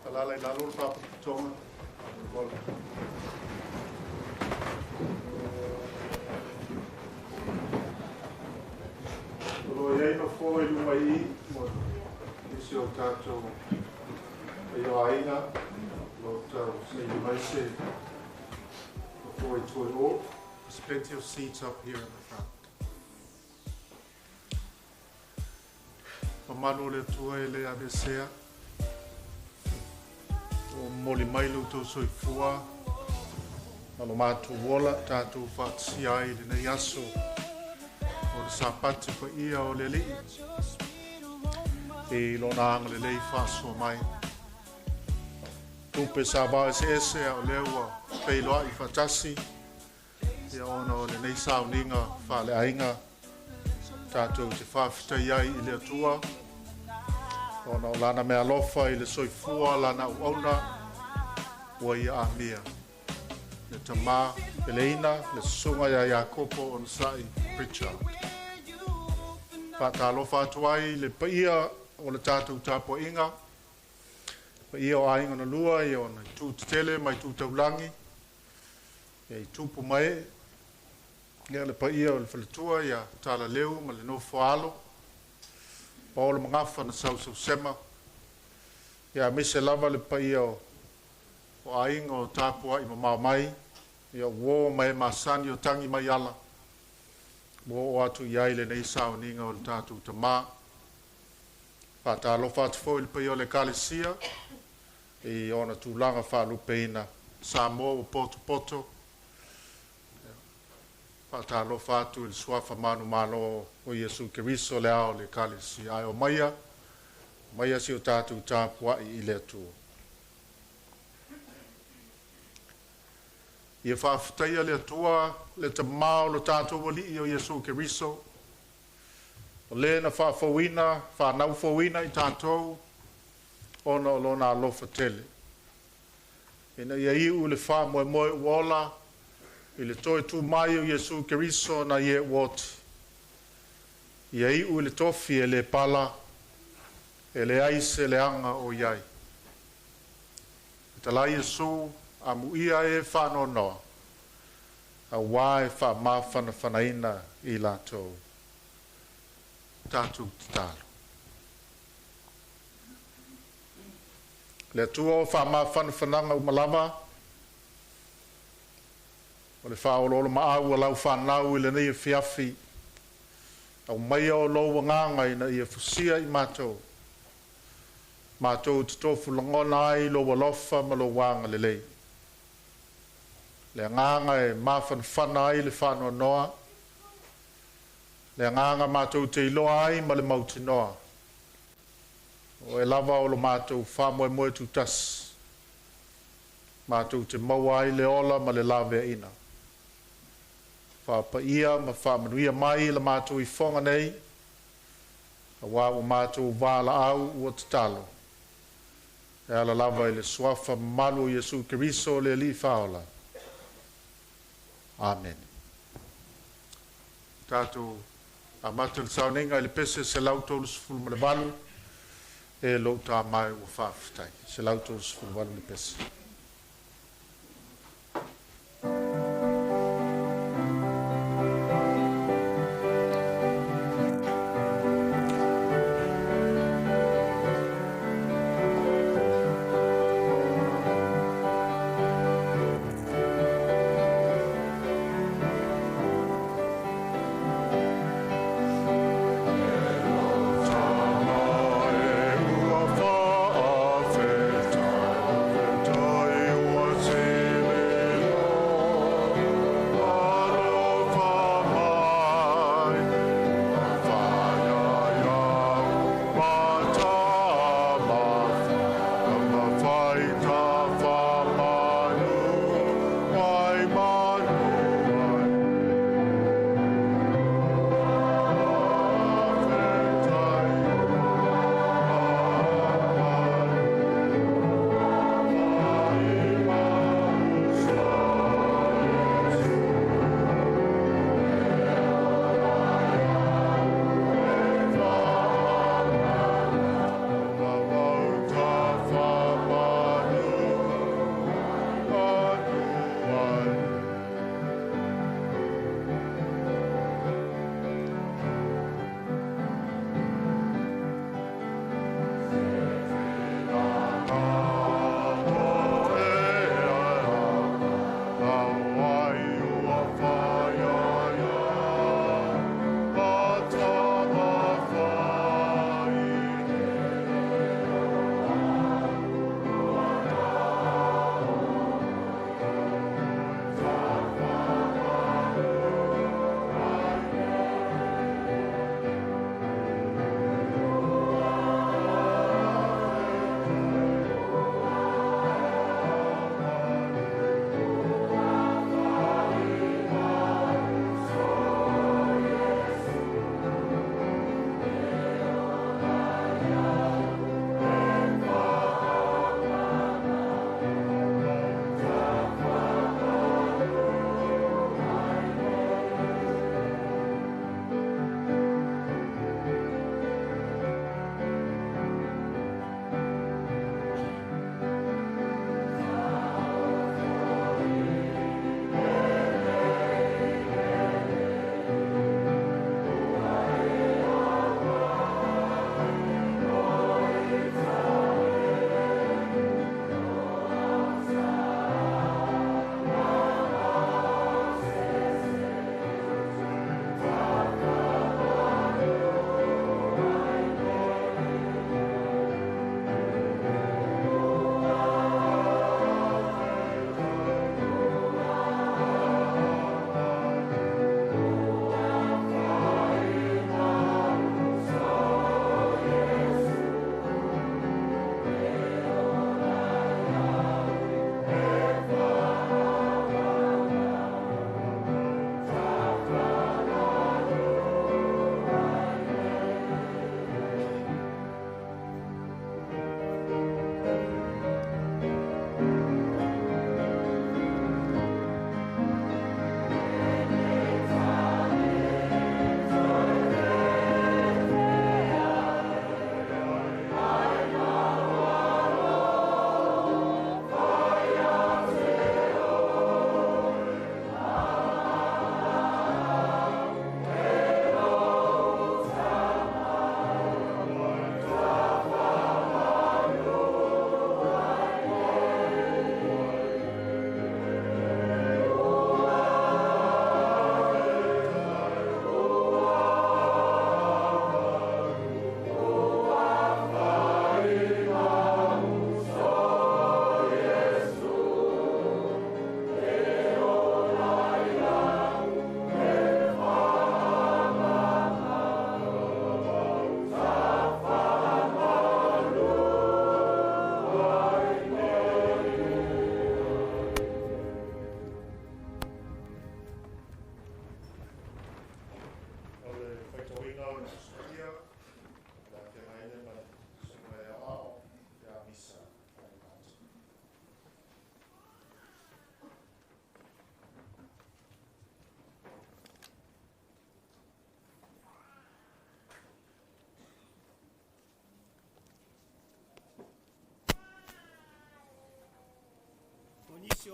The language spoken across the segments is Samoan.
Alala i lalo le faaputona. O lo o i ai nofoa i luma i i mo nisi o tatou paia o aiga o lo o tau saili mai se nofoa i tua i o. There's plenty of seats up here in the front. Mamalu o le Atua e le aveesea. Ua momoli mai lo outou soifua ma lo matou ola tatou faatasia ai i lenei aso o le Sapati paia o le Alii i Lona agalelei faasoa mai. Tupe sa vao eseese a o lea ua feiloai faatasi ia ona o lenei sauniga faaleaiga tatou te faafetai ai i le Atua ona o Lana meaalofa i le soifua Lana auauna ua Ia amia. Le tama peleina le susuga ia Iakopo Onosai Pritchard. Faatalofa atu ai i le paia o le tatou tapuaiga, paia o aiga na lua i ona itu tetele ma itu taulagi, ia i tupu ma ee, ia le paia o le faletua ia Talaleu ma le nofo a alo, Paolo Magafa na sausausema, ia aemaise lava le paia o aiga o tapuai mamao mai, ia uo ma e masani o tangi mai ala, ua oo atu i ai lenei sauniga o le tatou tama. Faatalofa atu foi i le paia o le Ekalesia i ona tulaga faalupeina, Samoa ua potopoto. Faatalofa atu i le suafa manumalo o Iesu Keriso le ao o le Ekalesia. Ae omaia, omaia si o tatou tapuai i le Atua. Ia faafetaia le Atua le Tama o lo tatou Alii o Iesu Keriso, o le na faafouina, faanaufouina i tatou ona o lona alofa tele. Ina ia iu le faamoemoe ua ola i le toe tu mai o Iesu Keriso nai e ua oti. Ia iu i le tofi e le pala, e leai se leaga o i ai. Fetalai Iesu, amuia e faanoanoa, auā e faamafanafanaina i latou. Tatou tatalo. Le Atua o faamafanafanaga uma lava, o le faaoloolomaau a lau fanau i lenei afiafi, aumaia o lou agaga ina ia fusia i matou, matou te tofu lagona ai lou alofa ma lou agalelei. Le agaga e mafanafana ai le faanoanoa, le agaga matou te iloa ai ma le mautinoa, o oe lava o lo matou faamoemoe tutasi, matou te maua ai le ola ma le laveaiina. Faapaia ma faamanuia mai la matou ifoga nei, Auā ua matou valaau ua tatalo. E ala lava i le suafa mamalu o Iesu Keriso le Alii Faaola. Amene. Tatou amata le sauniga i le pese 138, E lou Tama e ua faafetai. 138 le pese.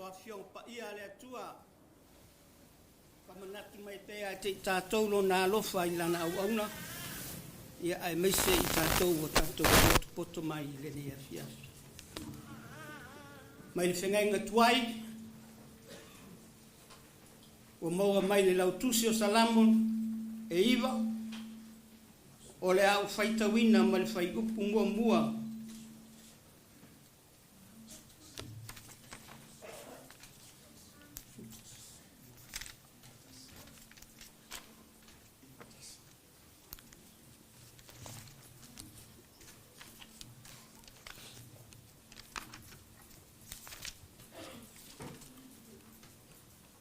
O Afioga Paia a le Atua, faamanatu mai pea ia te i tatou Lona alofa i Lana auauna, ia aemaise i tatou ua tatou potopoto mai i lenei afiafi. Mai le feagaiga tuai, ua maua mai le lautusi o Salamo e 9, o le a ou faitauina ma le fuaiupu muamua.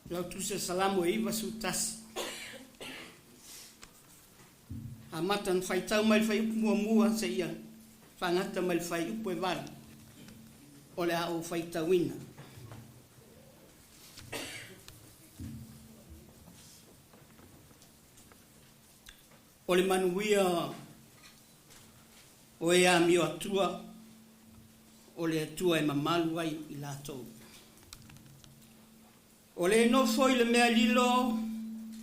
Lautusi o Salamo e 91. Amata ona faitau mai le fuaiupu muamua seia faagata mai le fuaiupu e 8 o le a ou faitauina. O le manuia o e amio atua, o le Atua e mamalu ai i latou. O le nofo i le mea lilo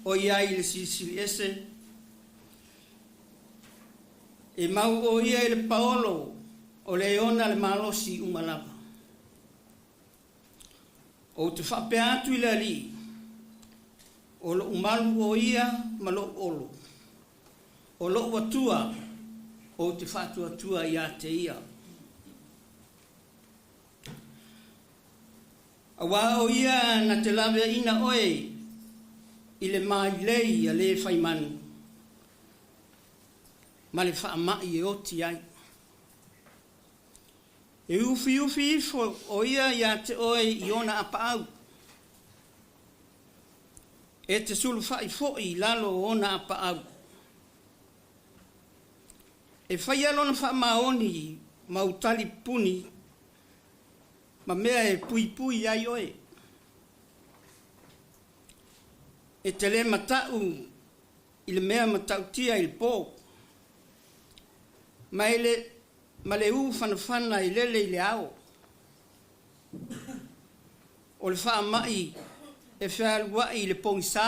o i ai i le Silisili Ese, e mau o ia i le paolo o le ona le malosi uma lava. Ou te faapea atu i le Alii, o lo'u malu o ia ma lo'u olo, o lo'u Atua ou te faatuatua ia te ia. Aua o ia na te laveaiina oe i le mailei a le faimanu ma le faamai e oti ai. E ufiufi ifo o ia ia te oe i ona apaau. E te sulufa'i fo'i i lalo o ona apaau. E faia lona faamaoni ma ou tali puni ma mea e puipui ai oe. E te lē mata'u i le mea matautia i le pō, ma e le ma le ū fanafana e lele i le ao. O le faama'i e fealua'i i le pogisā,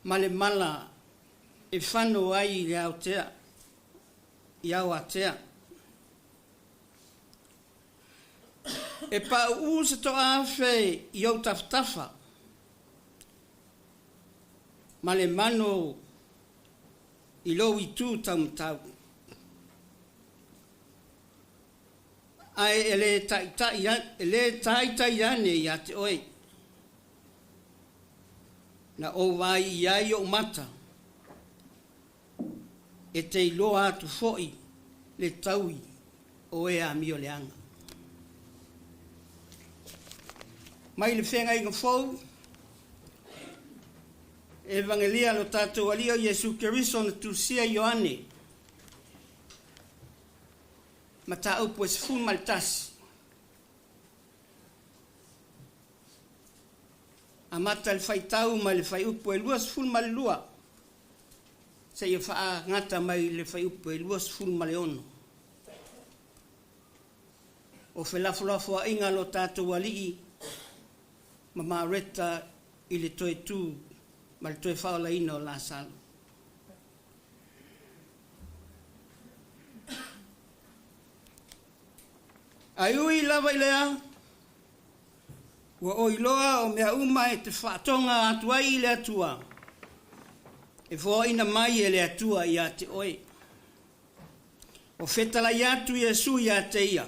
ma le mala e fano ai i le aotea, i aoatea. E pauu se toaafe i ou tafatafa, ma le mano i lou itu taumatau. Ae e le taitai, e le taitai ane ia te oe. Na ou vaai i ai ou mata, e te iloa atu foi le taui o e amio leaga. Mai le feagaiga fou, Evagelia lo tatou Alii o Iesu Keriso na tusia Ioane, mataupu e 11. Amata le faitau mai le fuaiupu e 22 seia faagata mai le fuaiupu e 26. O felafolafoaiga a lo tatou Alii ma Mareta i le toe tu ma le toe faaolaina o Lasalo. Ae ui lava i lea, ua ou iloa o mea uma e te faatoga atu ai i le Atua, e foaina mai e le Atua ia te oe. O fetalai atu Iesu ia te ia,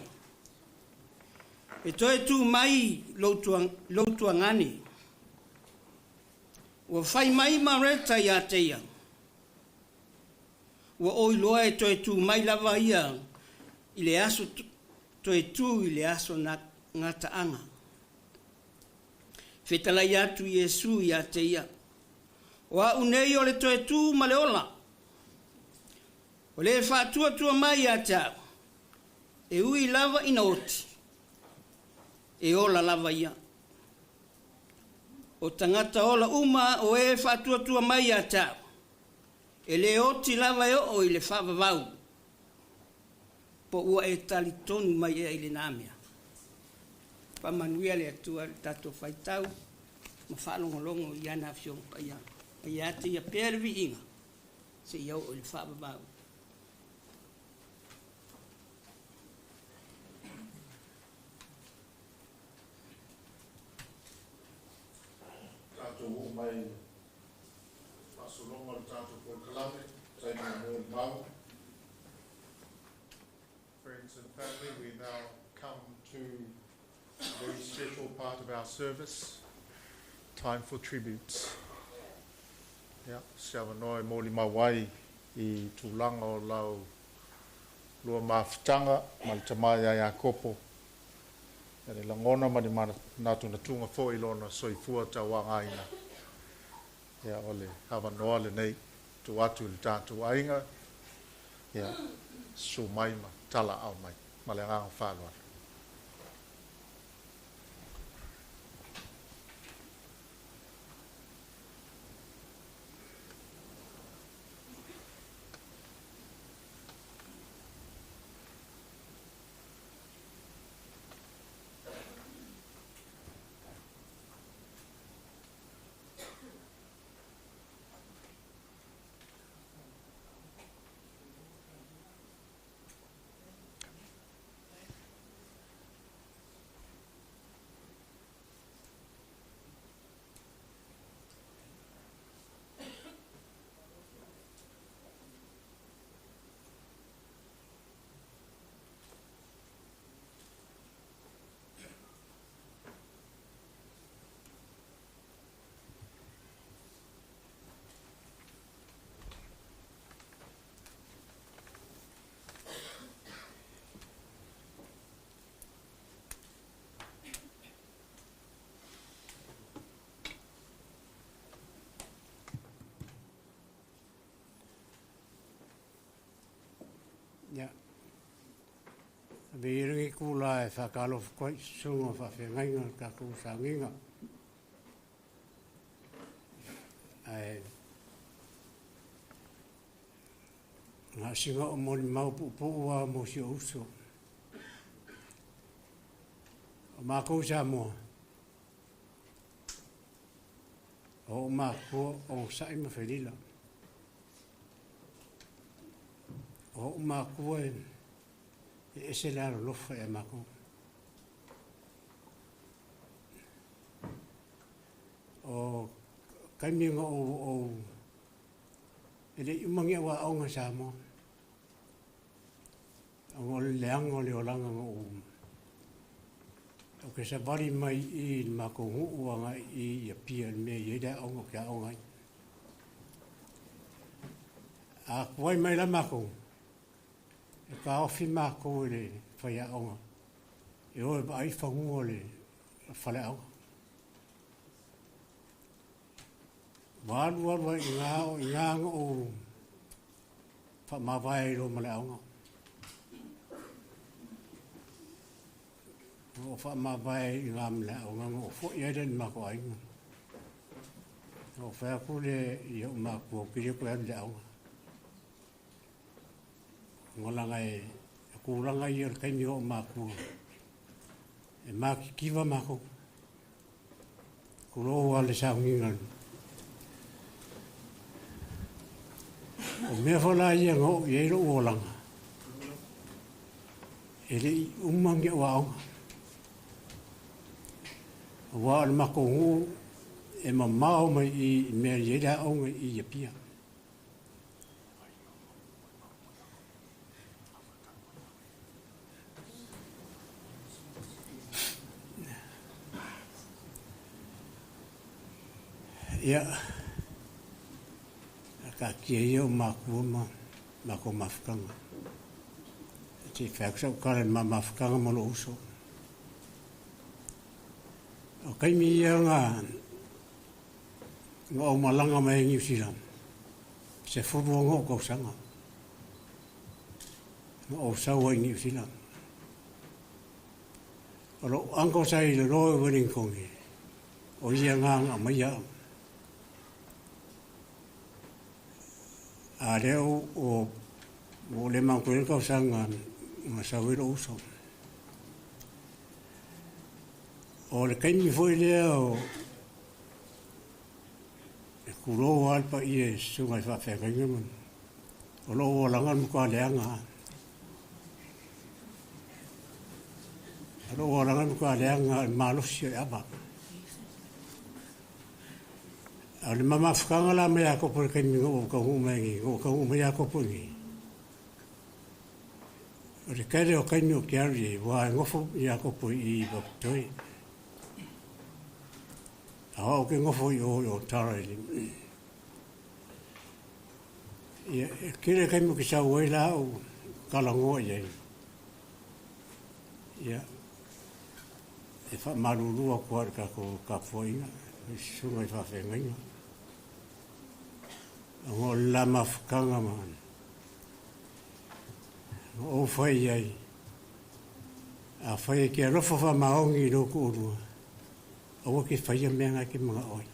E toe tu mai lou tuagane. Ua fai mai Mareta ia te ia, Ua ou iloa e toe tu mai lava ia i le aso toe tu i le aso gataaga. Fetalai atu Iesu ia te ia, O a'u nei o le toe tu ma le ola. O le faatuatua mai ia te a'u, e ui lava ina oti, e ola lava ia. O tagata ola uma o e faatuatua mai ia te a'u, e le oti lava e oo i le faavavau, po ua e talitonu mai ea i lena mea. Faamanuia le Atua i le tatou faitau ma faalogologo i ana Afioga Paia. A ia te ia pea le viiga seia oo i le faavavau. Tatou oo mai i le faasologa o le tatou polokalame, taimi o molimau. Friends and family, we now come to a very special part of our service, time for tributes. Ia, se avanoa e molimau ai i tulaga o lau lua mafutaga ma le tama ia Iakopo, ia ni lagona ma ni manatunatuga foi i lona soifua tauagaina. Ia, o le avanoa lenei, tuu atu i le tatou aiga, ia, susu mai ma talaau mai. Ma le agaga faaaloalo. Ia, avea ia lenei itula e faatalofa atu ai i susuga o faafeagaiga o le tatou sauniga. Ae na o sina ou molimau puupuu lava mo si ou uso. O matou i Samoa, o ou matua onosai ma felila. O ou matua e ese le alolofa ia matou. O taimi na ou e le i uma ni au aoga i Samoa, ona o le leaga o le olaga na ou ou te savali mai i le matou nuu agai i Apia i le mea e i ai le aoga ou te aoga ai. A tuai mai la matou, e taofi matou e le faiaoga e o e vaai fanua o le faleaoga. Ua alu alu ai i ina, o i ina na ou faamavae ai loa ma le aoga. Na ou faamavae ai i ina ma le aoga na ou foi ai lea i le matou aiga. Na ou fai atu lea i ou matua ou te le toe alu i le aoga. Ona leaga e tulaga ia o le taimi o ou matua e matitiva matou. Tulou lava le sauniga. O mea foi la ia na oo i ai lou olaga, e le i uma ni au aoga. Aua o le matou nuu e mamao mai i mea e i ai le aoga i Apia. Ia, taatia ia o matua ma matou mafutaga. Se i fai atu sau tala i le ma mafutaga ma lou uso. O taimi ia na ou malaga mai ai i Niu Sila, 16 ou tausaga na ou sau ai i Niu Sila. O lou uncle sa i le Royal Wellington, o ia na na aumaia au. A lea ua ou le manatua le tausaga na sau ai lou uso. O le taimi foi lea o e kulou lava le paia i susuga i faafeagaiga ma o lou olaga o le matua leaga lava. O lou olaga o le matua leaga lava i le malosi o le ava. A o le ma mafutaga la ma Iakopo i le taimi na ou taunuu mai ai nei, na ou taunuu mai Iakopo i inei, o le tele o taimi ou te alu i ai, aua e nofo Iakopo i i Papatoe. A o au ou te nofo i o i Otara i le... Ia, e tele taimi ou te sau ai la ou talanoa i ai. Ia, e faamalulu atu lava i le tatou tapuaiga i susuga i faafeagaiga, ona o le la mafutaga ma ou fai i ai, afai e te alofa faamaoni i lou toalua, aua te faia mea na e te manao ai.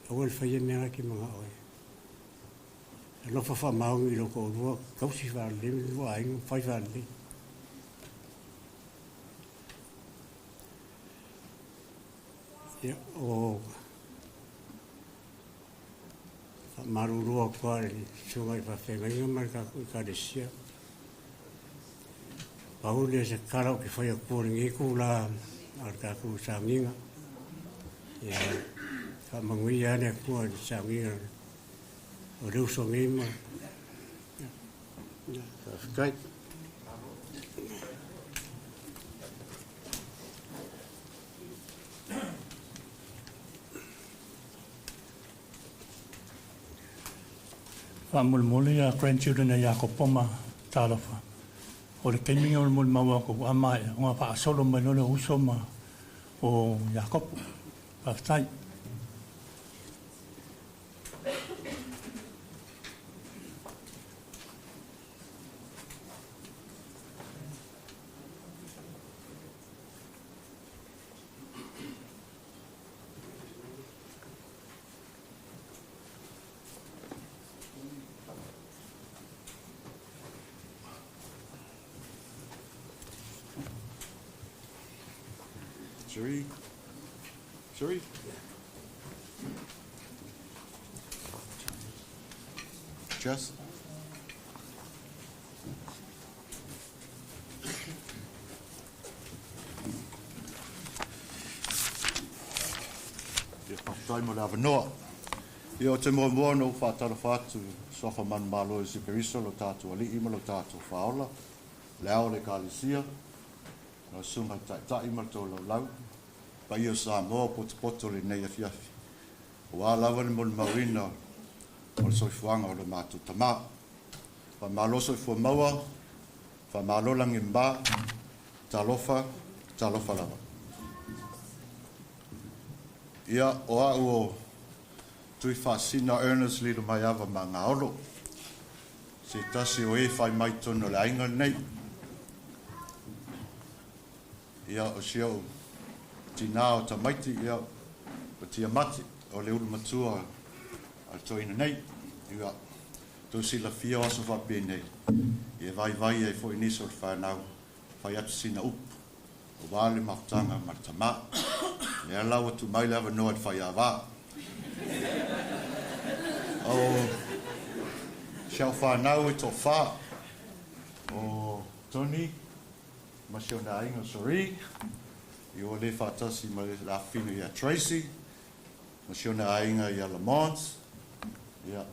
Aua le faia mea na e te manao ai. Alofa faamaoni i lou toalua, tausi faalelei le lua aiga, fai faalelei. Ia, o faamalulu atu lava i le susuga i faafeagaiga ma le tatou Ekalesia. Pau lea o se tala ou te fai atua i lenei itula o le tatou sauniga. Ia faamanuia lava le Atua i le sauniga o le uso nei ma faafetai. Faamolemole ia grandchildren a Iakopo ma Talofa, o le taimi o le molimau atu a maea ona faasolo mai loa lea o uso ma o Iakopo. Faafetai. Sheree? Sheree? Jess? Ia, faafetai mo le avanoa. Ia, ou te muamua ona ou faatalofa atu i Suafa Manumalo Iesu Keriso, lo tatou Alii ma lo tatou Faaola, le Ao o le Ekalesia, lau Susuga i le Taitai ma le Tolaulau, le paia o Samoa o potopoto i lenei afiafi, aua lava le molimauina o le soifuaga o lo matou Tama. Faamalo soifua maua, faamalo lagi e mama, talofa, talofa lava. Ia, o au o Tuifaasina Ernest Lilomaiava Magaolo, se tasi o e fai mai totonu o le aiga lenei. Ia, o si ou tinā o tamaiti, ia, o Tiamati, o le ulu matua a le toeaina nei. Ia, tou silafia o aso faapenei, ia e vaivai ai foi nisi o le fanau, fai atu sina upu, aua le mafutaga ma le tama. Lea la ua tuu mai le avanoa i le faiava. O si au fanau e toafa, o Tony ma si ona aiga o Sheree, i ua le faatasi ma le afafine ia Tracy, ma si ona aiga ia Lamont, ia,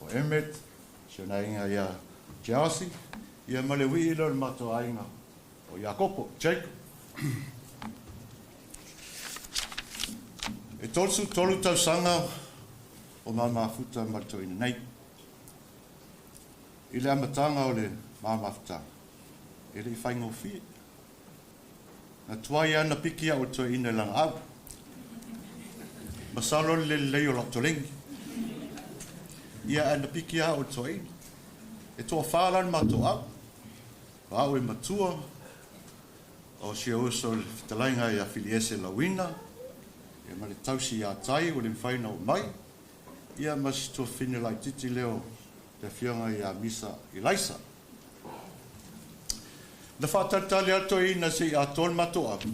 o Emmett, si ona aiga ia Chelsea, ia ma le uii lea o le matou aiga o Iakopo, Jacob. E 33 tausaga o ma mafuta ma le toeaina nei. I le amataga o le ma mafutaga, e le i faigofie. Na tuai lava na piki au e le toeaina i lana au. Masalo le lelei o lau toleni. Ia ae na piki lava au e le toeaina. E toafa la le matou au. O au e matua, o si ou uso i le fetalaiga ia Filiese Lauina, ia ma le tausi ia Tai ua le mafai ona oo mai, ia ma si tuafafine laitiiti lea o le afioga ia Misa Ilaisa. Na faatalitali lava le toeaina se i atoa le matou ava,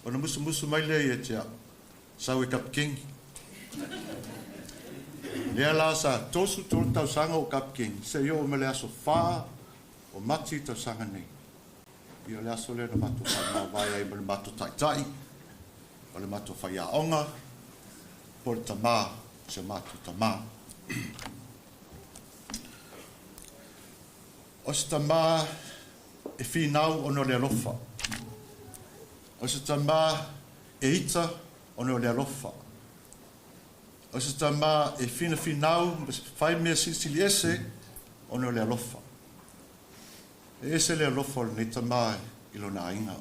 ona musumusu mai lea ia te au, Sau e Kapikeni. Lea la sa 33 tausaga o ou Kapikeni, seia oo mai le aso 4 o Mati i le tausaga nei. Ia o le aso lea na matou faamavae ai ma le matou taitai, o le matou faiaoga, po o le tama o si o matou tama. O se tama e finau ona o le alofa. O se tama e ita ona o le alofa. O se tama e finafinau ma fai mea silisili ese ona o le alofa. E ese le alofa o lenei tama i lona aiga.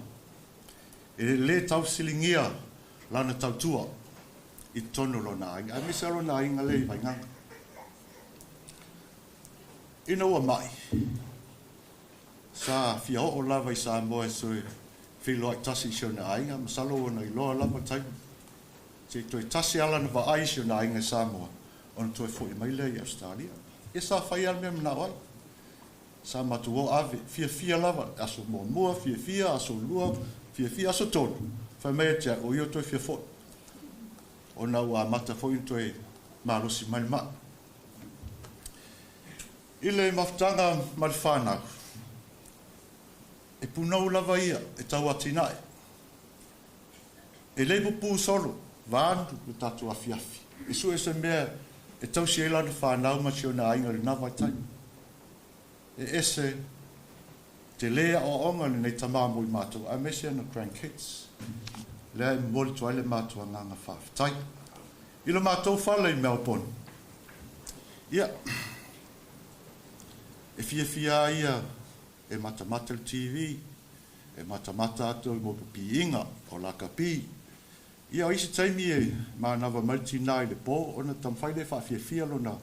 E le taufesiligia lana tautua i totonu o lona aiga, aemaise lava lona aiga lea i Vaigaga. Ina ua mai, sa fia oo lava i Samoa e toe feiloai tasi i si ona aiga, masalo ua na iloa lava taimi. Se i toe tasi lava lana vaai i si ona aiga i Samoa, ona toe foi mai lea i Ausetalia. Ia sa fai lava le mea e manao ai. Sa matou o ave, fiafia lava, aso muamua, fiafia, aso lua, fiafia, aso tolu, fai mai ia te au, o ia ua toe fia foi, ona ua amata foi ona toe malosi mai le mai. I le mafutaga ma le fanau, e punou lava ia e tau atinae. E le pupū solo, vaeatu le tatou afiafi, e sue se mea e tausi ai lana fanau ma si ona aiga i lena vaitaimi. E ese te lē aoaoga lenei tama mo i matou aemaise ana grandkids. Lea e momoli atu ai le matou agaga faafetai. I lo matou fale i Melbourne, ia, e fiafia a ia e matamata le TV, e matamata atu i motu piiga o lakapi. Ia, o isi taimi e manava mai le tinā i le po ona taumafai lea e faafiafia lona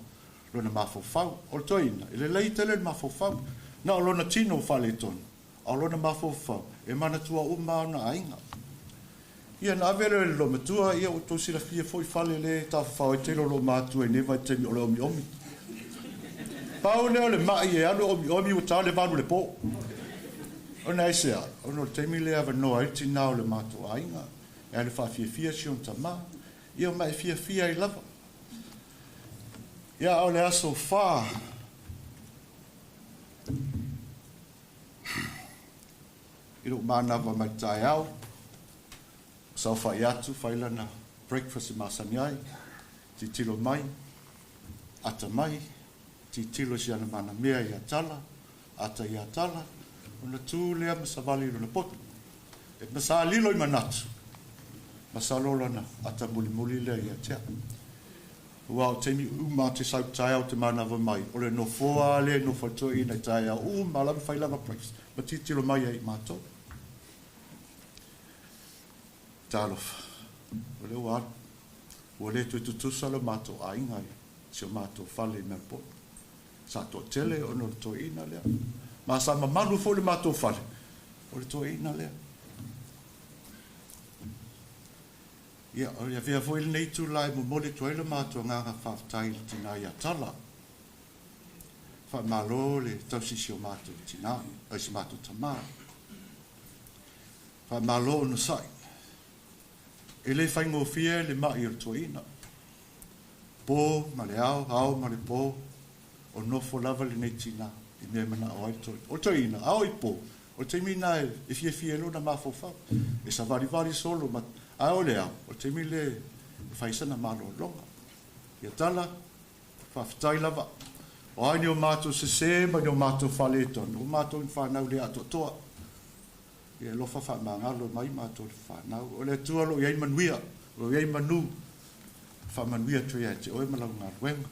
lona mafaufau. O le toeaina, e lelei tele le mafaufau, na o lona tino ua faaletonu, a o lona mafaufau, e manatua uma lava ona aiga. Ia, ona ave lea i le loomatua, ia ua outou silafia foi fale lea e tafafao ai tele o loomatua i nei vaitaimi o le omiomi. Pau lea o le mai e alu e omiomi ua ta le 8 i le po. Ona aisea? Ona o le taimi lea e avanoa ai le tinā o le matou aiga, e alu e faafiafia si ona tama, ia ma e fiafia ai lava. Ia, a o le aso 4, i lou manava mai le taeao, saofai atu, fai lana breakfast e masani ai, tilotilo mai, ata mai, tilotilo i si ana manamea ia Tala, ata ia Tala, ona tu lea ma savali i lona poto. E ma sa lilo i manatu, masalo lana ata mulimuli lea ia te au. Aua o taimi uma te sau taeao te manava mai, o le nofoa lea e nofo ai toeaiina i taeao uma lava fai lana breakfast ma tilotilo mai ai i matou. Talofa, o lea ua alu. Ua le toe tutusa lo matou aiga i si o matou fale i Melbourne. Sa toatele ona o le toeaina lea. Ma sa mamalu foi le matou fale o le toeaina lea. Ia, o le avea foi lenei itula e momoli atu ai lo matou agaga faafetai i le tina ia Tala. Faamalo le tausi i si o matou tina, i si matou tama. Faamalo onosai. E le faigofie le ma'i o le toeaina. Po ma le ao, ao ma le po, o nofo lava lenei tina i mea e manao ai le toeaina. O le toeaina, a oo i po, o le taimi lena e fiafia ai lona mafaufau, e savalivali solo ma, a o le ao, o le taimi lea e fai ai sana malologa. Ia Tala, faafetai lava. O a ni o matou sese ma ni o matou faaletonu, o matou ni fanau le atoatoa. Ia alofa faamagalo mai matou le fanau. O le Atua o lo o i ai manuia, o lo o i ai manu. Faamanuia atu ia te oe ma lau galuega.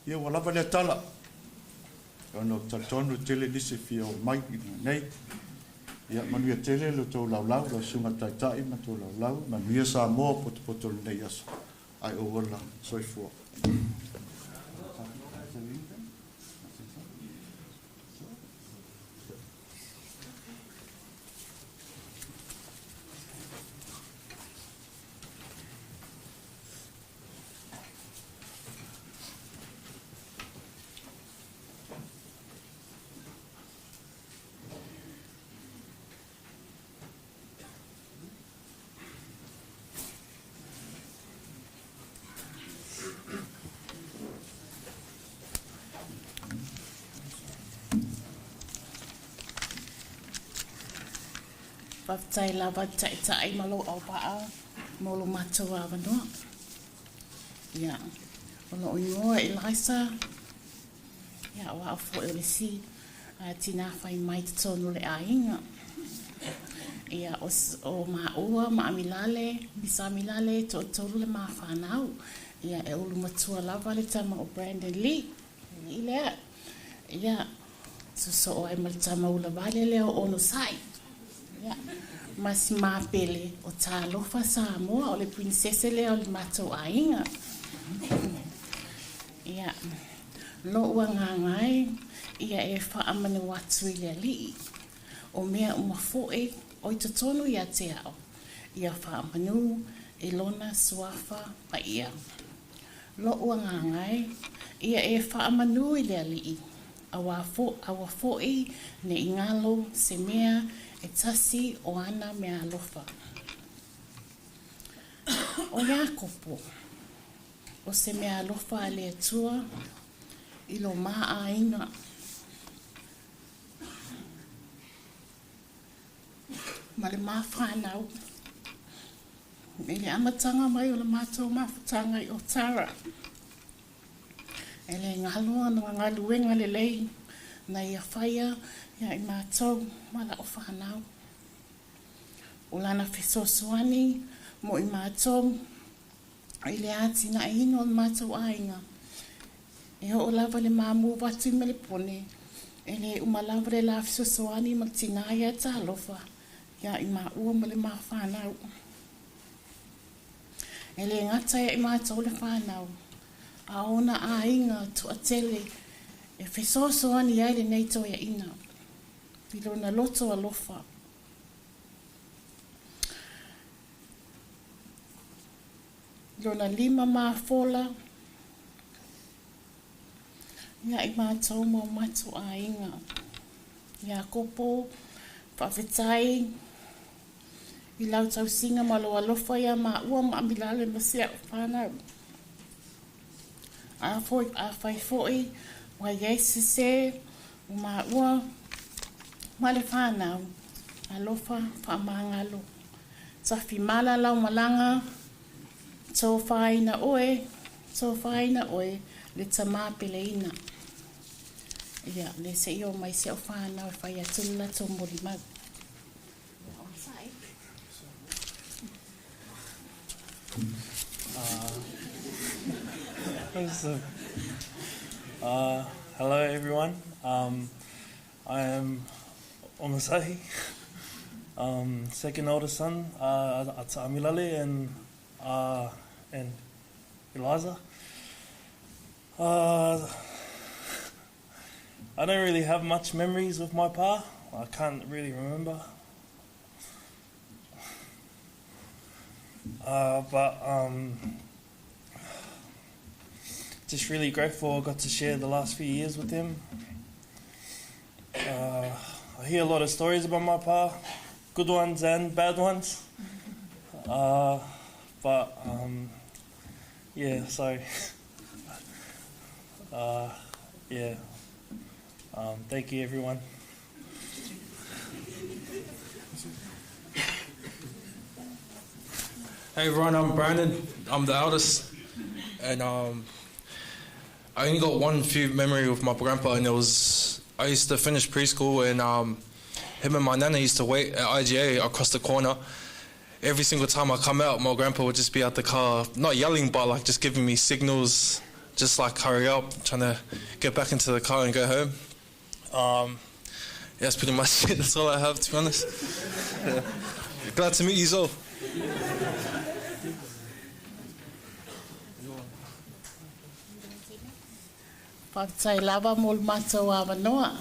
Ia ua lava lea tala. Ona ou te talitonu e tele nisi e fia oo mai i luga nei. Ia manuia tele lo outou laulau, lau Susuga i le Taitai ma tou laulau. Manuia Samoa potopoto i lenei aso. Ae ou ola soifua. Faafetai lava i le Taitai ma lou auvaa mo lo matou avanoa. Ia, o lou igoa e Eliza, ia o au foi o le isi tinā fai mai i totonu o le aiga. Ia, o, o maua ma Amilale, Misa Amilale, e toatolu le ma fanau. Ia, e ulu matua lava le tama o Brandon Lee, le alii lea. Ia, sosoo ai ma le tama ula vale lea o Onosai. Ia, ma si mapele o Talofa Samoa, o le princese lea o le matou aiga. Ia, lo'u agaga e, ia e faamanu atu i le Alii, o mea uma fo'i o i totonu ia te au, ia faamanu i Lona Suafa Paia. Lo'u agaga e, ia e faamanu i le Alii, aua aua fo'i ne i galo se mea e tasi o ana meaalofa. O Iakopo, o se meaalofa a le Atua i lo ma aiga. Ma le ma whanau. I le amataga mai o le matou mafutaga i Otara, e le galo ana galuega lelei na ia faia ia i matou ma la'u fanau. O lana fesoasoani mo i matou i le atinaeina o le matou aiga, e oo lava i le ma move atu i Melepone, e le uma lava le la fesoasoani ma le tinā ia Talofa ia i maua ma le ma fanau. E le gata ia i matou le fanau, a o ona aiga toatele e fesoasoani ai lenei toeaina i lona loto alofa. Lona lima mafola ia i matou ma o matou aiga. Iakopo, faafetai i lau tausiga ma lou alofa ia maua ma Amilale ma si a'u fanau. Afoi, afai foi ua i ai se sese o maua ma le fanau, alofa faamagalo. Tafimala lau malaga, tofaina oe, tofaina oe le tama peleina. Ia, le se i o mai si a'u fanau e fai atu le latou molimau. Hello everyone. I am Omasahi, second oldest son uh, at Amilale and uh, and Eliza. Uh, I don't really have much memories of my pa. I can't really remember. Uh, but um, just really grateful I got to share the last few years with him. Uh, I hear a lot of stories about my pa, good ones and bad ones. Uh, but um, yeah, so uh, yeah. Um, thank you, everyone. Hey everyone, I'm Brandon. I'm the eldest, and um, I only got one few memory with my grandpa, and it was I used to finish preschool, and um, him and my nana used to wait at IGA across the corner. Every single time I come out, my grandpa would just be out the car, not yelling, but like just giving me signals, just like hurry up, trying to get back into the car and go home. Um, yeah, that's pretty much it. That's all I have, to be honest. Yeah. Glad to meet you all. Faafetai lava mo le matou avanoa.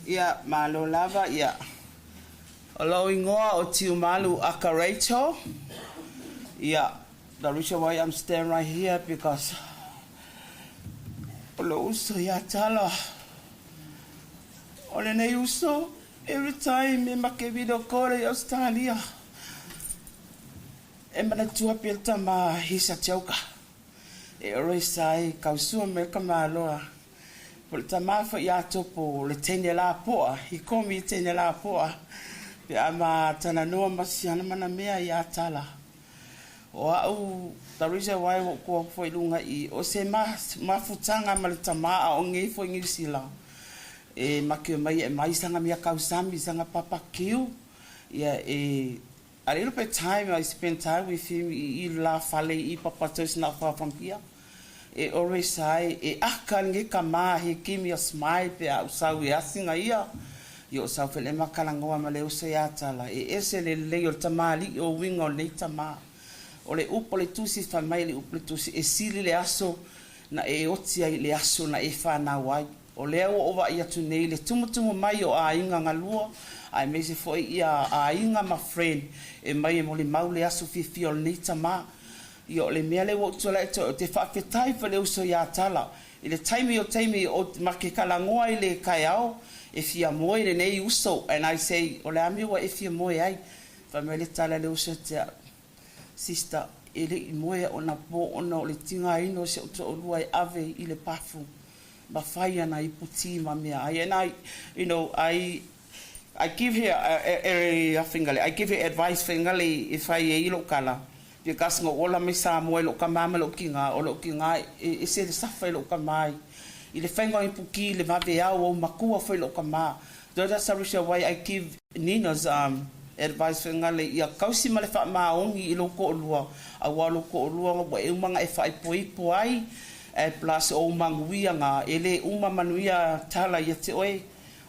Ia, malo lava, ia. O lou ingoa o Tiumalu aka Rachel. Ia, the reason why I'm standing right here because lou uso ia Tala. O lenei uso, every time e make video call i Australia, e manatua pea le tama he's a joker. E always ai kausua mai le tamaloa. Po o le tama foi ia Topo le teine lapoa, he call me teine lapoa pe a ma talanoa ma siana ma na mea ia Tala. O au, the reason why ua ou kua foi i luga i i, o se mafutaga ma le tama a o nei foi Niu Sila, e make mai e mai saga mea kausami, saga papakiu, ia e, a little bit time I spend time with him i i le la fale i i Papatoetoe it's not far from here, e always ai, e aka lenei tama, he give me a smile pe a ou sau e asi ga ia, ia ou sau foi lea ma talanoa ma le uso ia Tala, e ese le lelei o le tamalii o uiga o lenei tama. O le upu a le Tusi, fai mai le upu a le Tusi, e sili le aso na e oti ai i le aso na e fanau ai. O lea ua ou vaai atu nei i le tumutumu mai o aiga galua, aemaise foi ia aiga ma friend e mai e molimau le aso fiafia o lenei tama. Ia o le mea lea ua ou tulai atu ai, ou te faafetai foi i le uso ia Tala, i le taimi o taimi o ma ke talanoa i le taeao e fia moe lenei uso and I say o le a mea ua e fia moe ai? Fai mai le tala a le uso ia te au, Sister, e le i moe au anapo ona o le tigaina o si ou toalua e ave i le bathroom ma fai ana ipu ti ma mea ai and I you know I I give her a a I give her advice faiga e fai ai lou kala because na ou ola mai Samoa i lou tama ma lou tiga o lou tiga e ese le safa i lou tama i le faiga o ipu ti le vave ao ou matua foi lou tama. So that's the reason why I give Nina's um advice faiga ia tausi ma le faamaoni i lou toalua auā lou toalua ua e uma ona e faaipoipo ai ae plus o ou manuia e lē uma manuia Tala ia te oe.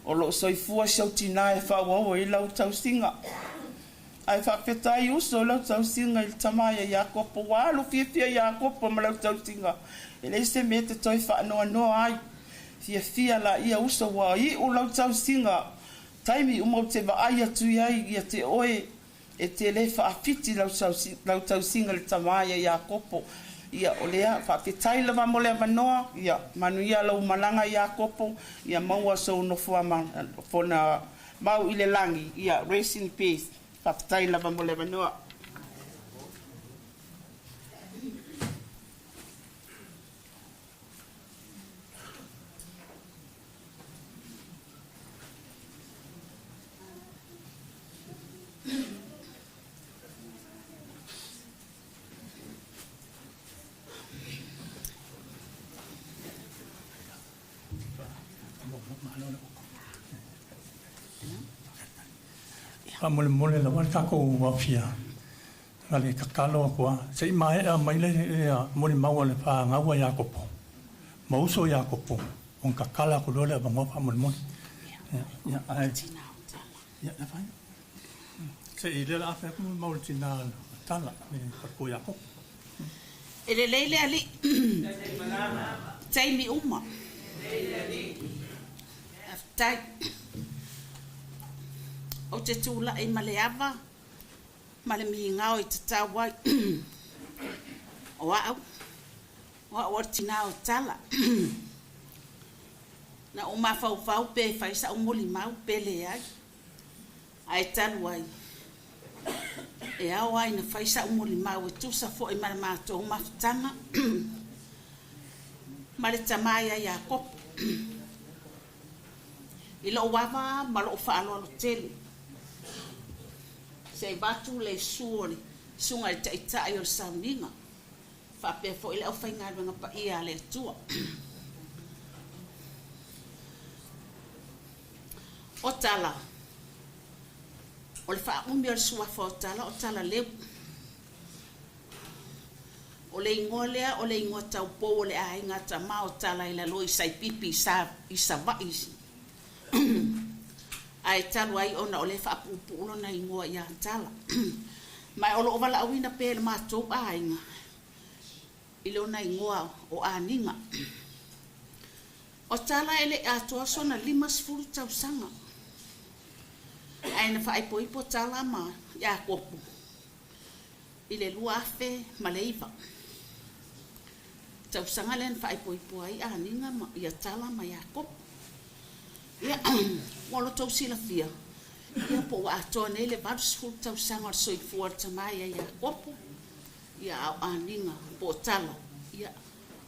O loo soifua si ou tinā e faaauau ai lau tausiga. Ae faafetai uso i lau tausiga i le tama ia Iakopo, ua alu fiafia Iakopo ma lau tausiga, e leai se mea e te toe faanoanoa ai. Fiafia laia uso ua iu lau tausiga, taimi uma ou te vaai atu i ai ia te oe, e te le faafiti lau tausiga i le tama ia Iakopo. Ia, o lea, faafetai lava mo le avanoa, ia, manuia lou malaga Iakopo, ia maua sou nofoa fona mau i le lagi, ia, rest in peace. Faafetai lava mo le avanoa. Faamolemole lava le tatou afia ma le tatalo atu a se i maea mai le molimau a le fanau a Iakopo ma uso Iakopo ona tatala atu loa le avanoa faamolemole. Ia, ae ia, e fai. Se i lea la afe atu molimau le tina Tala le faletua Iakopo. E lelei le Alii taimi uma. Faafetai. Ou te tulai ma le ava ma le migao i tatau ai. O au, o au o le tinā o Tala. Na ou mafaufau pe fai sa'u molimau pe leai. Ae talu ai, e ao ai na fai sa'u molimau e tusa foi ma le matou mafutaga ma le tama ia Iakopo i lou ava ma lou faaaloalo tele. Se i avatu le susu o le Susuga i le Taitai o le Sauniga faapea foi le aufaigaluega paia a le Atua. O Tala, o le faaumi o le suafa o Tala o Talaleu. O le igoa lea o le igoa taupou o le aiga tama o Tala i lalo i Saipipi i Savaii ae talu ai ona o lea e faapuupuu lona igoa ia Tala. Ma o lo o valaauina pea e le matou aiga i lona igoa o Aniga. O Tala e le i atoa sona 50 tausaga, ae na faaipoipo Tala ma Iakopo i le 2009. tausaga lea na faaipoipo ai Aniga ma ia Tala ma Iakopo. Ia, mo lo tou silafia, ia po ua atoa nei le 80 tausaga o le soifua o le tama ia Iakopo, ia a o Aniga po o Tala, ia,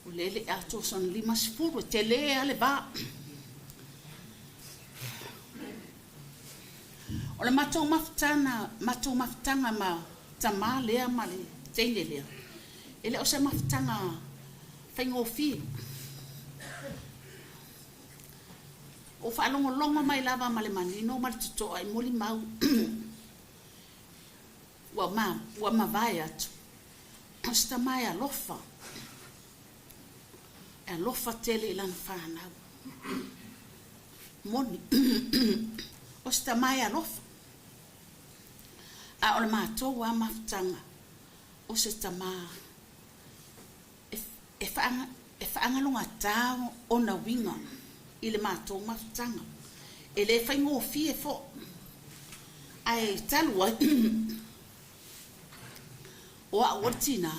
o lea e le i atoa sona 50, e tele lava le va. O le matou mafutana, matou mafutaga ma tamā lea ma le teine lea, e le o se mafutaga faigofie. Ua faalogologo mai lava ma le manino ma le totoa i molimau ua ma, ua mavae atu, o se tama e alofa, e alofa tele i lana fanau. Moni, o se tama e alofa. A o le matou lava mafutaga, o se tama e, e, e faagalogata ona uiga i le matou mafutaga. E le faigofie foi. Ae talu ai, o au o le tinā,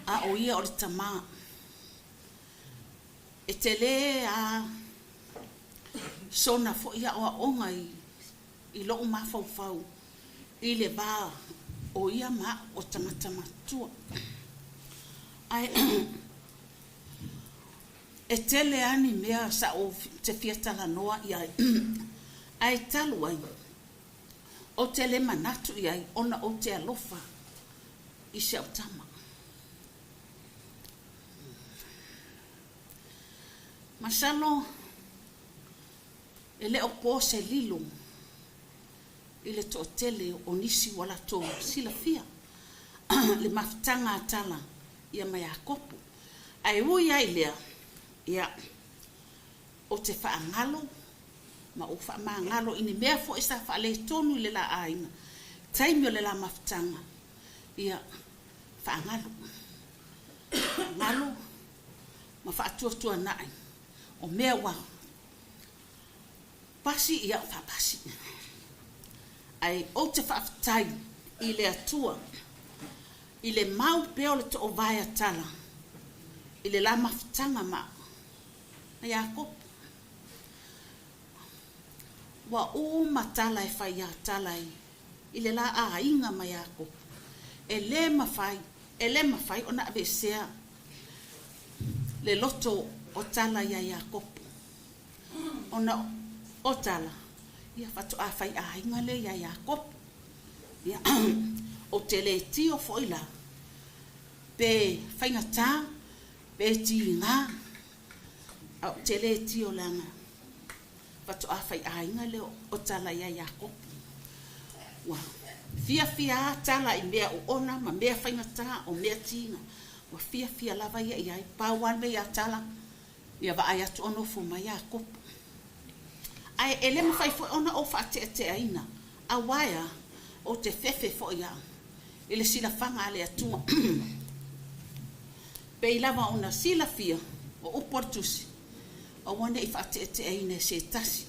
a o ia o le tama. E tele a sona foi aoaoga i i lo'u mafaufau i le va o ia ma a'u o tagata matutua. Ae e tele a ni mea sa ou te fia talanoa i ai, ae talu ai ou te le manatu i ai ona ou te alofa i si a'u tama. Masalo e le o po se lilo i le toatele o nisi ua latou silafia le mafutaga a Tala ia ma Iakopo. Ae ui ai i lea, ia, ou te faagalo ma ou faamagalo i ni mea foi sa faaletonu i le la aiga, taimi o le la mafutaga, ia, faagalo, faagalo ma faatuatuanai o mea ua pasi, ia faapasi. Ae ou te faafetai i le Atua i le mau pea o le toovae a Tala i le la mafutaga ma Iakopo. Ua uma tala e fai ia Tala i le la aiga ma Iakopo. E le mafai, e le mafai ona aveesea le loto o Tala iā Iakopo. Ona o Tala, ia faatoa fai aiga lea iā Iakopo. Ia, ou te le tio foi la, pe faigata, pe tiga, a ou te le tio leaga faatoa fai aiga lea o Tala iā Iakopo. Ua fiafia lava Tala i mea oona ma mea faigata, o mea tiga. Ua fiafia lava ia i ai. Pau lava le mea ia Tala, ia vaai atu o nofo mai Iakopo. Ae e le mafai foi ona ou faateateaina, aua e a, ou te fefe foi au i le silafaga a le Atua. Pei lava ona silafia o upu a le Tusi, aua ne i faateateaina e se tasi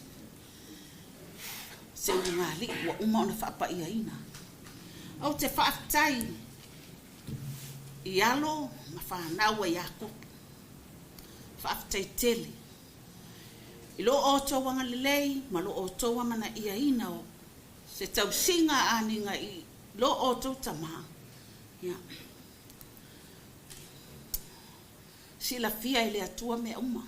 se ulugalii ua uma ona faapaiaina. Ou te faafetai i alo ma fanau a Iakopo. Faafetai tele i lo outou agalelei ma lo outou amanaiaina o se tausiga a aniga i lo outou tama. Ia. Silafia e le Atua mea uma.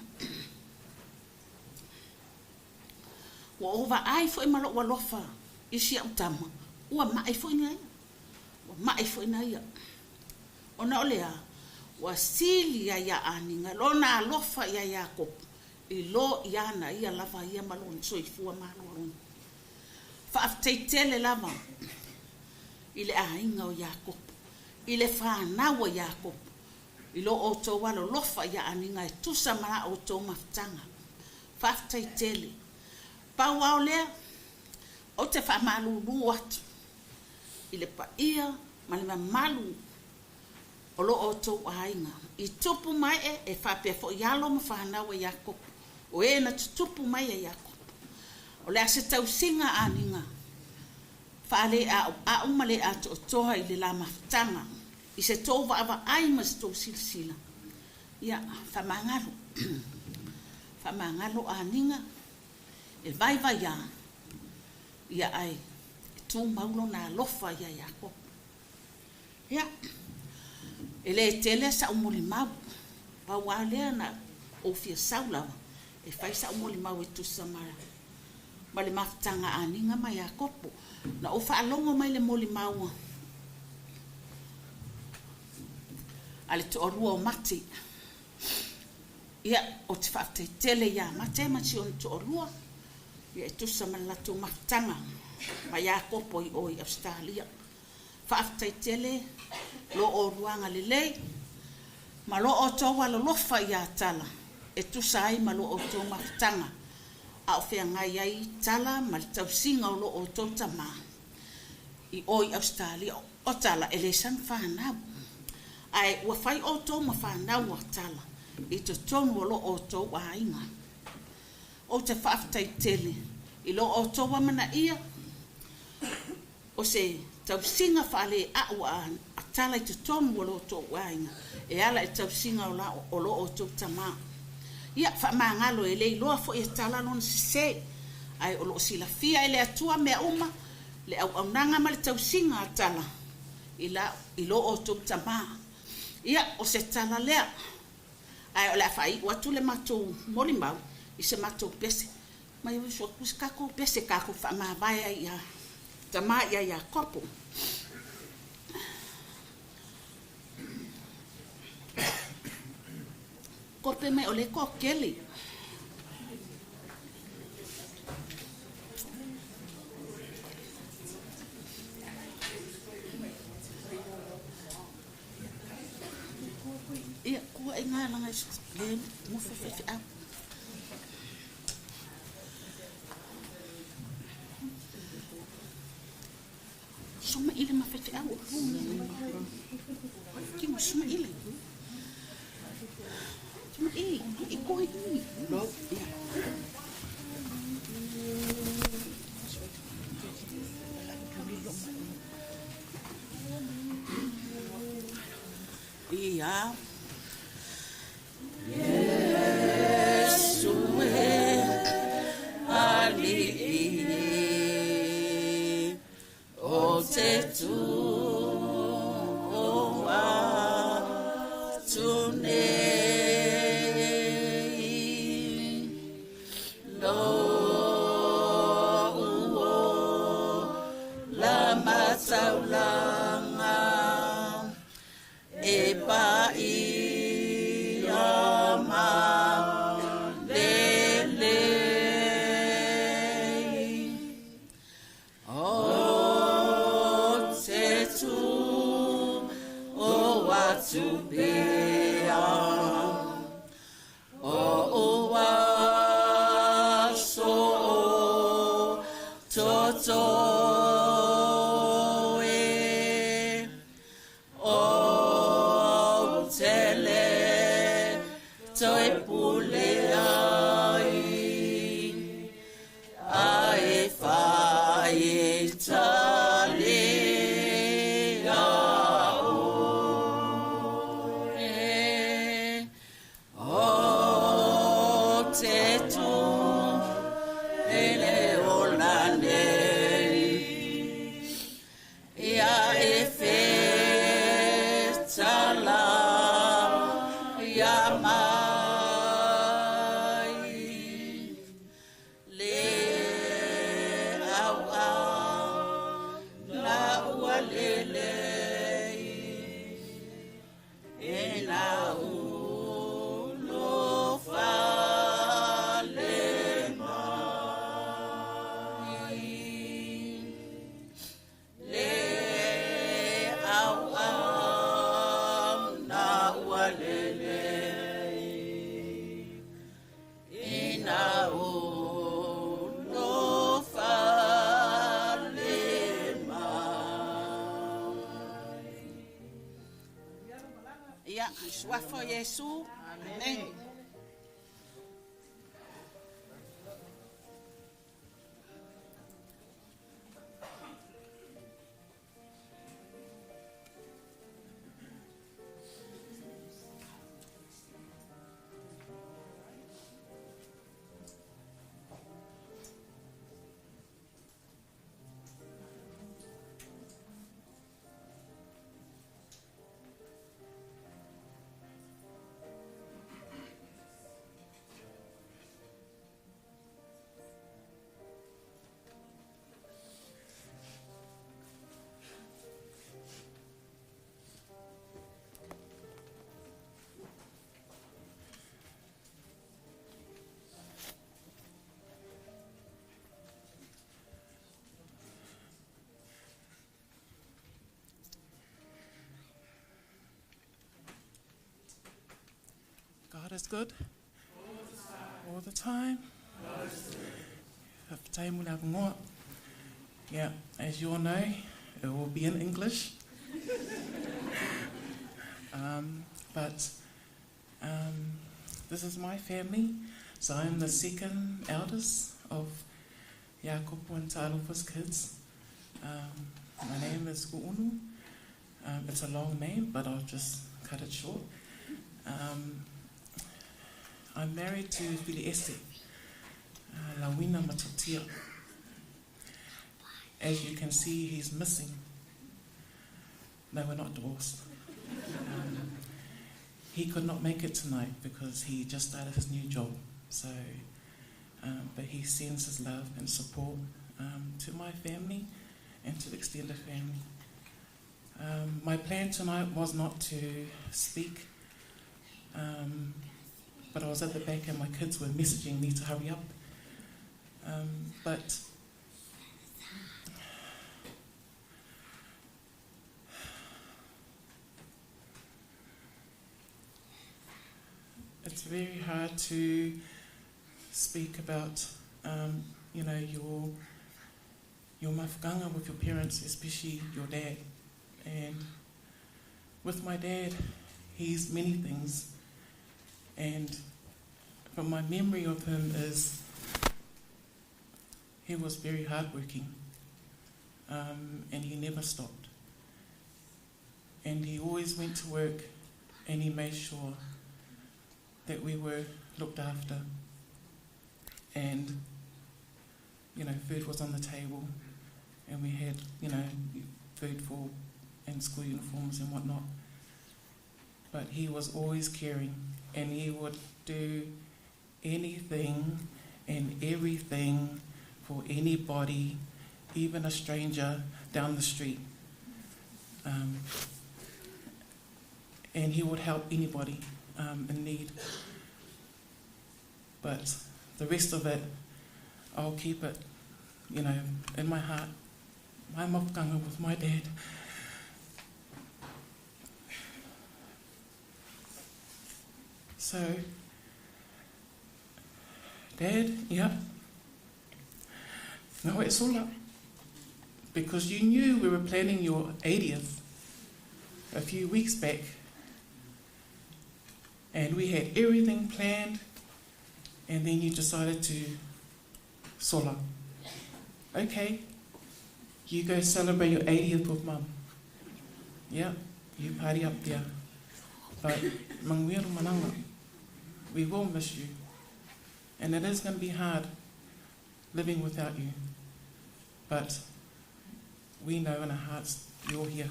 Ua ou vaai foi ma lou alofa i si au tama, ua maʻi foi na ia. Ua maʻi foi na ia. Ona o le a? Ua sili ai ia Aniga lona alofa iā Iakopo i lo i ana ia lava ia ma lona soifua maloloina. Faafetai tele lava i le aiga o Iakopo, i le fanau a Iakopo, i lo outou alolofa iā Aniga e tusa ma la outou mafutaga. Faafetai tele. Pau lava o lea, ou te faamalulu atu i le paia ma le mamalu o lo outou aiga i tupu mae e faapea foi alo ma fanau a Iakopo, o e na tutupu mai a Iakopo. O le a se tausiga aniga faaleaoao ma le atoatoa i le la mafutaga. I se tou vaavaai ma se tou silasila, ia, faamagalo. Faamagalo Aniga, e vaivai a, ia ae e tumau lona alofa ia Iakopo. Ia, e le tele sa'u molimau, pau a lea na ou fia sau lava e fai sa'u molimau e tusa ma ma le mafutaga a Aniga ma Iakopo. Na ou faalogo mai i le molimau a le toalua o Mati. Ia, ou te faafetai tele ia Mate ma si ona toalua, ia e tusa ma le latou mafutaga ma Iakopo i o i Ausetalia. Faafetai tele lo oulua agalelei ma lo outou alolofa ia Tala e tusa ai ma lo outou mafutaga a o feagai ai Tala ma le tausiga o lo outou tama i o i Ausetalia. O Tala e le sana fanau, ae ua fai outou ma fanau a Tala i totonu o lo outou aiga. Ou te faafetai tele i lo outou amanaia o se tausiga faaleaʻu a Tala i totonu o lo outou aiga e ala i le tausiga o lo outou tama. Ia, faamagalo e le iloa foi e Tala lona sese, ae o lo o silafia e le Atua mea uma, le auaunaga ma le tausiga a Tala i la, i lo outou tama. Ia, o se tala lea, ae o le a faaiu atu le matou molimau i se matou pese. Mai usu atu se tatou pese tatou faamavae ai ia tama ia Iakopo. Kope mai o le toatele. Ia, kua i ngā langa i le ngofo whewheau. Soma ile ma whewheau o Kimo soma ile. Soma i, i koe i. Ia. Ia. Iesu e Alii o te tū atu nei. Lou ola mataulanga E paia ma lelei O te tū o atu pea O ua so toto e Ou te le toe pule ai, a e whai tali a oe. O te tū e le ola nei. Ia e whetala ia mai le aua na ua lelei e na ulo fale mai. Le auauna ua lelei ina ulo fale mai. Ia, suafa o Iesu. Amen. God is good. All the time. Yeah, as you all know, it will be in English. um, but um, this is my family. So I'm the second eldest of Jakob and Talofa's kids. Um, my name is Uunu. Um, it's a long name, but I'll just cut it short. Um, I'm married to Filiese, uh, Lawina Matatia. As you can see, he's missing. No, we're not divorced. Um, he could not make it tonight because he just started his new job. So, um, but he sends his love and support um, to my family and to the extended family. Um, my plan tonight was not to speak, um, but I was at the back and my kids were messaging me to hurry up. Um, but it's very hard to speak about, um, you know, your your mafukanga with your parents, especially your dad. And with my dad, he's many things. And but my memory of him is he was very hardworking um, and he never stopped. And he always went to work and he made sure that we were looked after. And, you know, food was on the table and we had, you know, food for and school uniforms and whatnot. But he was always caring and he would do anything and everything for anybody, even a stranger down the street. Um, and he would help anybody um, in need. But the rest of it, I'll keep it, you know, in my heart. My mopkanga was my dad. So, Dad, yeah. No, it's all up. Because you knew we were planning your 80th a few weeks back. And we had everything planned, and then you decided to sola. Okay, you go celebrate your 80th with mum. Yeah, you party up there. But Mangwiro Mananga, we will miss you. And it is going to be hard living without you. But we know in our hearts you're here.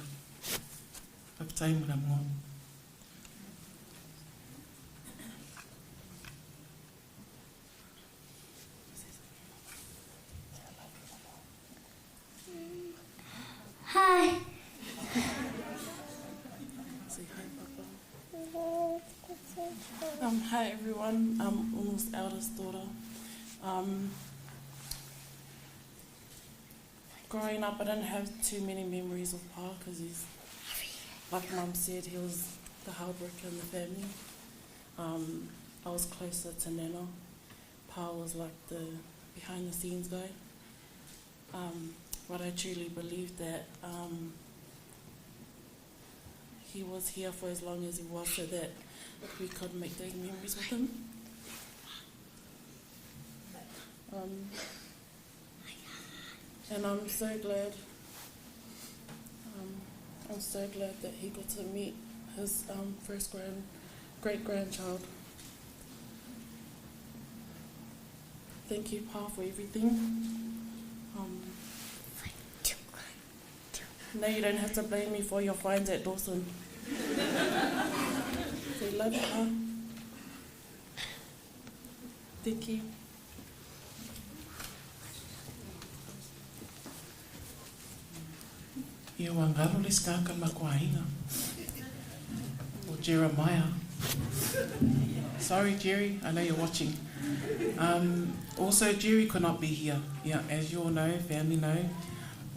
Hi. Um, hi everyone, I'm Uno's eldest daughter. Um, growing up, I didn't have too many memories of Pa because he's, like Mum said, he was the hard worker in the family. Um, I was closer to Nana. Pa was like the behind the scenes guy. Um, but I truly believe that um, he was here for as long as he was so that we could make those memories with him. Um, and I'm so glad. Um, I'm so glad that he got to meet his um, first grand, great grandchild. Thank you, Pa, for everything. Um, now you don't have to blame me for your finds at Dawson. Say love you, Pa. Thank you. Ia ua galo le isi tagata o le matou aiga, o Jeremiah. Sorry Jerry, I know you're watching. Um, also Jerry could not be here. Yeah, as you all know, family know,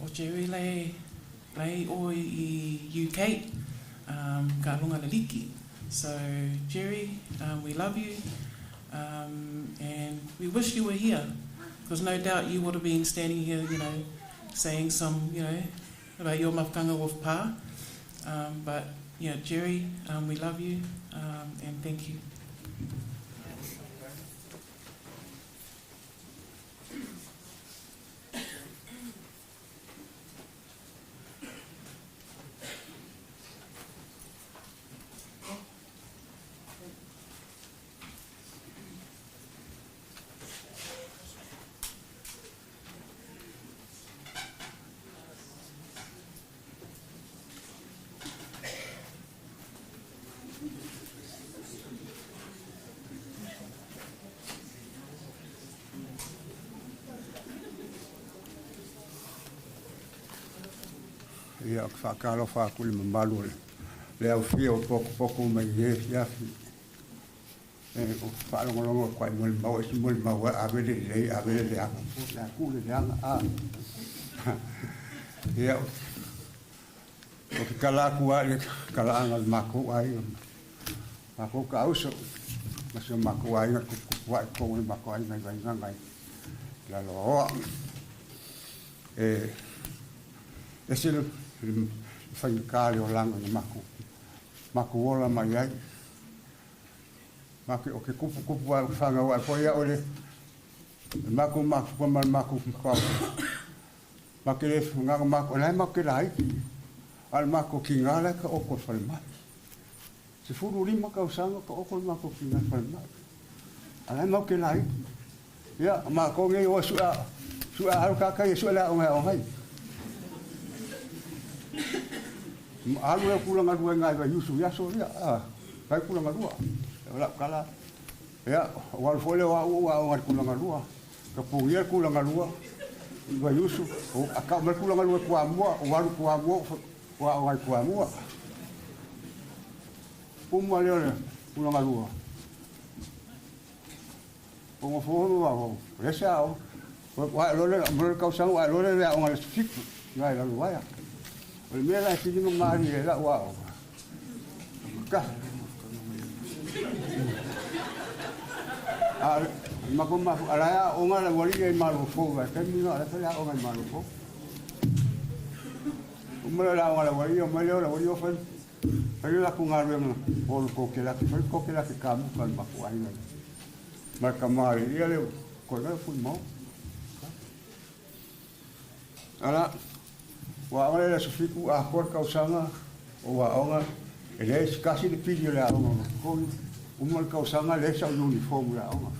o Jerry lei, lei o i UK, um, ka lunga le liki. So Jerry, um, we love you um, and we wish you were here because no doubt you would have been standing here, you know, saying some, you know, about your mafkanga with Pa. Um, but yeah, Jerry, um, we love you um, and thank you. Ia, ou te faatalofa atu i le mamalu o le aufia ua potopoto mai i lenei afiafi. E, ou te faalogologo atu ai i molimau, isi molimau e ave le lelei, ave le leaga. O le a tuu le leaga, a. Ia, ou te tala atu lava i le talaaga o le matou aiga, matou taauso, ma si o matou aiga tuputupu ae i totonu o le matou aiga i Vaigaga i Laloaoa. E ese le faigata le olaga na matou ola mai ai. Ou te tuputupu ae ou te fanau ae foi au i le matou mafuta ma le matou tuaoi. Matou te le na ona matou, o la e matou te laiti, a o le matou tiga la e taoto i le falemai. 15 tausaga taoto le matou tina i le falemai. A la e matou te laiti. Ia, o matou nei o e sue a, sue a alu tatai e sue le aoga e aoga ai. Alu lea tulaga lua i nai Vaiusu i aso ia, a, fai tulaga lua. O lau tala, ia, ua alu foi lea o au ou aoga i le tulaga lua. Tapunia le tulaga lua i Vaiusu, a tau mai le tulaga lua i Toamua, ua alu i Toamua, ua aoga i Toamua. Uma lea o le tulaga lua. Ua nofo loa au, o lea se aoga. Ua ae loa le, mo le tausaga ua ae loa le aoga i le aso 7, i i Lalovaea. O le mea la e sili ona malie ai lau aoga, ka. A matou mafu, a la e aoga le aualii ia i Malofou, a taimi lena o la e fai le aoga i Malofou. Uma lea o le aoga a le aualii, omai lea o le aualii o fai, fai le latou galuega o le kokelaki, fai le kokelaki kamuta a le matou aiga. Ma le tamalii ia le koe le fui mau. Ala, ua aoga le aso 7 atoa le tausaga o aoga, e leai se tasi le pili o le aoga o totogi, uma le tausaga leai sau uniform o le aoga.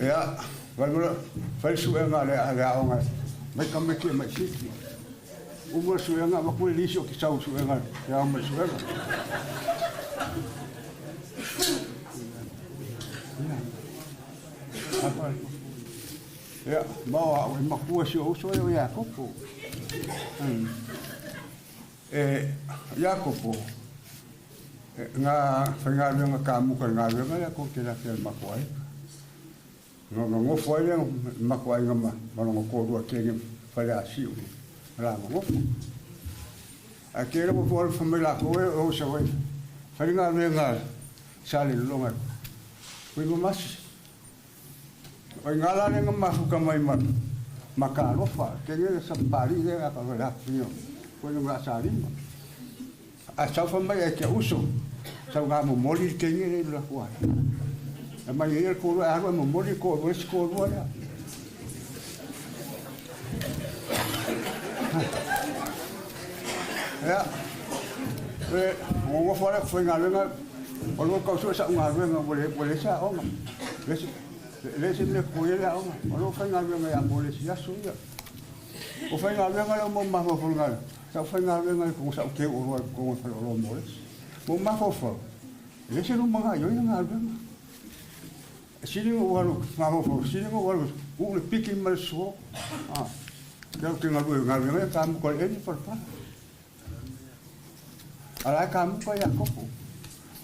Ia, fai le suega a le aoga mai tamaiti e mai siki. Uma le suega, avatu le lisi o te sau suega, e ao mai suega. Ia, ma o au e matua si ou uso e o Iakopo. E, Iakopo, ngā whaingaluenga kāmuka i galuega lea ko te laki a le matou aiga. Na nonofo ai lea le matou aiga ma lona toalua teine Faleasiu ma la nonofo. Ae tele ua tuu alofa mai latou e o i Savaii fai le galuega a Salelologa e fai ma masi. O i ina la lea na mafuta mai ma Matalofa, tele le sapapalii lea a le afifio koe le Salima. Ae sau fai mai ai ke uso, sau ga momoli le teine lea i le latou aiga. Aumai ai le toalua e alu ae momoli le toalua le isi toalua lea. Ia, e nonofo lava le faigaluega, o lou tau sue sau galuega ua leai se aoga. E leai se mea e totogi ai le aoga. O lou faigaluega ia mo le isi aso ia. O faigaluega lea ua mafaufau i le Sa ou faigaluega i totonu, sa ou teu oloa i totonu o le faleoloa o Molesi. Ua ou mafaufau, e leai se luma gaoioi le galuega. E sili ona ou alu, mafaufau, e sili ona ou alu uu le piki ma le suo. Ah, ke au te galue i galuega ia kamuka i le eni palapala. A la e kamuka Iakopo.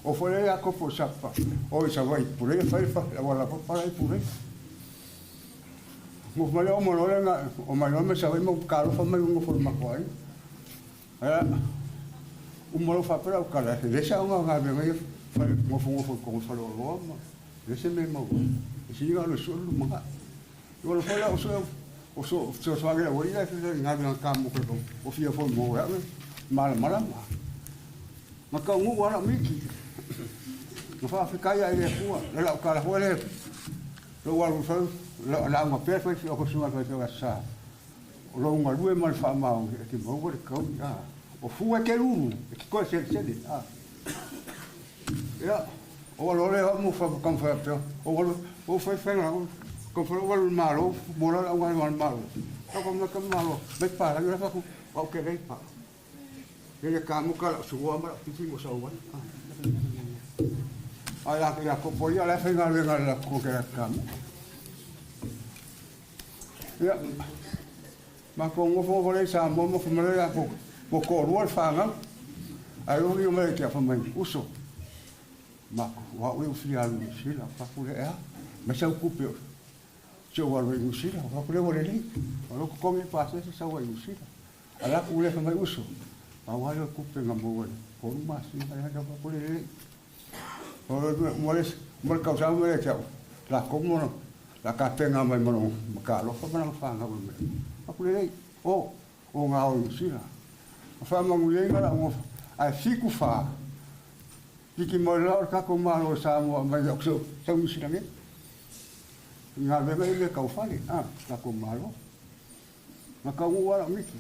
O foi lea Iakopo sa pa, o i Savaii pulei e fai le fa, auala papala i pulei. Nofo mai lea oma loa lea, omai loa mai Savaii ma talofa mai nofo i le matou aiga. Ia, Uma loa faapea lau tala, e leai se aoga o galuega ia e nofonofo i totonu o le faleoloa ma leai se mea e maua ai. E sili ona alu e sue le lumanai. Ua alu foi la o sue o fesoasoani i le aualii la e fia i galuega kamuta ua fia foi mo au e malamalama. Na taunuu lava lau miti. Na faafetai lava i le Atua. O lau tala foi lea, lou alu i fale, lauga pea le faifeau, susuga i le faifeau Aso Sa. O lou galue ma le faamaoni e te maua le taui, a. O fua e te lulu, e te toe selesele, a. Ia, ou alu loa lea au ma taumafai atu, ou alu, ou fai faiga, taumafai ou alu i le Malo, mo la le augaluega a le Malo. Tau ka mai ka Malo, mai palagi la fatu, au ke lei pa. Ele ka muka lau sua ma lau pipi mo sau ai. A ia ia ko po ia la faiga le la ko ke la ka muka. Ia, matou nofonofo lea i Samoa ma fai mai lea ua ua toalua le fanau. Ae oo ia mai ia te au fai mai, uso, matou, o au lea ua fia alu i Niu Sila. Ou fai atu lea, e a? Aumai sau tupe se i ou alu ai i Niu Sila. Ou fai atu lea ua lelei, o lea ua totogi le pasese sau ai i Niu Sila. Alu atu lea fai mai, uso, pau lava lea o le tupe na maua i le 3 masina lea. Ou fai atu lea, lelei. Ua le tausaga mai ia te au, latou ma la tapena mai ma lona matalofa ma lana fanau e mai. Aku lelei, o, o ngā o Niu Sila. A faamanuiaina lau nofo, ae 74, piki mai la o le tatou Malo o Samoa mai au sau, sau Niu Sila nei. I galuega ia mea tau fale, a, tatou Malo. Na taunuu lava lau miti.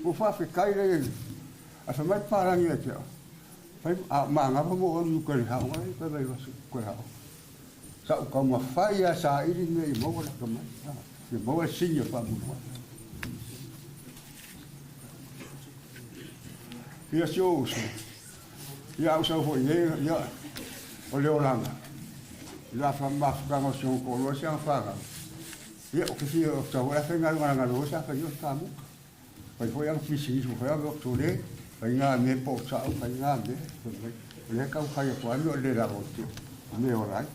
Ua faafetai lea i ae fai mai papalagi ia te au, fai a o manava mo oe i uka i le aoga lea i uka i Vaivase uka i le aoga. Sa ou taumafai lava e saili mea ia maua le atamai, ia maua le sini o faamulimuli. Ia si ou uso, ia au sau foi nei, ia o le olaga, i la mafutaga o si ona toalua si ana fanau. Ia, ou te fia, ou te tau foi faigaluega galuega sa fai o kamuta. Fai foi ana pisinisi ua fai ana tole, fai ngā mea po o sa'o, fai ngā mea, fai mai. O lea tau fai atu ai mea o le lalo o te mea ola ai.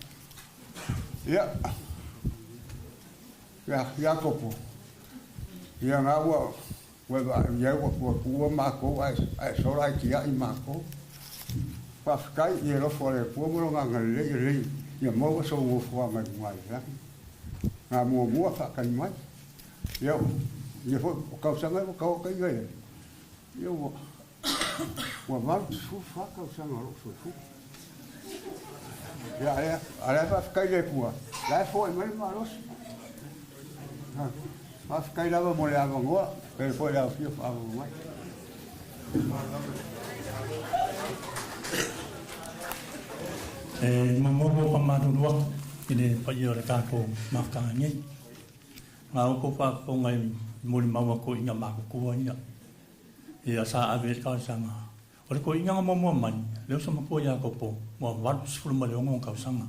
Ia, ia, Iakopo, ia ngā ua, ua e ia ua ua tuua mākou ae, ae sola ai tia'i mākou. Faafetai i e alofa o le Atua ma lona agalelei e lelei ia maua sou nofoaga i luga i le lagi. Ngā muamua faatali mai. Ia, ia foi, o tausaga ua tau ata ia ai. Ia ua, ua 84 tausaga o lou soifua. Ia, a lea, a lea faafetai i le Atua, la e foai mai le malosi. Faafetai lava mo le avanoa, pei foi le aofia faaavanoa mai. E muamua ua faamalulu atu i le paia o le tatou mafutaga nei. Na outou faafofoga i molimau a toeaiina matutua ia, ia sa ave ai le talosaga. O le toeaina na muamua mai, lea ua samatua ia Iakopo, ua 86 ona tausaga.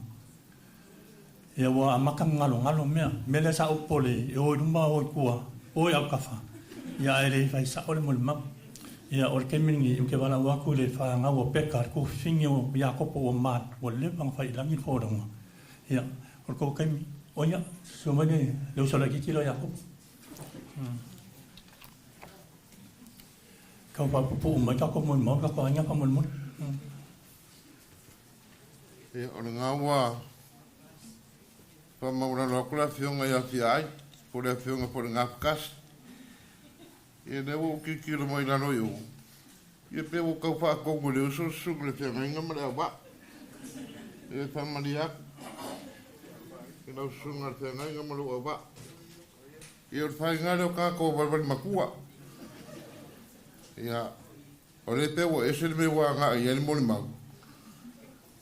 Ia ua amata ona galogalo mea. O le mea lea sa ou popole e o i luma o i tua, o i autafa, ia ae le fai sao le molimau. Ia o le taimi lenei ou te valaau atu i le fanau a Peka, le tuafafine o Iakopo ua ma, ua leva ona fai i lagi le folauga. Ia, o le tou taimi. O ia, susu mai le, le uso laitiiti lea o Iakopo. Tau faapupuu mai tatou molimau, tatou aiga faamolemole. Ia, o lena ua faamaualalo atu le Afioga ia Fiaai, po o le Afioga foi i le Gafatasi. Ia, lea ua ou tilotilo mai i lalo i o, ia pei ua tau faatonu e le uso le susuga i le feagaiga ma le auvaa. Ia, e faamalie atu i lau susuga i le feagaiga ma lou auvaa. Ia, o le faiga lea o tagata ua valivali matua. Ia, O lea pei ua ese le mea ua agai i ai le molimau.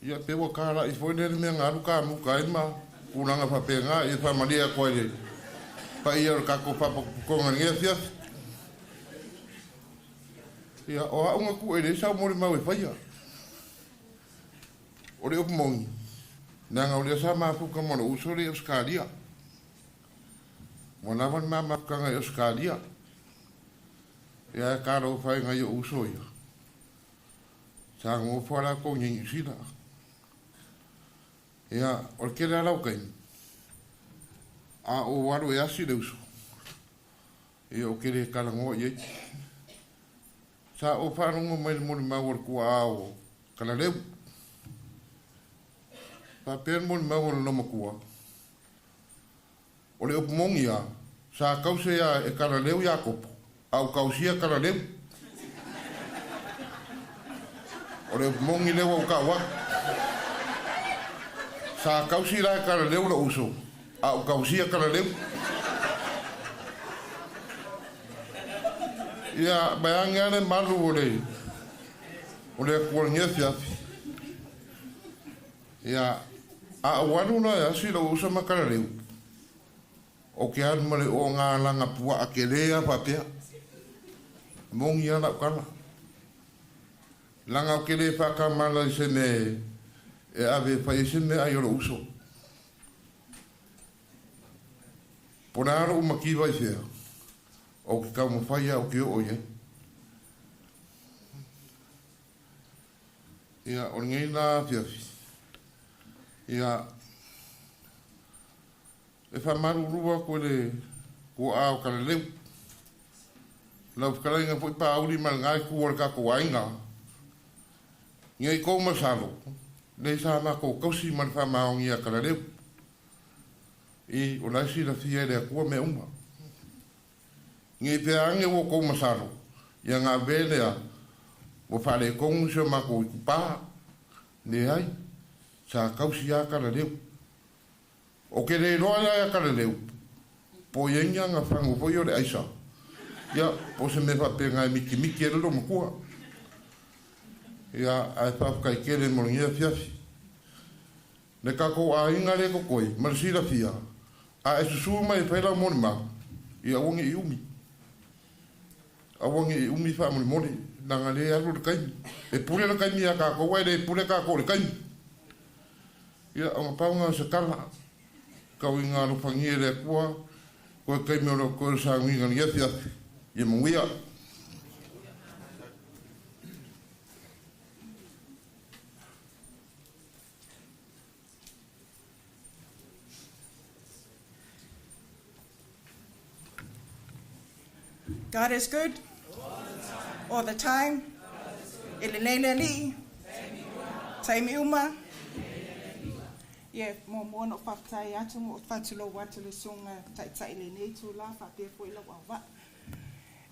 Ia pei ua talai foi lea le mea na alu kamuta ai ma tulaga faapena. Ia faamalie atu ai i le paia o le tatou Faalapotopotoga i lenei afiafi. Ia, o au na tuu e leai sau molimau e faia. O le upu moni, leaga o lea sa mafuta ma lou uso lea i Ausetalia. Ua lava le ma mafutaga i Ausetalia. Ia e talofa ai nai ou uso ia. Sa nofo a latou i Niu Sila. Ia, o le tele lava o taimi, a ou alu e asi le uso, ia ou te le talanoa i ai. Sa ou faalogo mai i le molimau a le tuaa o Kalaleu. Faapea le molimau a le loomatua, O le upu moni a, sa tause a e Kalaleu Iakopo, a ua tausia Kalaleu. O le upu moni lea ua ou tau atu. Sa tausi la e Kalaleu lou uso, a ua tausia Kalaleu. Ia, vaeane lava le malu o le o le Atua i lenei afiafi. Ia, a ou alu la e asi lou uso ma Kalaleu, ou te alu ma le ogalaga puaa tele lava faapea. Moni lava lau tala. Leaga ou te le faatamala i se mea e ave e fai ai se meaai o lou uso. Po o le a lou mativa i fea, ou te taumafai lava ou te oo i ai. Ia, o lenei la afiafi, ia, e faamalulu atu i le tuaa o Kalaleu, lau fetalaiga foi Paauli ma lena itu o le tatou aiga, ne i tou masalo, lea sa matou tausi ma le faamaoni ia Kalaleu. I, o la e silafia e le Atua mea uma. Ne i pea ane ua outou masalo, ia na avea lea ua faaletonu si o matou itupa. Leai, sa tausi lava Kalaleu. Ou te le iloa la ia Kalaleu, po o i ai ni aga fagu foi o le aisa, ia, po o se mea faapena e mitimiti ai le loomatua. Ia, ae faafetai tele mo lenei afiafi. Le tatou aiga lea e totoe, ma le silafia, a e susu mai e fai lau molimau, ia aua ne i umi. Aua ne i umi faamolemole, leaga lea e alu le taimi. E pule le taimi iā tatou, ae le pule tatou i le taimi. Ia, ona pau lena o se tala, tau ina alofagia e le Atua koe taimi o lo o toe sauniga i lenei afiafi. Ia manuia. God is good all the time. E lelei le Alii. Taimi uma. Ia, muamua ona ou faafetai atu ma ou faatulou atu i le Susuga Taitai i lenei itula faapea foi lau auvaa.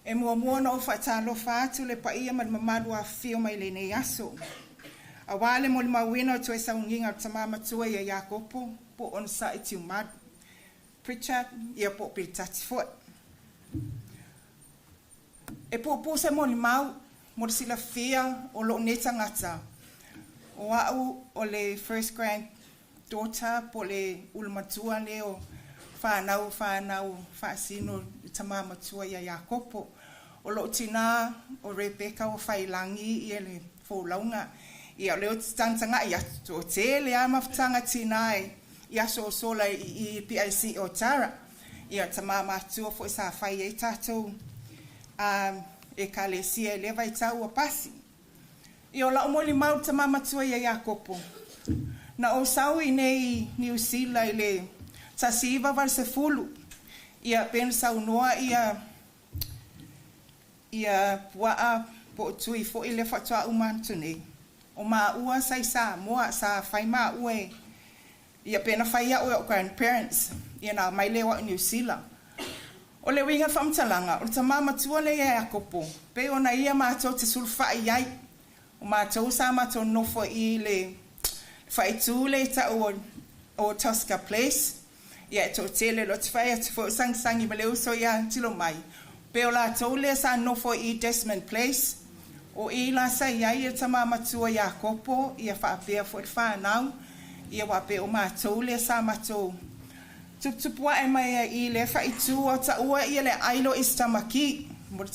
E muamua ona ou faatalofa atu le paia ma le mamalu afifio mai lenei aso, aua le molimauina o toe sauniga o le tama matua ia Iakopo po o Onosai Tiumalu Pritchard, ia po o Pilitati foi. E puupuu se molimau mo le silafia o lou nei tagata, o au o le first grand daughter po o le ulu matua lea o fanau o fanau faasino i le tama matua ia Iakopo. O lou tina o Rebecca ua failangi ia le folauga. Ia o lea ou te tagatagai atu, toatele lava mafutaga tina i aso o sola i i PIC o Tara. Ia tama matua foi sa fai ai tatou Ekalesia i lea vaitau ua pasi. Ia o lau molimau i le tama matua ia Iakopo. Na ou sau i nei i Niu Sila i le 1980, ia pei ona saunoa ia ia puaa po o tui foi lea faatoa uma atu nei. O maua sa i Samoa, sa fai maua e Ia pei na fai au e o'u grandparents, ia na aumai lea o au i Niu Sila. O le uiga o le faamatalaga, o le tama matua lea ia Iakopo, pei ona ia matou te sulufai i ai. O matou sa matou nofo i le faaitu lea i ta'u o Tosca Place, ia e toatele loa te fai atu foi o Sagisagi ma le uso ia Tilomai, pei o latou lea sa nofo i Desmond Place, O i la sa i ai le tama matua Iakopo, ia faapea foi le fanau, ia aua pei o matou lea sa matou tuputupu ae mai ai i lea faaitu a o taua ia le aai loa i Sitamaki mo le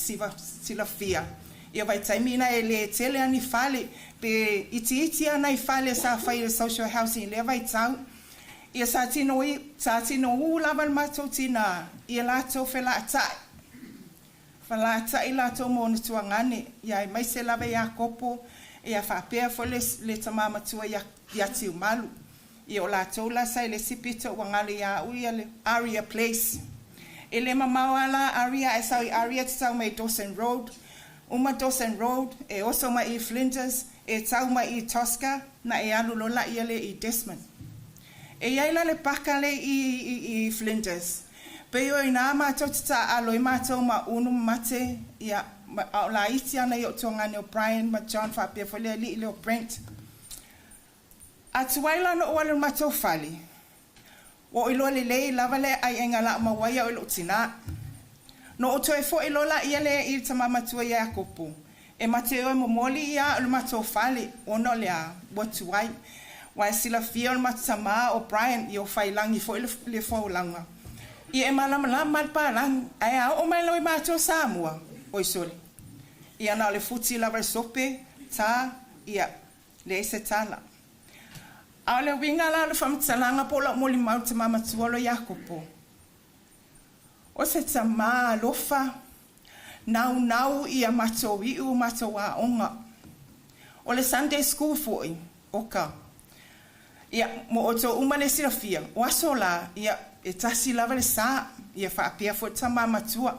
silafia ia vaitaimi ina e le tele a ni fale pe itiiti a nai fale sa fai e le social housing i lea vaitau ia sa tino sa tino u lava le matou tina ia latou felaatai Falataʻi latou ma ona tuagane, ia aemaise lava Iakopo, ia faapea foi le, le tama matua ia, ia Tiumalu. Ia o latou la sa i le isi pito ua galo ia au ia le Aria Place. E le mamao a la Aria ae sau i Aria te tau mai Dawson Road. Uma Dawson Road, e oso mai i Flinders, e tau mai i Tosca, na e alu loa laia lea i Desmond. E i ai la le paka lea i i i Flinders. Pei o inā matou te taaalo ai matou ma Unu ma Mate, ia, ma, a o laiti ana i o'u tuagane o Brian ma John faapea foi le alii lea o Brent. A tuai la ona ou alu i le matou fale, Ua ou iloa lelei lava le aiaiga la mau ai au e lou tinā. No ou toe foʻi loa laia lea i le tamā matua ia Iakopo, e mate o e momoli ia a'u i le matou fale, ona o le a, ua tuai. Ua e silafia o le matou tamā o Brian ia ua failangi foi le, le folauga. Ia e malamalama le palagi, ae a oo mai loa i matou Samoa, oi sole. Ia na o le futi lava le sope, tā, ia, leai se tala. A o le uiga la o le faamatalaga po o lau molimau i le tama matua o Iakopo, o se tama alofa, naunau ia matou iu matou aoga. O le Sunday School foi, oka. Ia, mo outou uma le silafia, o aso la, ia, e tasi lava le sa, ia faapea foi le tama matua.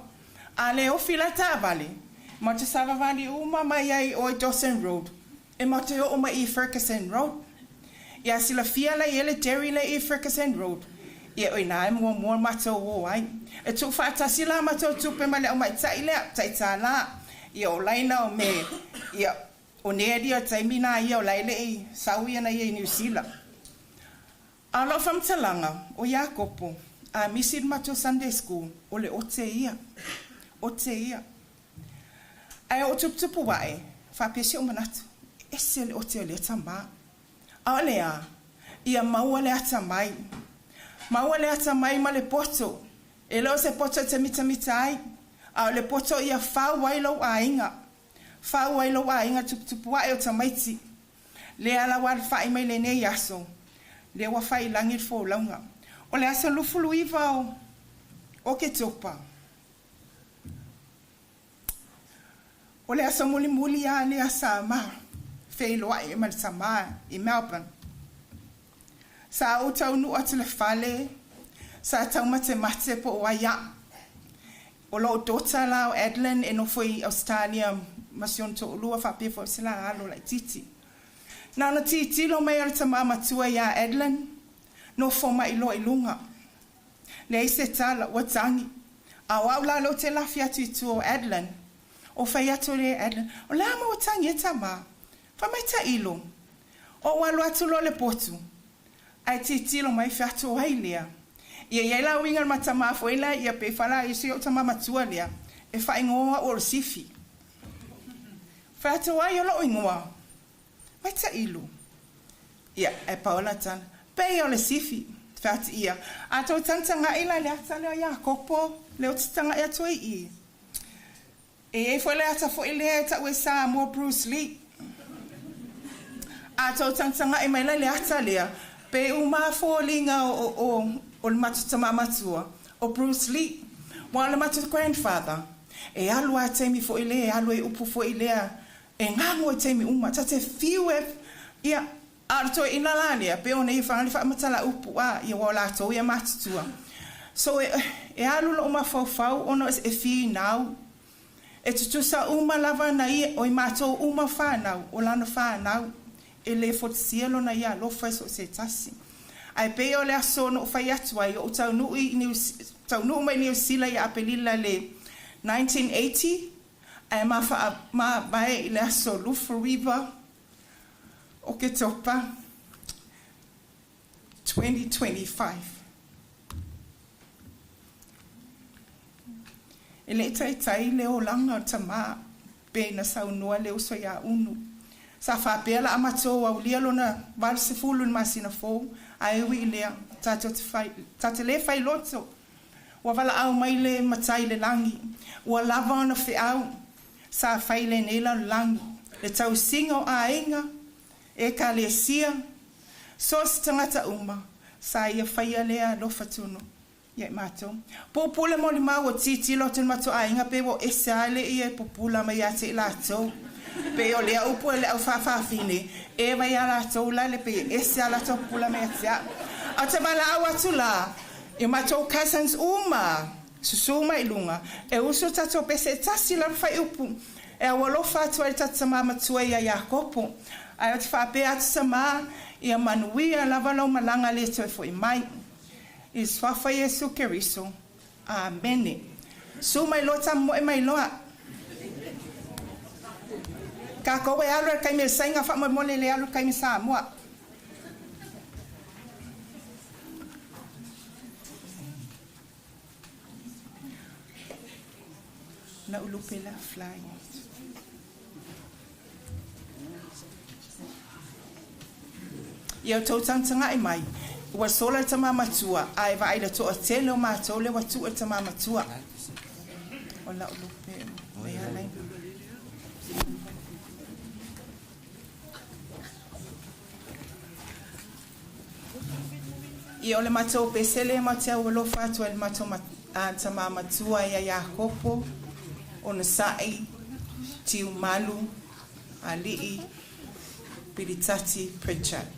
A le ofi la taavale, matou te savavali uma mai ai i o i Dawson Road, E matou oo mai i Ferguson Road. Ia silafia la i ai le dairy lea i Ferguson Road, ia o ina e muamua matou o ai. E tuufaatasi la matou tupe ma le aumaitai lea, tai $1. Ia o laina o me, ia o Ned ia o le taimi na ia o la e le i sau ia na ia i Niu Sila. A o lau faamatalaga, o Iakopo, a misi le matou Sunday School, o le ote ia. Ote ia. Ae ou tuputupu ae, faapea si ou manatu, e ese le ote o lea tamā. A o le a? Ia maua le atamai. Maua le atamai ma le poto. E le o se poto e te mitamita ai, a o le poto ia fau ai lou aiga. Fau ai lou aiga tuputupu ae o tamaiti. Lea la ua alafai mai lenei aso, lea ua fai i lagi le folauga. O le aso 29 o Oketopa. O le aso mulimuli lava lea sa ma feiloai ma le tama i Melbourne. Sa ou taunuu atu i le fale, sa taumatemate po o ai a'u. O lou daughter la o Adeline e nofo i Ausetalia ma si ona toalua faapea foi o se la alo laitiiti. Na ona tilotilo mai o le tama matua iā Adeline, nofo mai loa i luga. Leai se tala, ua tagi. A o au la lea ou te lafi atu i tua o Adeline, o fai atu le Adeline, O le a mea ua tagi ai tama? Fai mai tailo. Ou alu atu loa le potu, ae tilotilo mai fai atu o ai lea? Ia i ai la uiga le ma tama foi la ia pe fa la si ou tama matua lea, e faaigoa au o le Sifi. Fai atu o ai o lou igoa? Mai tailo. Ia, ae pau la tala. Pei o le sifi, fai atu ia, a tou tagatagai la i le ata lea o Iakopo, lea ou te tagai atu ai i i. E i ai foi le ata foi lea e tau e Samoa Bruce Lee. A tou tagatagai mai la i le ata lea, pei uma foliga o, o, o le matou tama matua, o Bruce Lee. Aua o le matou grandfather, e alu a taimi foi lea, e alu ai upu foi lea, E gago i taimi uma, ta te fiu e, ia, a o le toeaina la lea, pei ona ia whanga le whaamatala upu a, ia ua o latou ia matutua. So e, e alu lou mafaufau ona e finau, e tutusa uma lava na ia, o i matou uma whanau, o lana whanau, e le fotusia lona ia alofa i so o se tasi. Ae pei o le aso na ou fai atu ai, ou taunuu i Niu, taunuu mai Niu Sila ia Apelila le 1980, Ae ma faamavae i le aso 29 Oketopa 2025. E le i taitai le olaga o le tamā pei na saunoa le uso iā Unu. Sa faapea la a matou aulia lona 80 i le masina fou, ae ui i lea, tatou te fai, ta te le fai loto. Ua valaau mai le Matai i le lagi, ua lava ona feau, sa fai i lenei lalolagi, le tausiga o aiga, Ekalesia, so o se tagata uma, sa ia faia lea alofa tonu ia i matou. Pupula molimau ua tilotilo atu le matou aiga pei ua ese lava le ia e pupula mai ia te i latou. Pei o lea upu e le au faafafine, e vai ia latou la le pei e ese a latou pupula mai ia te au. A ou te valaau atu la, I matou cousins uma, susu mai i luga, e usu tatou pese e tasi lava faiupu. E aualofa atu ai le tatou tamā matua ia Iakopo. Ae ou te faapea atu tamā, ia manuia lava lau malaga le toe fo'i mai. I le Suafa Iesu Keriso. Amene. Su mai loa tamomoe mai loa. Takou e alu i le taimi o le saina faamolemole le alu i le taimi Samoa. Na ou lupe la fly. Ia outou tagatagai mai, ua sola le tama matua, a e vaai i le toatele o matou lea ua tuu e le tama matua. O lau lupe e ala ai. Ia o le matou pese lea matou te aualofa atu ai i le matou tama matua ia Iakopo, Onosai, Tiumalu, Alii, Pilitati Pritchard.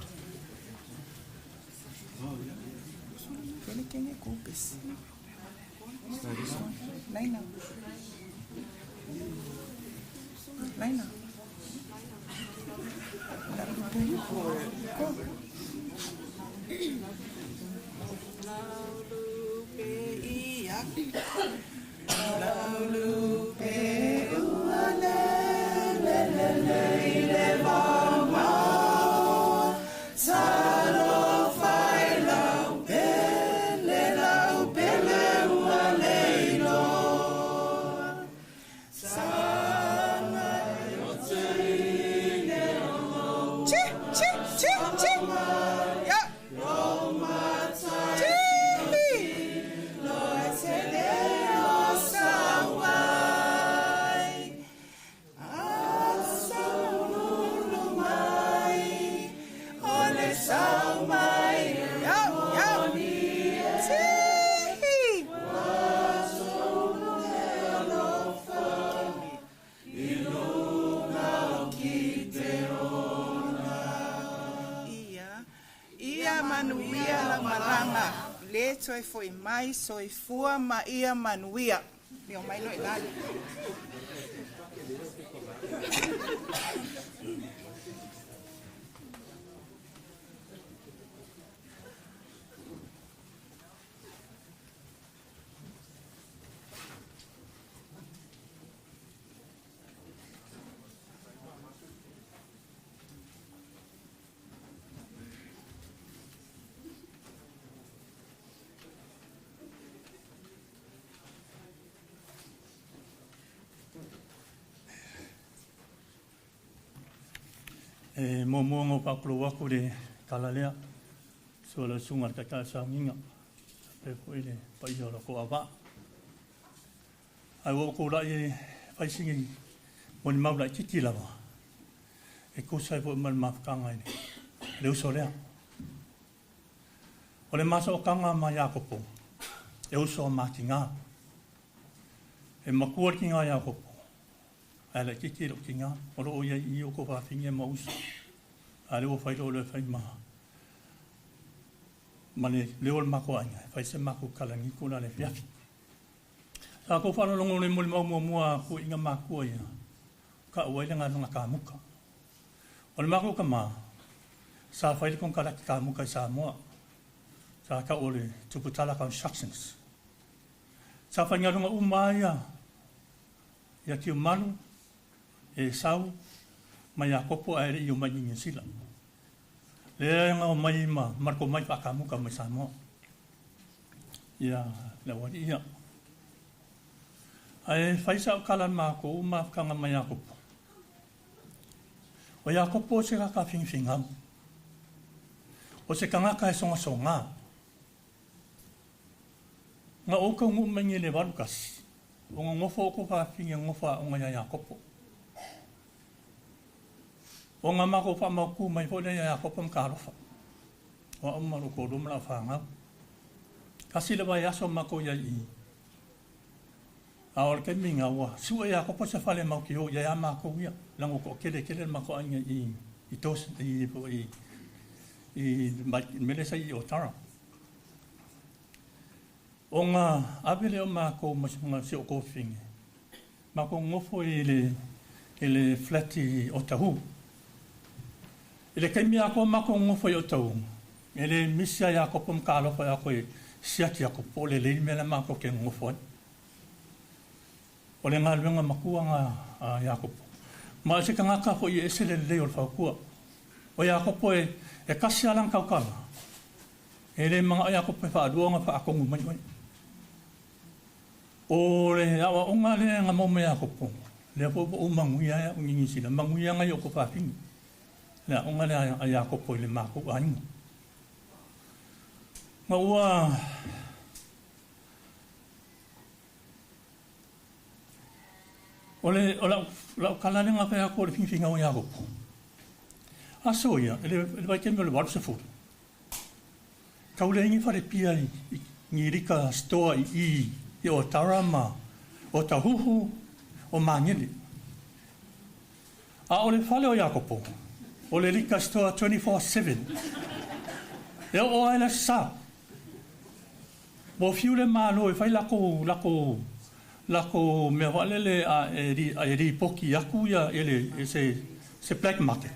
Ia manuia lau malaga, le toe foi mai, soifua ma ia manuia. Mio mai loa i lalo. E muamua ona ou faatulou atu i le tala lea, susu o lau susuga i le Taitai o le Sauniga, faapea foi le paia o lo outou auvaa. Ae ua ou tulai e fai sina molimau laitiiti lava e tusa ai foi ma le mafutaga i le uso lea. O le masootaga ma Iakopo, e uso a matiga. E matua le tiga a Iakopo, ae laitiiti lou tiga. O lo o i ai i i o kou fafine ma uso. A o lea ua fai loa e fai ma ma le leo o le matou aiga, e fai se matou kalanitu la le afiafi. Sa tou faalogologo i le molimau muamua a tuuaiga matua ia, tau ai le galuega kamuta. O le matou tama, sa fai le konekarate kamuta i Samoa, sa tau o le Tuputala Constructions. Sa faigaluega uma lava ia ia Tiumalu, Esau ma Iakopo ae le i omai i Niu Sila. Lea na omai ma ma le tomai faakamuta mai Samoa. Ia le aualii ia. Ae fai sau tala i matou mafutaga ma Iakopo. O Iakopo o se tagata figafigau. O se tagata e sogasoga. Na ou taunuu mai nei i le 81, ua nonofo outou fafine nonofo aoga ia Iakopo. Ona matou faamautu mai foi lea ia Iakopo ma Talofa, o au ma lou toalua ma lau fanau. Tasi le vaiaso matou i ai i i. A o le taimi lena, ua sue Iakopo se fale mautio i ai a matou ia, leaga ua toatele tele le matou aiga i i Dawson, i i i le mea lea sa i Otara. Ona ave lea o matou ma si ou toafine, matou nonofo i le i le flat i Otahuhu. I le taimi atoa matou nonofo i Otahuhu, e le misi a Iakopo ma Talofa e o atu e siaki atu po o lelei le mea la matou te nonofo ai. O le galuega matua na a Iakopo. Ma o se tagata foi e ese le lelei o le fautua. O Iakopo e, e tasi lava lana tautala. E le manao Iakopo e faalua ona faatonu mai oe. O le aoaoga lea na maua mai Iakopo, lea foi ua ou manuia ai au i Niu Sila, manuia nai ou fafine. Le aoga lea a Iakopo i le matou aiga. Ma ua O le, o lau, lau tala lea na fai atu o le figafigau o Iakopo. Aso ia, i le, i le vaitaimi o le 80, tau leai ni falepia i, i ni lika store i i i Otara ma Otahuhu o Magele. A o le fale o Iakopo, o le lika store 24/7. E oo lava i le Aso Sa. Ua fiu le Malo e fai lakou lakou lakou mea faalele a e a e lipoti atu ia i le i se se black market.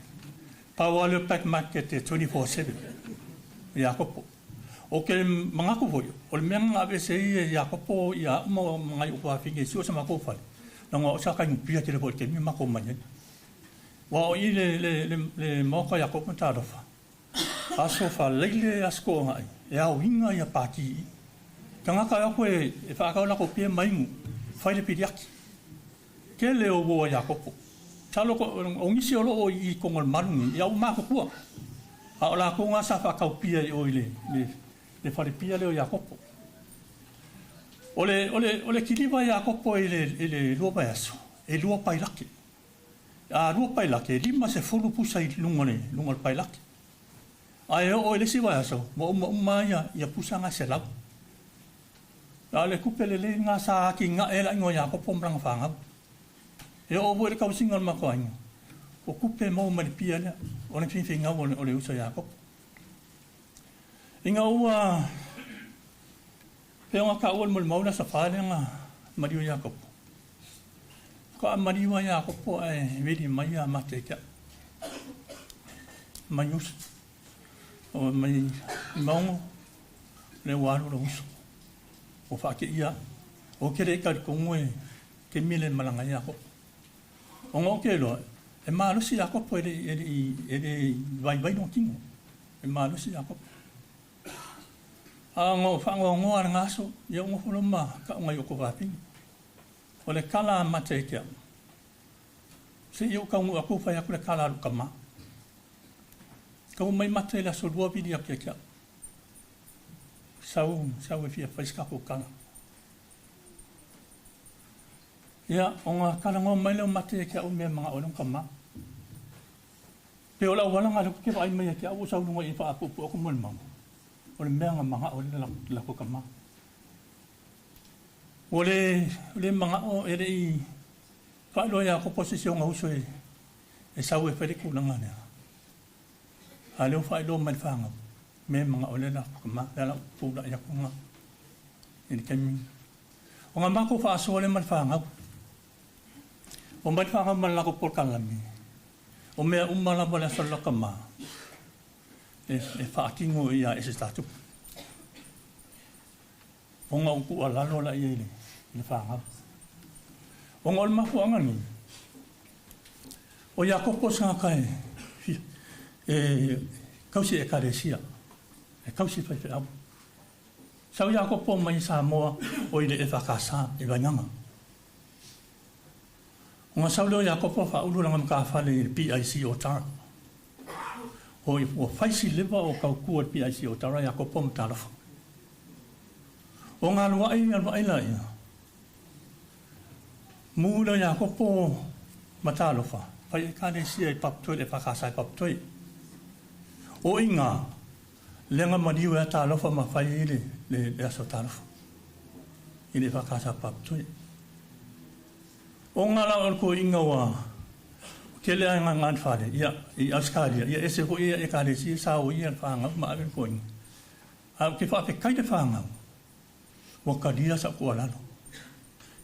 Pau lava lea o black market e 24/7 i Iakopo. Ou te manatu foi, o le mea na aveese ai e Iakopo ia a'u ma ma nai ou tuafafine i sue o se matou fale, leaga o a'u sa tainupia tele foi i le taimi a matou omai ai. Aua o i le le le le maota o Iakopo ma Talofa, Aso Faraile, Aso Toonai, e aoina ia Pati i tagata e o atu e faatau latou pia ma inu, fai le piliati. Tele o uo a Iakopo. Masalo o nisi o lo o i i totonu o le malu nei, ia ua matutua. A o latou na sa faatau pia i o i le, le, le fale pia lea o Iakopo. O le, o le, o le kiliva a Iakopo i le, i le lua vaiaso, e lua pailate. A lua pailate, e 50 pusa i luga o le, luga o le pailate. Ae oo i le isi vaiaso, ua uma uma ia, ia pusa na e 100. A o le tupe lelei lena sa atinae ai le aiga o Iakopo ma lana fanau. E oo foi i le tausiga o le matou aiga, o tupe e maua mai le pia lea, o le finfinau o le, o le uso ia Iakopo. Ina ua pei ona taua le molimau le Aso Fa lea na maliu ai Iakopo, Faatoa maliu lava Iakopo ae vili mai ia mate ia te au. Mai uso. O mai Maogo, lea ua alu lou uso. Ua faateia au. Ou te le i talitonu e taimi le malaga ai Iakopo. Ona ou te iloa, e malosi Iakopo e le i, e le i, e le i vaivai lona tino. E malosi Iakopo. A ona ou faanoanoa i lena aso, ia ou nofo loa ma tau nai ou tuafafine. O le tala a mate ia te au, se i ou taunuu atu fai atu le tala a lou tama. Tau mai mate i le aso lua vili atu ia te au. Sau, sau e fia fai se tatou tala. Ia, ona talanoa mai lea o mate ia te au i mea e manao ai lona tama. Pei o le auala lena lea ou te vaai mai ia te au o sau i luga i i e faapuupuu atu molimau, o le mea na manao ai le latou tama. Ua le, le manao e le i faailoa ia Iakopo se isi o ona uso e, e sau e fai le tulaga lea. A o lea ua faailoa mai i le fanau, mea e manao ai le latou tama, lea la ua tulai atu lena i le taimi. Ona matou faasoa lea ma le fanau. Omai le fanau ma le latou polokalame, o mea uma lava le aso lata ma e, e faatino ia e se tatou. Ona ou tuualalo laia i le, i le fanau. Ona o le mafuaaga lenei, o Iakopo se tagata e, e tausi ekalesia, e tausi faifeau. Sau Iakopo mai Samoa o i le EFKS i Vaigaga. Ona sau lea o Iakopo faaulu lana matafale i le PIC o Tara. O ua fai si leva o tautua i le PIC o Tara Iakopo ma Talofa. O nga aluai aluai laia, mu lea o Iakopo ma Talofa, fai ekalesia i Papatoe le EFKS i Papatoe. O iga, lea na maliu ai a Talofa ma fai ai le, le, le aso Talofa i le EFKS Papatoe. O nga la o le toeaina ua tele a nga fale ia i Ausetalia ia ese foi ia ekalesia sa o ia le fanau ma ave le toeaina. Ae ou te faafetai le fanau ua talia sau tuualalo.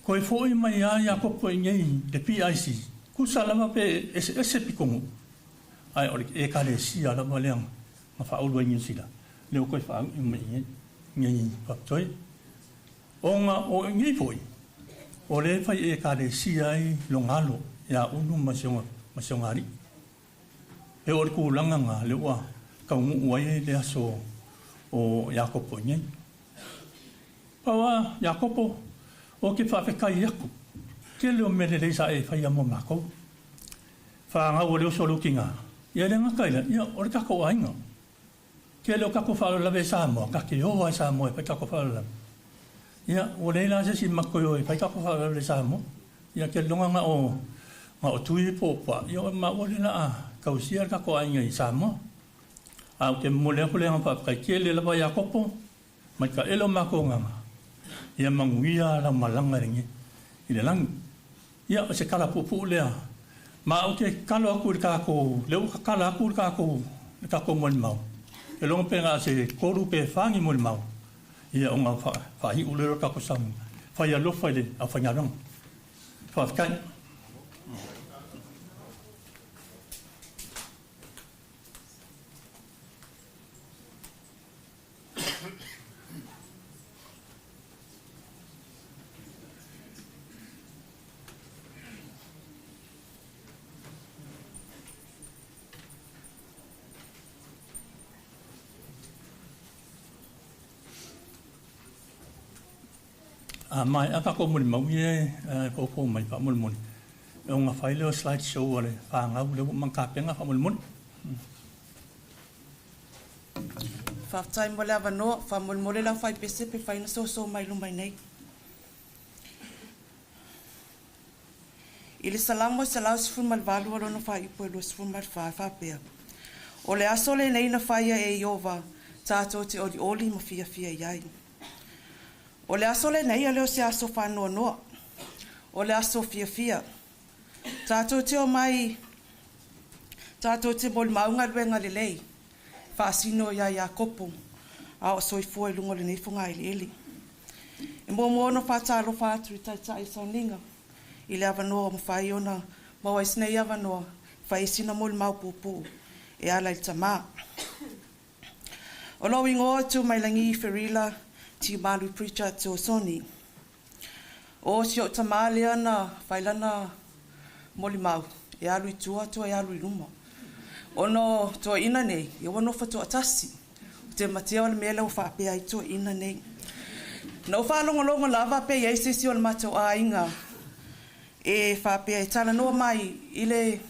Toe foi mai lava Iakopo i inei i le PIC. Tutusa lava pe eseese pitonuu, ae o le Ekalesia lava lea na faaulu ai Niu Sila, lea ua toe faauiu mai i inei faapitoa. Ona o inei foi, o lea e fai Ekalesia ai lona alo ia Ulu ma si ona alii. E oo i le tulaga lena lea ua taunuu ai le aso o Iakopo i inei. Pau a Iakopo, Ou te faafetai atu, tele o mea lelei sa e faia mo makou. Fanau a le uso o lou tina, ia e le gata i lea, ia o le tatou aiga. Tele o tatou faalavelave i Samoa, ta te o lava i Samoa e fai tatou faalavelave. Ia, ua leai la se isi ma toe o e fai tatou faalavelave i Samoa. Ia keliloga na o na o Tui po o Pua, ia o maua lea o le a tausia le tatou aiga i Samoa. A ou te momoli atu le agaga faafetai tele lava Iakopo, Mai taele o matou agaga, ia manuia lau malaga i le lagi. Ia, o se tala puupuu lea. Ma ou te tatalo atu i le tatou, lea ua tatala atu le tatou, le tatou molimau, e logo pe na o se tolu pe fa ni molimau, ia ona faaiu lea o le tatou saunoaga. Fai alofa i le aufaigaluega. Faafetai. A maea tatou molimau ia e foufou mai faamolemole, ona fai lea o slide show a le fanau lea ua uma ona tapena faamolemole. Faafetai mo le avanoa. Faamolemole le aufaipese pe fai na soso mai luma i nei. I le Salamo e 118 o lona faaiupu e 24 e faapea, O le aso lenei na faia e Ieova tatou te olioli ma fiafia i ai. O le aso lenei e le o se aso faanoanoa, o le aso fiafia. Tatou te omai, tatou te molimau galuega lelei, faasino iā Iakopo, a o soifua i luga o lenei fogaeleele. E muamua ona faatalofa atu i Taitai o Sauniga i le avanoa ua mafai ona maua ai si nei avanoa e fai ai sina molimau puupuu e ala i le Tama. O lou igoa o Tumailagi Ferila Tiumalu Pritchard Tuosoni. O si ou tamā lea na fai lana molimau e alu i tua toe alu i luma. Ona o toeaiina nei, ia ua nofo toatasi. O te matea o le mea lea ua faapea ai toeaiina nei. Na ou faalogologo lava pe i ai se isi o le matou aiga e faapea e talanoa mai i le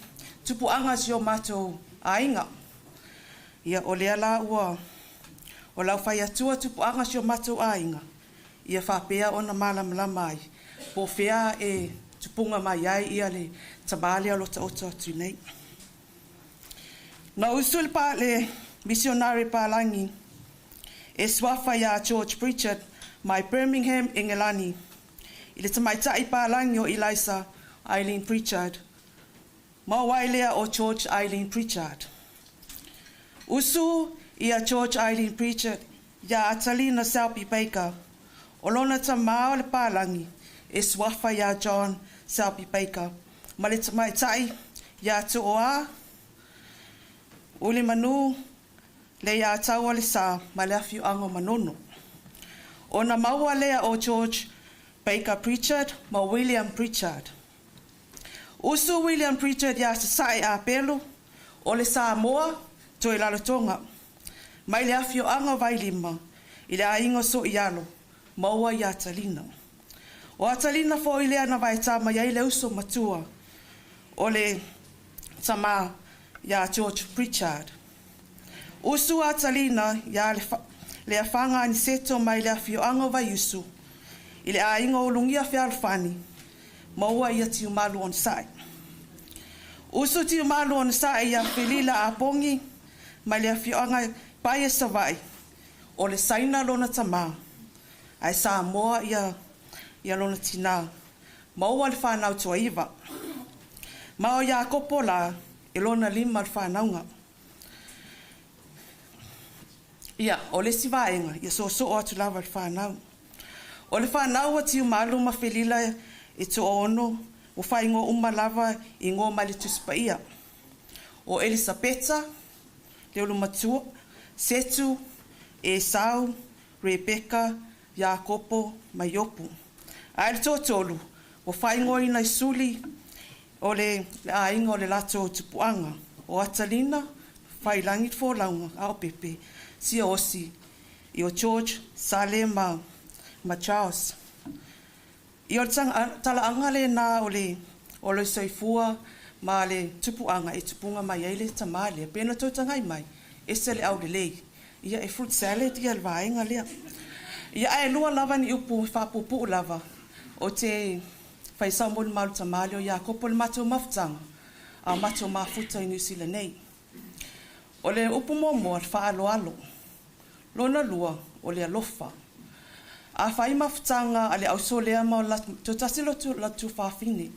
tupuaga o si o matou aiga. Ia o lea la ua o lau fai atua tupuaga o si o matou aiga, ia faapea ona malamalama ai po o fea e tupuga mai ai ia le tama lea o lo o taoto atu nei. Na usu le pa, le misionare palagi e suafa iā George Pritchard mai Birmingham, Engelani, i le tamaitai palagi o Eliza Eileen Pritchard, Maua ai lea o George Eileen Pritchard. Usu ia George Eileen Pritchard iā Atalina Selby Baker, o lona tamā o le pālagi e suafa iā John Selby Baker ma le tamaitai iā Tooā Ulimanu Leiatau o le Sa ma le afioaga o Manono. Ona maua lea o George Baker Pritchard ma William Pritchard. Usu William Pritchard iā Sasae Apelu, o le Samoa, toe Lalotoga, mai le afioaga o Vailima i le aiga o Soialo, maua i Atalina. O Atalina foi lea na vaetā mai ai le uso matua o le tama iā George Pritchard. Usu Atalina iā Leafaga Aniseto mai le afioaga o Vaiusu i le aiga o Ulugia Fealofani, Maua ia Tiumalu onosai. Usu Tiumalu onosai ia Felila Apongi mai le afioaga Paia Savaii, o le Saina lona tamā, ae Samoa ia ia lona tinā. Maua le whanau tuaiva. Ma o Iakopo la, e lona lima le whanauga. Ia, o le isi vaega, ia soosoo atu lava i le fanau. O le fanau a Tiumalu ma Felila e toaono, Ua faaigoa uma lava i igoa mai le Tusi Paia. O Elisapeta, le ulumatua, Setu, Esau, Rebeka, Iakopo ma Iopu. Ae le toatolu, ua faaigoaina i suli o le aiga o le latou tupuaga, o Atalina, Faiilagi le folauga, a o Pepe, Siaosi, i o George, Sale ma ma Charles. Ia o le talaaga lena o le o le soifua ma le tupuaga e tupuga mai ai le tama lea. Pe na tou tagai mai, ese le aulelei. Ia e fruit salad ia le vaega lea. Ia ae lua lava ni upu e faapuupuu lava o te fai sao mo le malu tama lea o Iakopo i le matou mafutaga a o matou mafuta i Niu Sila nei. O le upu muamua, le faaaloalo. Lona lua, o le alofa. A fai mafutaga a le ausolea ma o toatasi lo latou fafine,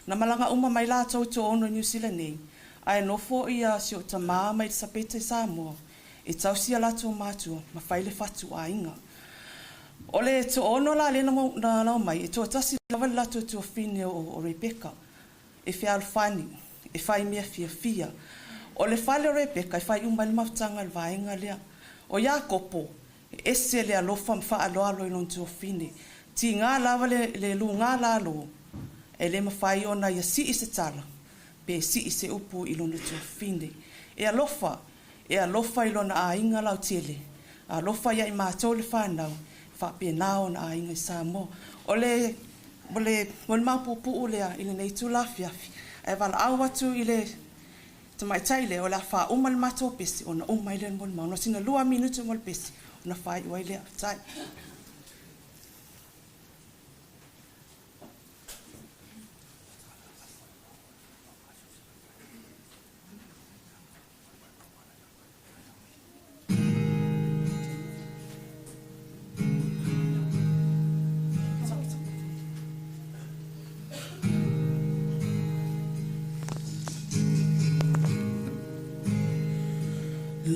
na malaga uma mai latou toaono i Niu Sila nei, ae nofo ia si ou tama ma Elisapeta i Samoa e tausi a latou matua ma fai le fatu aiga. O le toaono la lea na nao mai, e toatasi lava le latou tuafine o Rebecca. E fealofani, e fai mea fiafia. O le fale o Rebeka e fai uma ai le mafutaga i le vaega lea. O Iakopo, e ese le alofa ma faaaloalo i lona tuafine. Tiga lava le, le luga lalo, e le mafai ona ia sii se tala, pe sii se upu i lona tuafine. E alofa, e alofa i lona aiga lautele, alofa ia i matou le fanau, e faapena ona aiga i Samoa. O le O le molimau puupuu lea i lenei itula afiafi, ae valaau atu i le tamaitai lea o le a faauma le matou pese ona uma ai lea o le molimau. Na o sina lua minute mo le pese ona faaiu ai lea. Faafetai.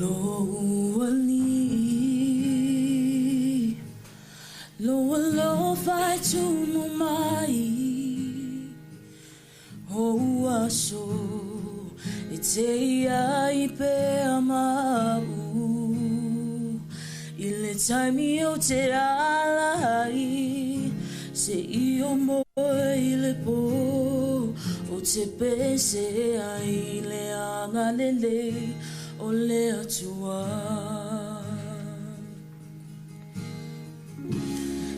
Lou alii, lou alofa e tumu mai. Ou aso e te iai pea ma au I le taimi ou te ala ai Se i o moe i le po Ou te pese ai i le agalelei o le Atua.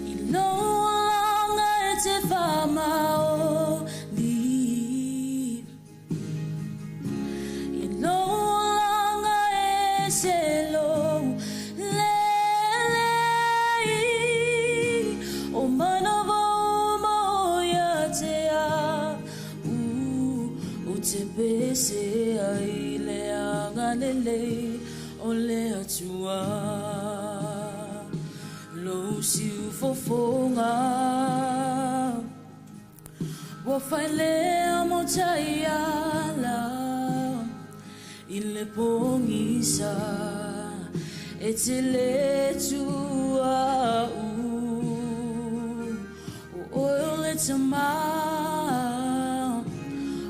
I lou olaga e te faamaoni I lou olaga e se lou lelei O manawa uma o ia te au Ou te pese ai i le agalelei o le Atua. Lou siufofoga Ua fai lea mo taiala I le pogisa E te le tuaʻu O oe o le tama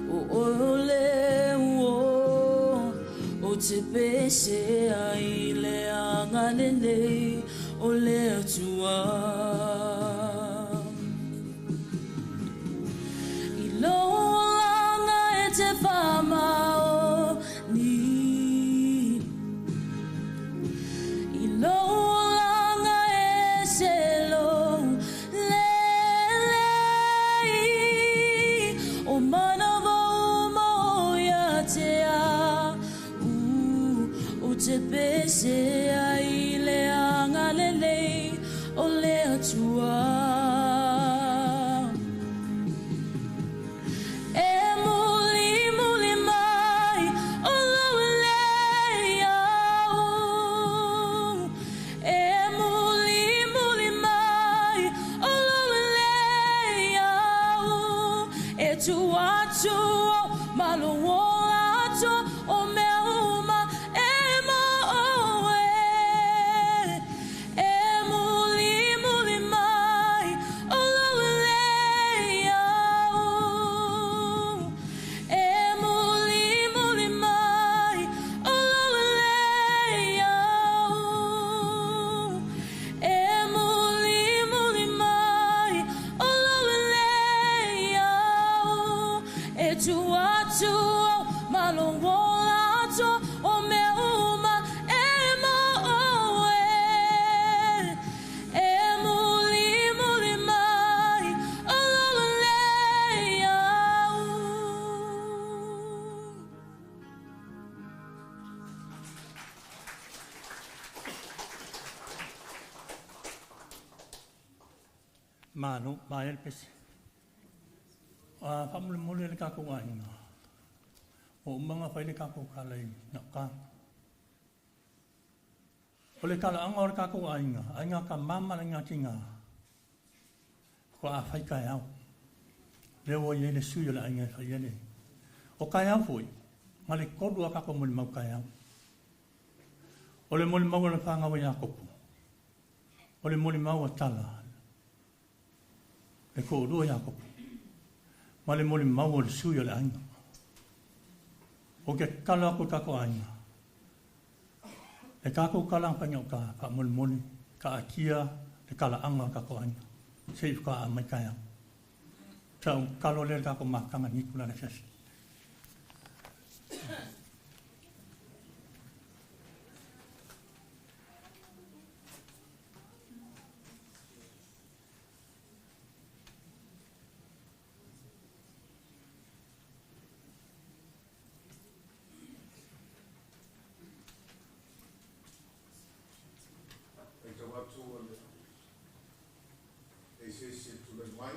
O oe o le uo Ou te pese ai i le agalelei o le Atua. I lou olaga e te faamaoni I lou olaga e se lou lelei O manawa uma o ia te au Ou te pese ai i le agalelei o le Atua. E mulimuli mai o lou lelei au E mulimuli mai o lou lelei au E tuu atu ou ma lou ola atoa O mea uma e mo oe E mulimuli mai o lou lelei au. tuu atu au ma lou ola atoa o mea uma e mo ʻoe. E mulimuli mai o lou lelei iaʻu. Malo, maea le pese. A faamolemole le tatou aiga, ua uma ona fai le tatou tala i Nauta. O le talaaga o le tatou aiga, aiga tama ma le aiga tina, faatoa fai taeao. Lea ua i ai le sui o le aiga e faia le... O taeao foi, na le 3 a tatou molimau taeao. O le molimau a le fanau a Iakopo, o le molimau a Tala, le toalua Iakopo, ma le molimau o le sui o le aiga. Ou te tatalo atu i tatou aiga, le tatou tala na fai gauta, faamolemole, taatia le talaaga o le tatou aiga, se i faatoa aumai taeao. Sa ou tatalo lea i le tatou mafutaga i lenei itula i le afiafi. Faitau atu ua leai se isi e tulai mai,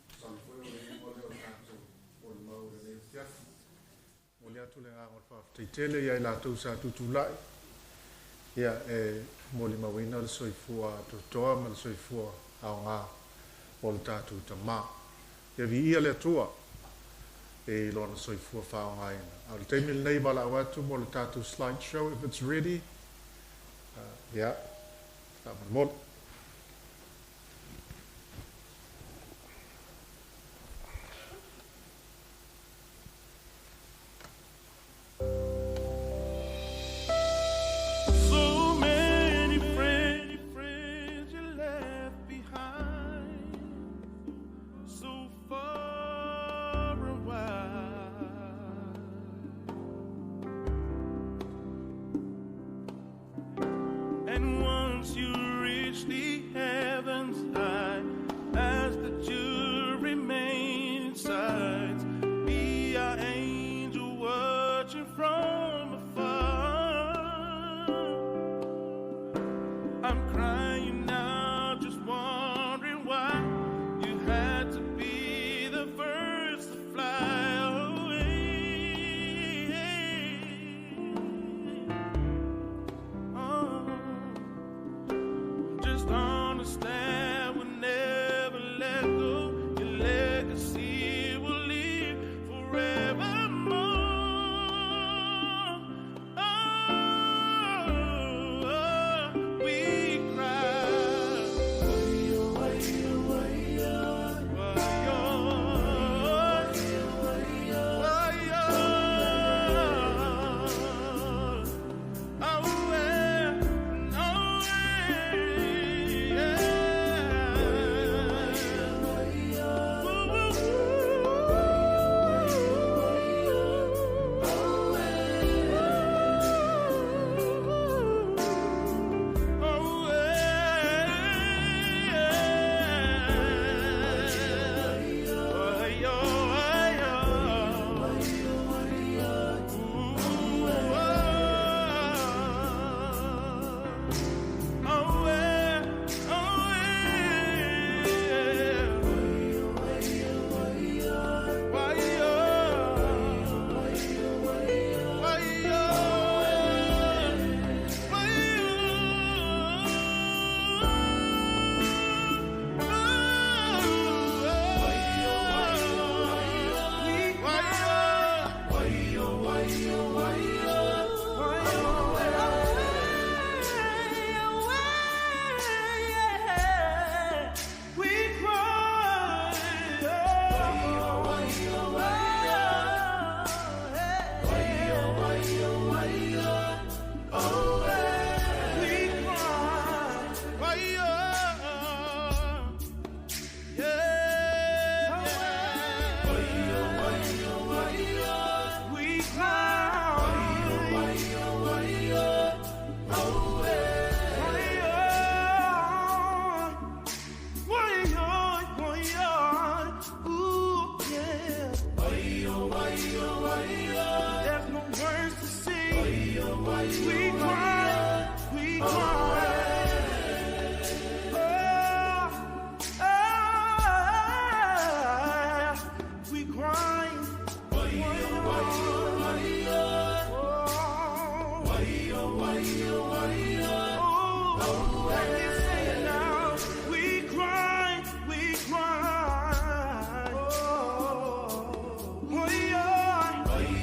masalo foi o le iuga lea o le tatou molimau i lenei afiafi. Momoli atu le agaga o le faafetai tele ia i latou sa tutulai ia e molimauina le soifua atoatoa ma le soifua aoga o le tatou tama. Ia viia le Atua i lona soifua faaaogaina. A o le taimi lenei valaau atu mo le tatou slide show if it's ready. Ia, faamolemole. So many friends you left behind, so far and wide. And once you reach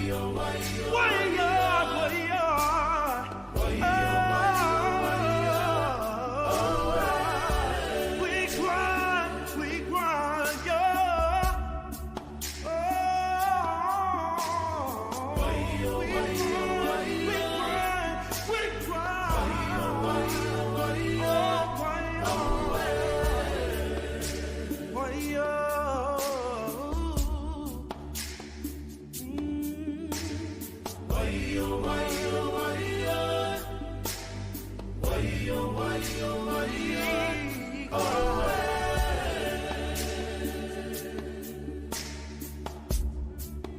We cry, we cry, yeah. Oh, we cry, we cry, we cry. Oh, why, oh,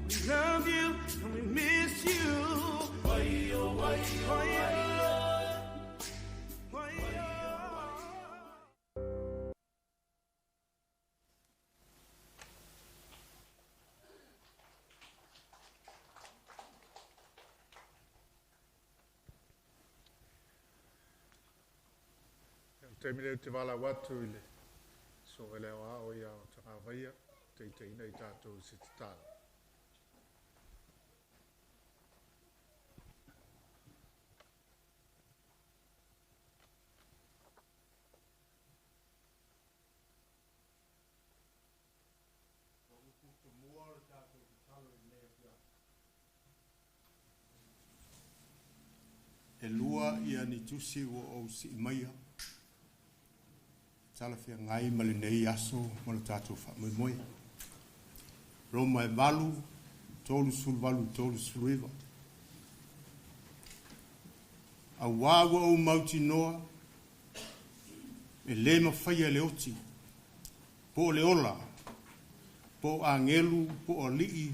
We love you and we miss you. Why, oh, why, oh, why, oh. Taimi lea ou te valaau atu i le Susuga i le Aoao ia Tagavaia, taitaiina i tatou i se tatalo. E lua ia ni tusi ua ou sii maia talafeagai ma lenei aso ma lo tatou faamoemoe. Roma e 8, 38 39. Auā ua ou mautinoa e lē mafaia e le oti, po o le ola, po o agelu, po o ali'i,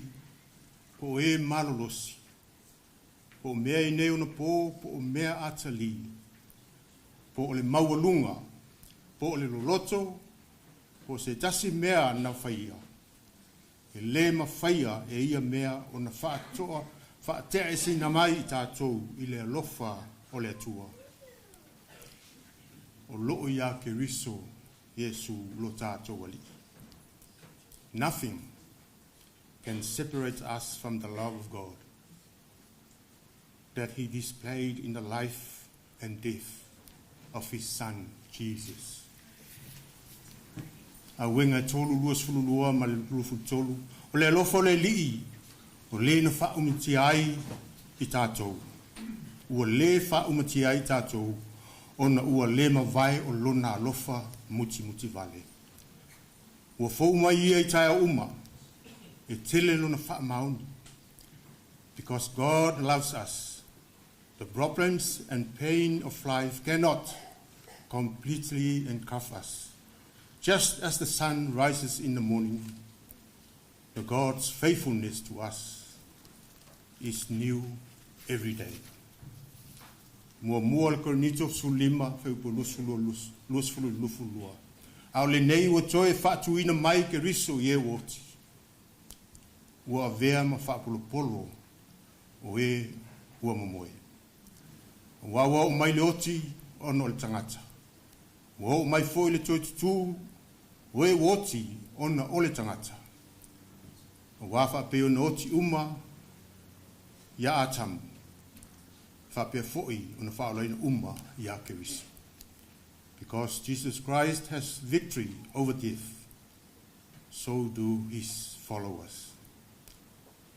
po o e malolosi, po o mea i nei onapō, po o mea atalī, po o le maualuga, po o le loloto, po o se tasi mea na faia, e lē mafaia e ia mea ona faatoa faateaesina mai i tatou i le alofa o le Atua o loo iā Keriso Iesu lo tatou Alii. Nothing can separate us from the love of God that he displayed in the life and death of his son Jesus. Auega e 3, 22 ma le 23, O le alofa o le Alii, o lē na faaumatia ai i tatou. Ua lē faaumatia ai tatou, ona ua lē mavae o lona alofa mutimuti vale. Ua fou mai ia i taeao uma, e tele lona faamaoni. Because God loves us, the problems and pain of life cannot completely engulf us. Just as the sun rises in the morning, the God's faithfulness to us is new every day. Muamua o le Korinito 15, fuaiupu 22, 22. A o lenei ua toe faatuina mai Keriso i e ua oti, ua avea ma faapolopolo o e ua momoe. Aua ua oo mai le oti ona o le tagata. Ua oo mai foi le toe tutū o e ua oti ona o le tagata. Auā faapei ona oti uma iā Atamu, faapea foi ona faaolaina uma iā Keriso. Because Jesus Christ has victory over death, so do his followers.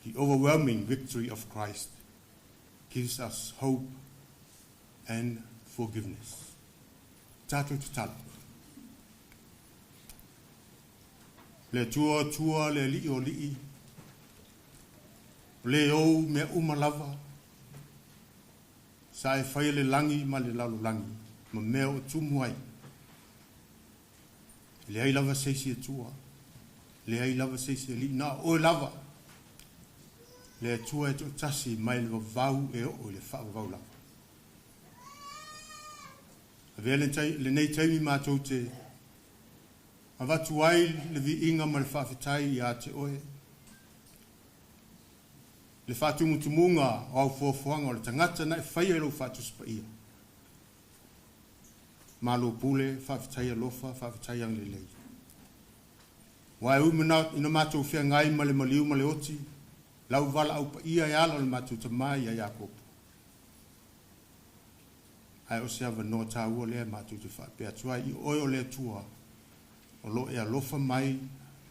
The overwhelming victory of Christ gives us hope and forgiveness. Tatou tatalo. Le Atua o Atua, le Alii o Alii, o le ou mea uma lava, sa e faia le lagi ma le lalolagi, ma mea o tumu ai. E leai lava se isi Atua, leai lava se isi Alii, na o oe lava, le Atua e toatasi mai le vavau e oo i le faavavau lava. Avea lenei taimi matou te avatu ai le viiga ma le faafetai iā te oe, le faatumutumuga o au foafoaga o le tagata na e faia i lou Faatusi Paia. Malo pule, faafetai alofa, faafetai agalelei. Aua e ui ina matou feagai ma le maliu ma le oti, Lau valaau paia e ala o le matou tamā ia Iakopo. Ae o se avanoa taua lea matou te faapea atu ai, i Oe o le Atua o lo o e alofa mai,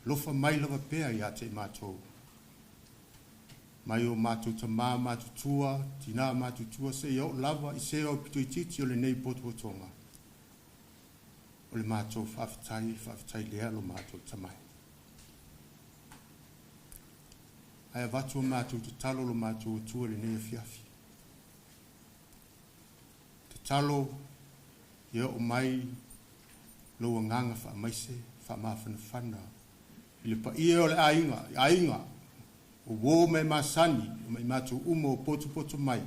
alofa mai lava pea ia te i matou. Mai o matou tamā matutua, tinā matutua seia oo lava i se aupito itiiti o lenei potopotoga. O le matou faafetai, faafetai lea lo matou tamai. Ae avatu a matou tatalo lo matou Atua i lenei afiafi. Tatalo ia oo mai lou agaga faamaise, faamafanafana i le paia o le aiga, aiga, o uo ma e masani, ma i matou uma o potopoto mai,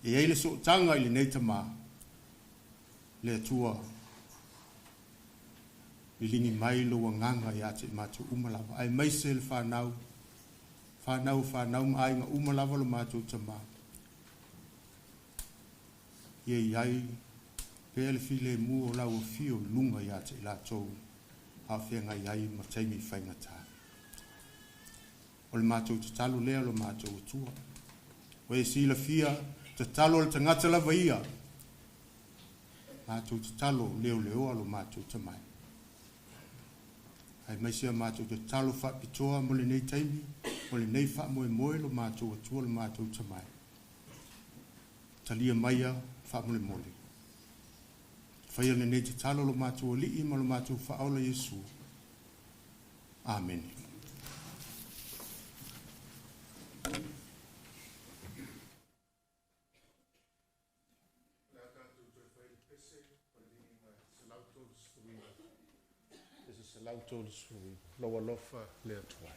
e i ai le sootaga i lenei tamā, le Atua, liligi mai lou agaga ia te i matou uma lava, aemaise le fanau, fanau o fanau ma aiga uma lava lo matou tamā. Ia i ai pea le filemu o lau afio i luga ia te i latou a o feagai ai ma taimi faigata. O le matou tatalo lea lo matou Atua. Ua e silafia tatalo a le tagata lava ia, matou tatalo leoleoa lo matou tamai. Aemaise a matou tatalo faapitoa mo lenei taimi, mo lenei faamoemoe lo matou Atua lo matou tamai. Talia maia faamolemole. Faia lenei tatalo lo matou Alii ma lo matou Faaola Iesu. Amene. Lou alofa le Atua.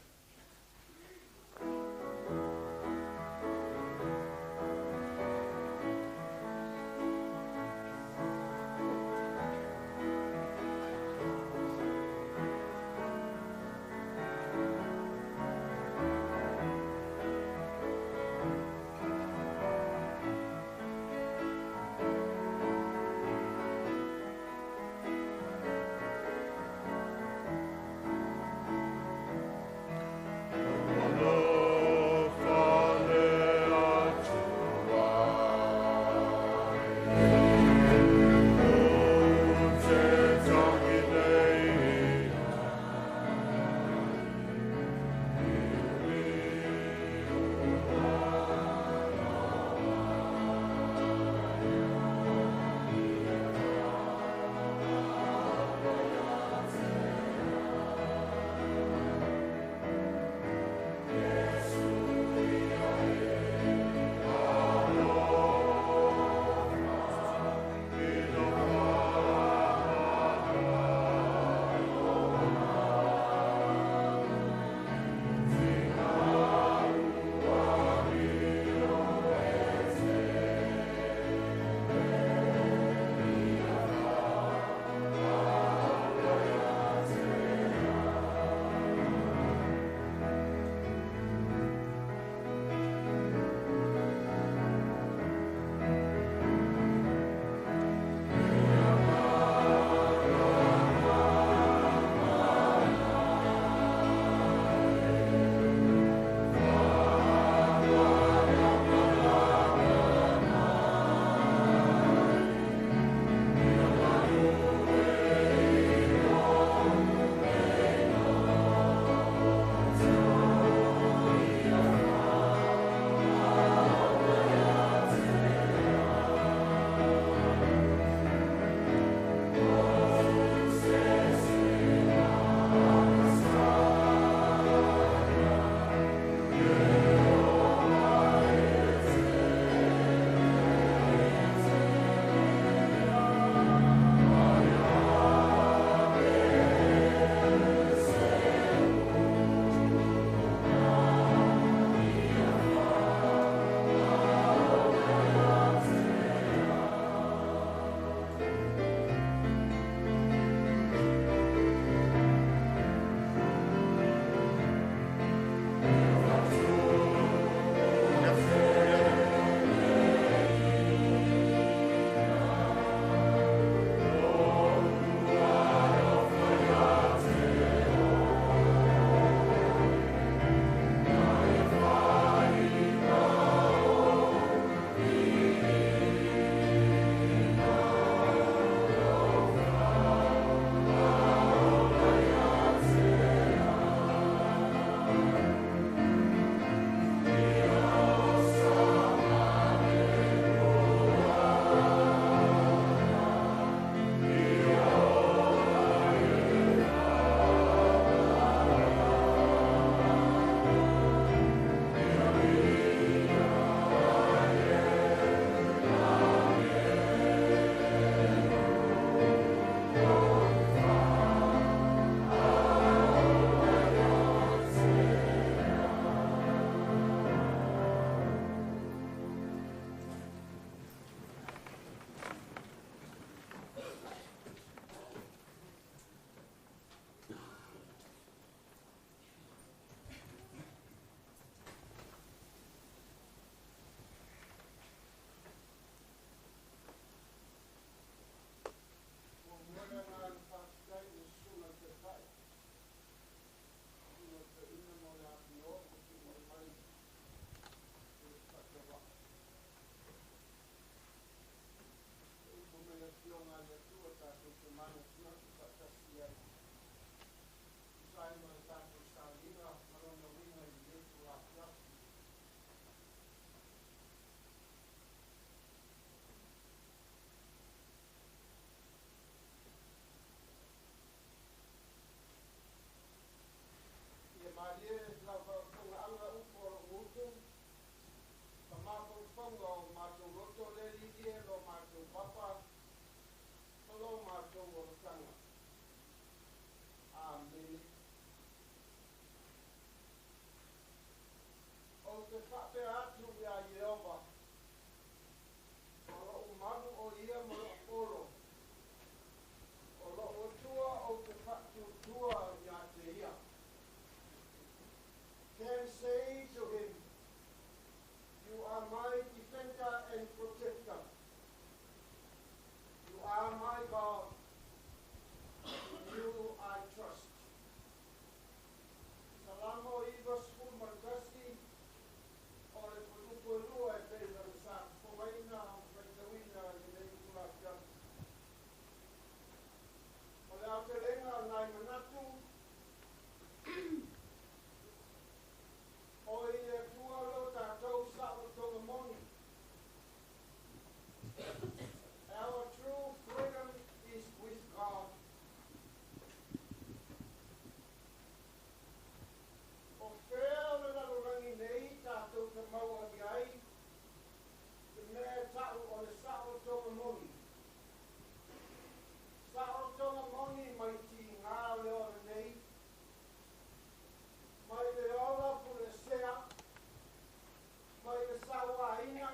tatou olataga. Amene. Ou te faapea atu iā Ieova, O loʻu malu ʻo ia ma loʻu polo, o loʻu Atua ou te faatuatua iā te ia. Can say to him, You are my defender and protector. You are my God. In you I trust. Salamo 91, o le fuaiupu e lua e pei ona sa fofogaina ma faitauina i lenei itula afiafi. O le aotelega o nai manatu, o i le Atua lo tatou saolotoga moni. Our true freedom is with God. O fea o le lalolagi nei tatou te maua i ai le mea e ta'u o le saolotoga moni? Saolotoga moni mai tigā o le ola nei, mai le ola puleesea, mai le sauāina,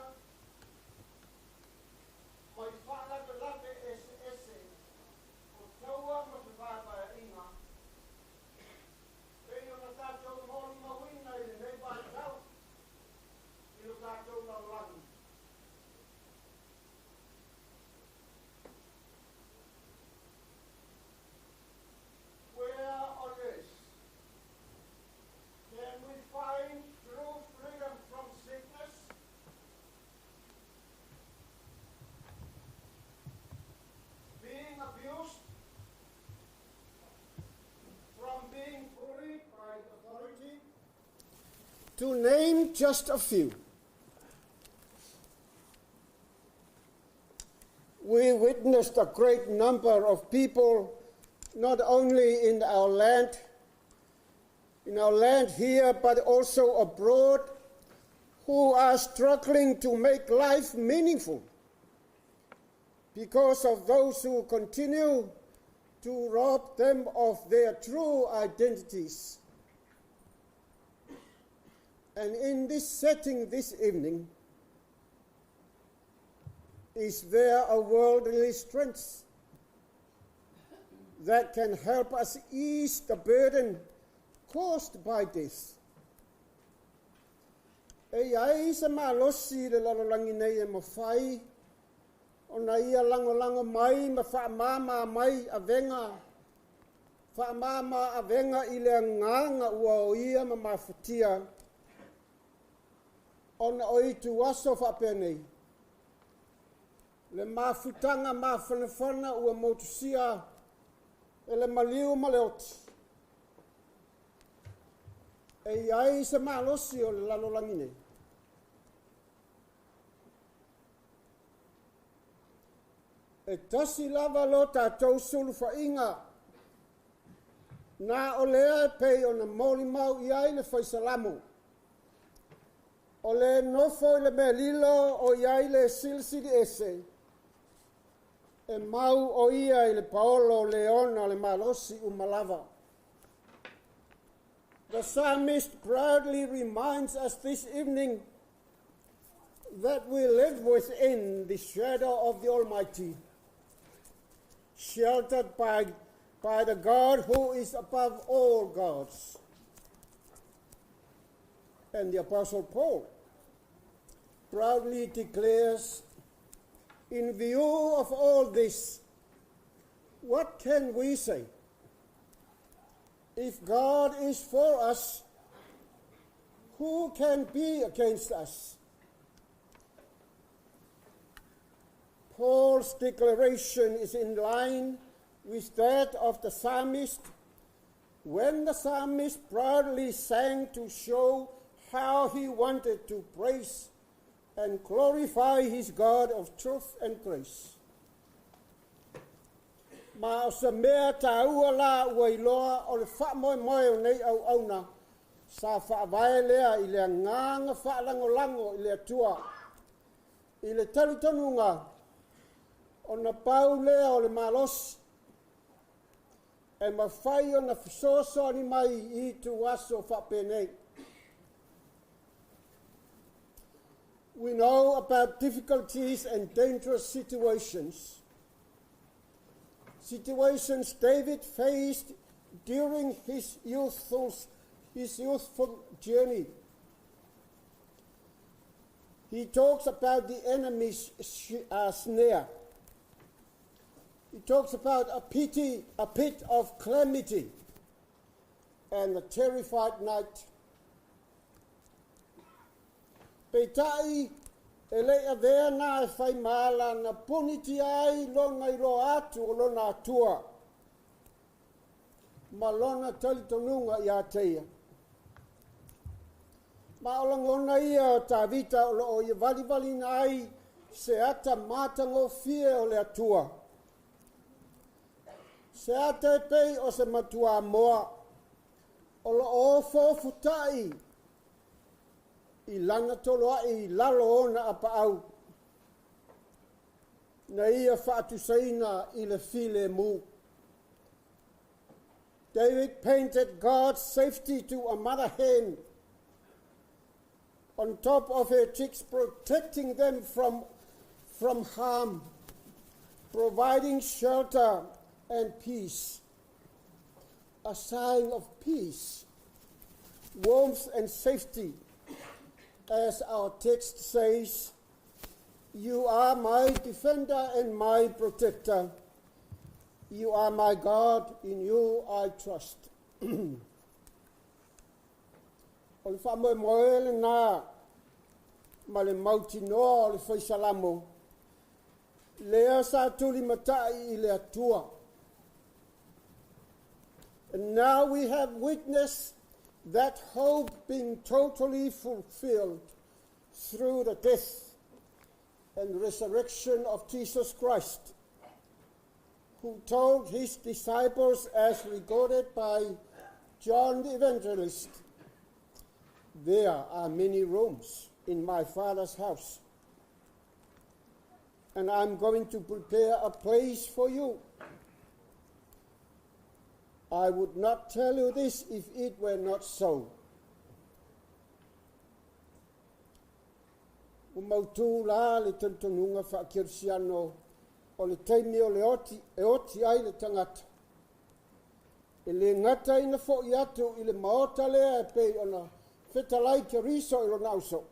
mai faalavelave eseese o taua ma fevaevaeaiga, pei ona tatou molimauina i lenei vaitau i lo tatou lalolagi. Where on earth can we find true freedom from sickness? Being abused? From being bullied by authority? To name just a few. We witnessed a great number of people, not only in our land, in our land here, but also abroad, who are struggling to make life meaningful because of those who continue to rob them of their true identities. And in this setting this evening, is there a worldly strength that can help us ease the burden caused by death? E i ai se malosi i le lalolagi nei e mafai ona ia lagolago mai ma faamāmā mai avega, faamāmā avega i le agaga ua oia ma mafatia ona o ituaso faapenei, le mafutaga mafanafana ua motusia e le maliu ma le oti. E i ai se malosi o le lalolagi nei. E tasi lava lo tatou sulufaiga, na o lea e pei ona molimau i ai le Fai Salamo, O le nofo i le mea lilo o i ai le Silisili Ese, e mau ʻo ia i le paolo o le ona o le malosi uma lava. The psalmist proudly reminds us this evening that we live within the shadow of the Almighty, sheltered by, by the God who is above all gods. And the Apostle Paul proudly declares, in view of all this, what can we say? If God is for us, who can be against us? Paul's declaration is in line with that of the psalmist when the psalmist proudly sang to show how he wanted to praise and glorify his God of truth and grace. Ma o se mea tāua la ua iloa o le faamoemoe o nei auauna sa faavae lea i le agaga faalagolago i le Atua i le talitonuga ona pau lea o le malosi. E mafai ona fesoasoani mai i ituaso faapenei. We know about difficulties and dangerous situations. Situations David faced during his youthful, his youthful journey. He talks about the enemy's snare. He talks about a, pity, a pit of calamity and the terrified night. Peitai, e le avea na e whai maala na punitia ai lona i loa atu o lona atua. Ma lona talitonuga ia te ia. Ma o lagona ia o Tavita o loo ia valivaliina ai se ata matagofie o le Atua. Se ata e pei o se matuamoa o loo ofoofuta'i i lana toloa'i i lalo ona apaau na ia faatusaina i le filemu. David painted God's safety to a mother hen on top of her chicks, protecting them from harm, providing shelter and peace. A sign of peace, warmth, and safety. As our text says, You are my defender and my protector. You are my God, in you I trust. O le faamoemoe lenā ma le mautinoa o le faisalamo, lea sa tulimata'i i le Atua. And now we have witnessed that hope being totally fulfilled through the death and resurrection of Jesus Christ, who told his disciples, as recorded by John the Evangelist, There are many rooms in my Father's house, and I'm going to prepare a place for you. I would not tell you this if it were not so. Ua mautū la le talitonuga faakerisiano o le taimi o le oti e oti ai le tagata. E le gata ina fo'i atu i le maota lea e pei ona fetalai Keriso i lona uso.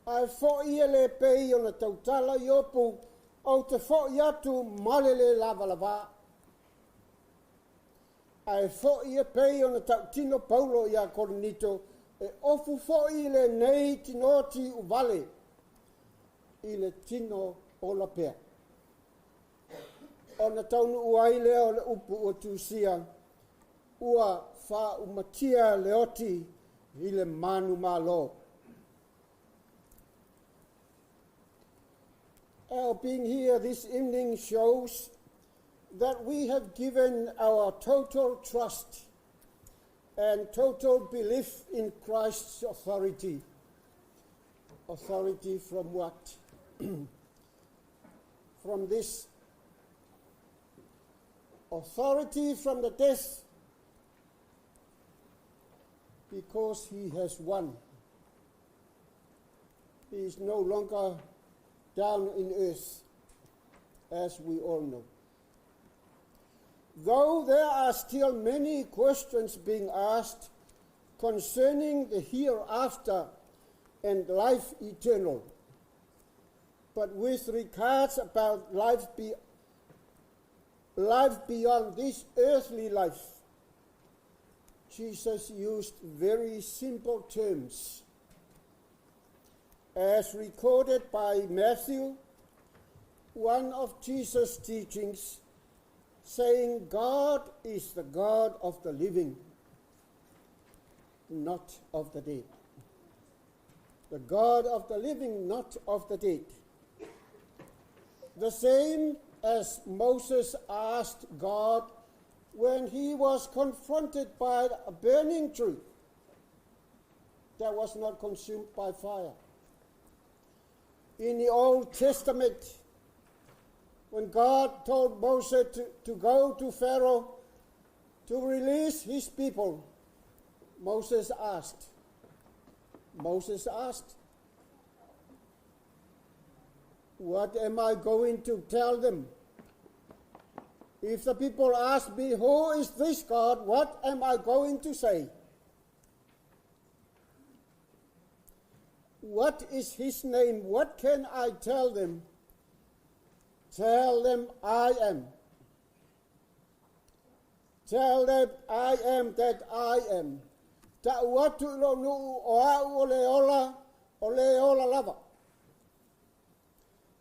Ae fo'i e le pei ona tautala Iopu ou te fo'i atu ma le lē lavalavā. Ae fo'i e pei ona tautino Paulo iā Korinito e ofu fo'i lenei tino ti'uvale i le tino ola pea. Ona taunuu ai lea o le upu ua tusia, ua faaumatia le oti i le manumalo. Our being here this evening shows that we have given our total trust and total belief in Christ's authority. Authority from what? From this authority from the death because he has won. He is no longer down in earth, as we all know. Though there are still many questions being asked concerning the hereafter and life eternal, but with regards about life beyond this earthly life, Jesus used very simple terms. As recorded by Matthew, one of Jesus' teachings, saying, God is the God of the living, not of the dead. The God of the living, not of the dead. The same as Moses asked God when he was confronted by a burning tree that was not consumed by fire. In the Old Testament, When God told Moses to go to Pharaoh to release his people, Moses asked, Moses asked, What am I going to tell them? If the people ask me, Who is this God? What am I going to say? What is his name? What can I tell them? Tell them I am. Tell them I am that I am. Ta'u atu i lou nuu o au o le ola, o le ola lava.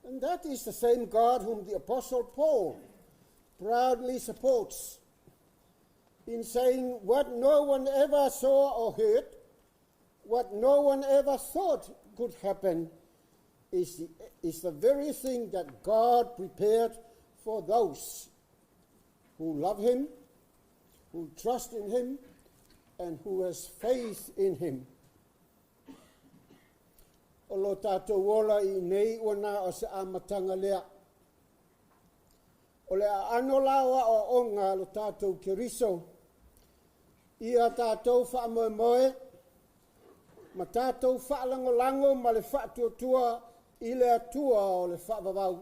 And that is the same God whom the Apostle Paul proudly supports in saying what no one ever saw or heard, what no one ever thought could happen, is the very thing that God prepared for those who love him, who trust in him, and who has faith in him. O lo tātou ola i nei ua na o se amataga lea. O le aano la o aoaoga a lo tātou Keriso, ia tātou faamoemoe ma tātou faalagolago ma le faatuatua i le Atua o le faavavau,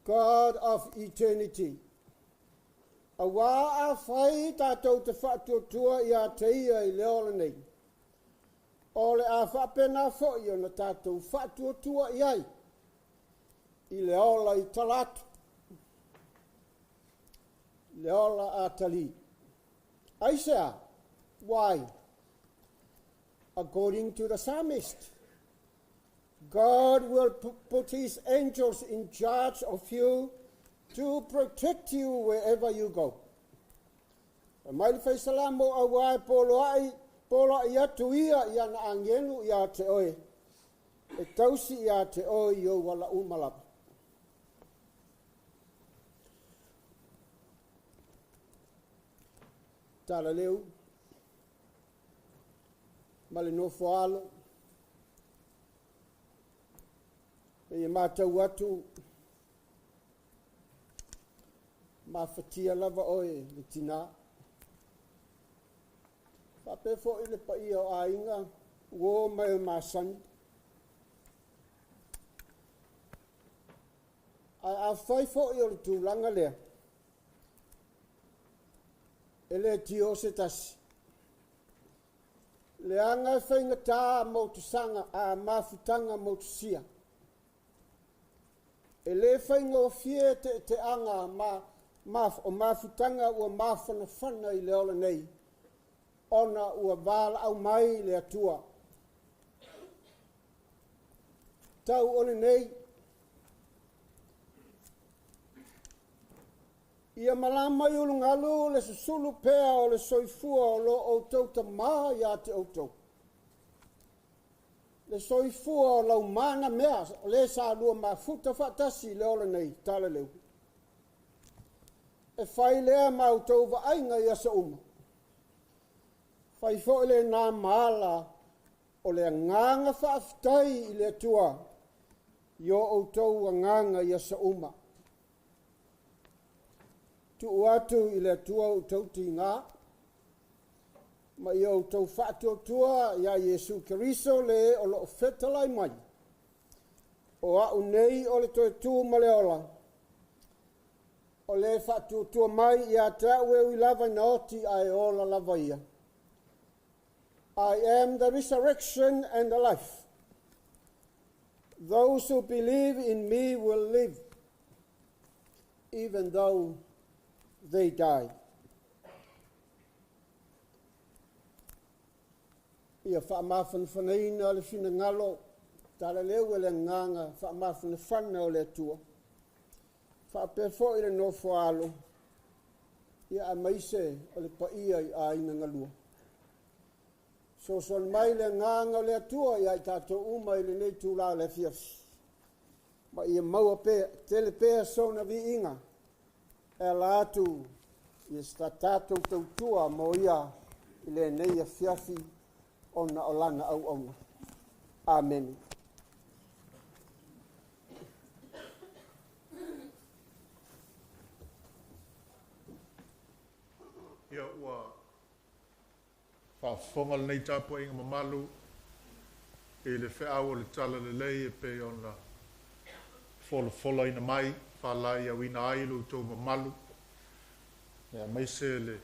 God of eternity. Auā afai tātou te faatuatua iā te ia i le ola nei, o le a faapena foi ona tātou faatuatua i ai i le ola i tala atu, le ola a talī. Aisea? Why? According to the psalmist, God will put his angels in charge of you to protect you wherever you go. Fai mai le Faisalamo, Auā e poloaʻi, poloaʻi atu ia i ana agelu iā te oe, e tausi iā te oe i ou ala uma lava. Talaleu ma le nofo alo, e matau atu mafatia lava oe le tinā. Faapea foi le paia o aiga uo mai o masani. Ae afai foi o le tulaga lea, e le tio se tasi. Leaga e faigata motusaga a mafutaga motusia. E le faigofie teeteaga ma, ma, o mafutaga ua mafanafana i le ola nei, ona ua valaau mai le Atua. Tau o lenei, Ia malama i ulugalu le susulu pea o le soifua o lo outou Tama iā te outou. Le soifua o laumana mea o le sa lua mafuta faatasi i le ola nei, Talaleu. E fai lea ma outou vaaiga i aso uma. Fai foi lenā ma ala o le agaga faafetai i le Atua i o outou agaga i aso uma. Tuu atu i le Atua outou tigā, ma ia outou faatuatua iā Iesu Keriso le o lo o fetalai mai, O a'u nei o le toe tū ma le ola, o le faatuatua mai ia te a'u e ui lava ina oti ae ola lava ia. I am the resurrection and the life. Those who believe in me will live, even though they die. Ia faamafanafanaina le finagalo talaleu e le agaga faamafanafana o le Atua, faapea foi le nofo alo, ia aemaise o le paia i aiga galua. Fesoasoani mai le agaga o le Atua ia i tatou uma i lenei itula o le afiafi, ma ia maua pea, tele pea sona viiga e ala atu i sa tatou tautua mo ia i lenei afiafi ona o lana auauna. Amene. Ia ua faafofoga lenei tapuaiga mamalu i le feau o le Talalelei e pei ona folafolaina mai, faalaeiauina ai lo outou mamalu, aemaise le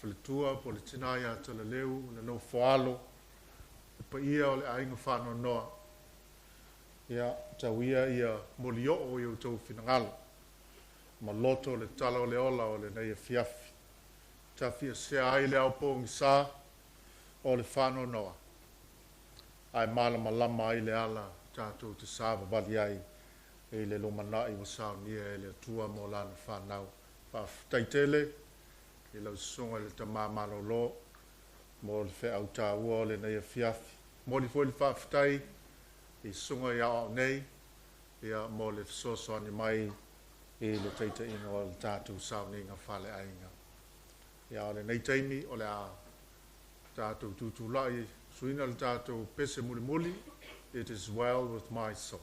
faletua po o le tina ia Talaleu, le nofoalo, le paia o le aiga faanoanoa. Ia, tau ia ia molioo i outou finagalo ma loto le tala o le ola o lenei afiafi. Tafiasea ai le ao pogisa o le faanoanoa, ae malamalama ai le ala tatou te savavali ai i le lumanai ua saunia e le Atua mo lana fanau. Faafetai tele i lau susuga i le tama malolo mo le feau taua o lenei afiafi. Momoli foi le faafetai i susuga i aoao nei ia mo le fesoasoani mai i le taitaiga o le tatou sauniga faaleaiga. Ia o lenei taimi o le a tatou tutulai suina le tatou pese mulimuli, It is well with my soul.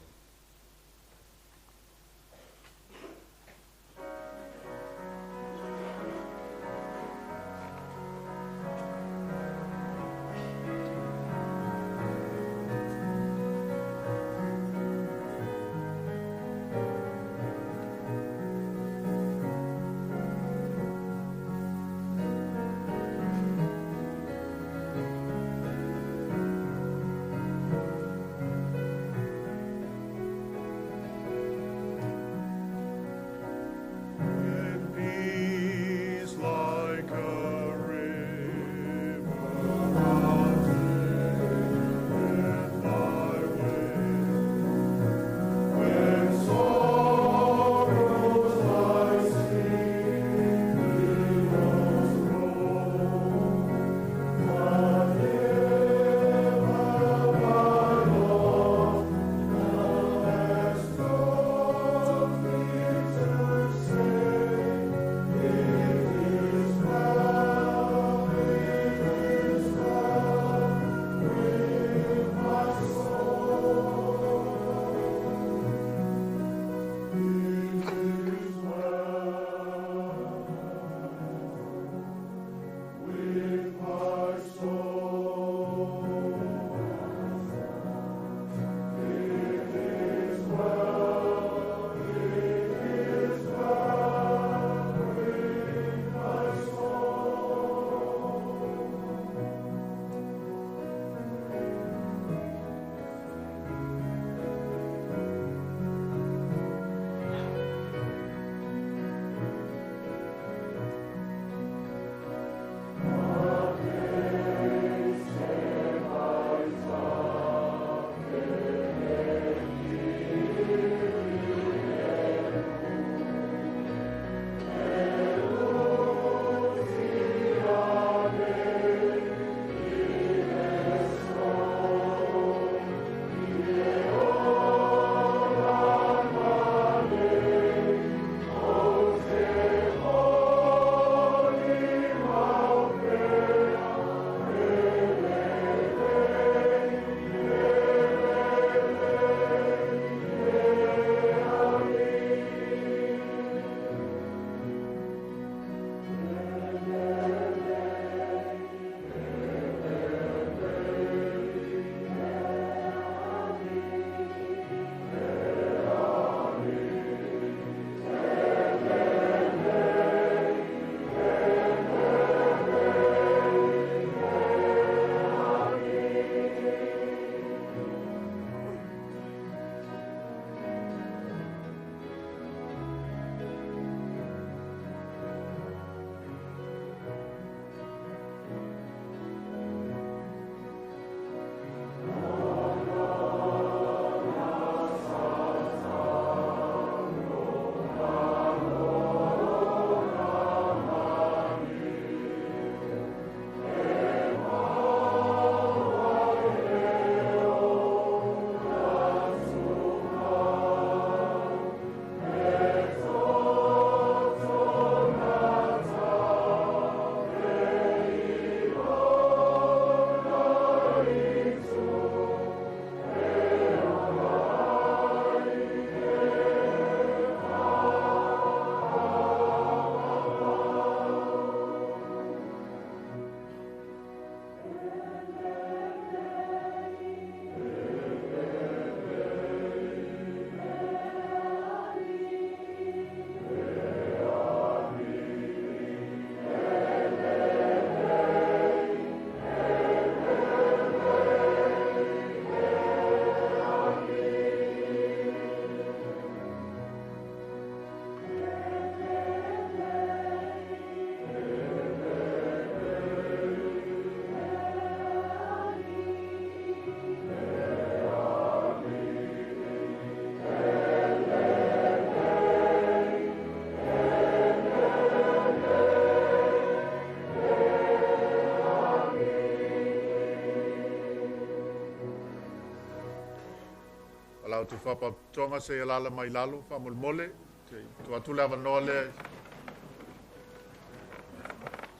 O la outou faapotopotoga seia alaala mai lalo faamolemole se i tuu atu le avanoa lea i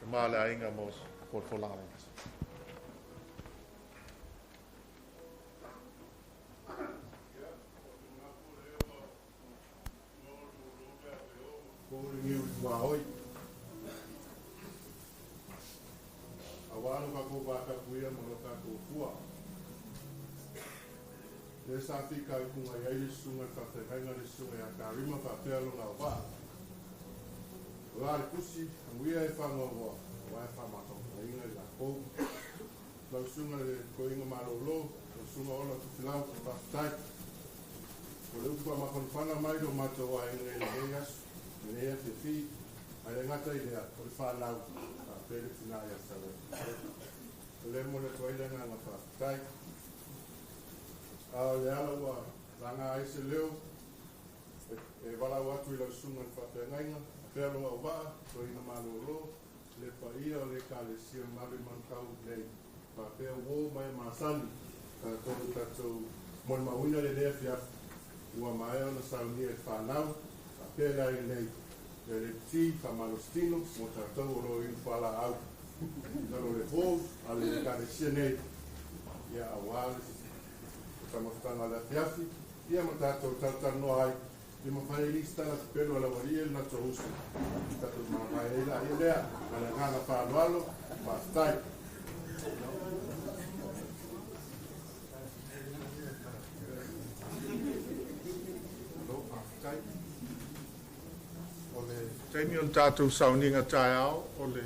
tamā le aiga mo folafolaga laiti. Tuaoi. Auā lo tatou vatapuia ma lo tatou Atua. Lea sa fitaituga i ai le susuga i le faafeagaiga le susuga ia Karima faapea lona auvaa. O la le tusi, amuia e faanoanoa, aua e faamatautaiga i latou. Lau susuga i le toeaina malolo, lau susuga Ola Tufilau, faafetai. O le upu faamafanafana mai lo matou aiga i lenei aso, lenei afiafi, ae le gata i lea, o le fanau, faapea le tina ia Salema. O lea e momoli atu ai le agaga faafetai. A o le ala ua laga ai se leo, e valaau atu i lau susuga i le faafeagaiga, faapea lou auvaa, toeaina malolo, le paia o le Ekalesia mamalu i Manukau nei, faapea uo ma e masani, tatou ua tatou molimauina lenei afiafi, ua maea ona saunia e le fanau, faapea le aiga nei, ia le ti faamalositino mo tatou o lo o inu fualaau i lalo o le hall a le Ekalesia nei, ia auā le taumafataga o le afiafi, ia ma tatou talatalanoa ai, ia mafai ai nisi tala pepelo a le aualii e le latou uso, tatou mavae ai laia lea, ma le agaga faaaloalo, faafetai. Malo faafetai. O le taimi o le tatou sauniga taeao o le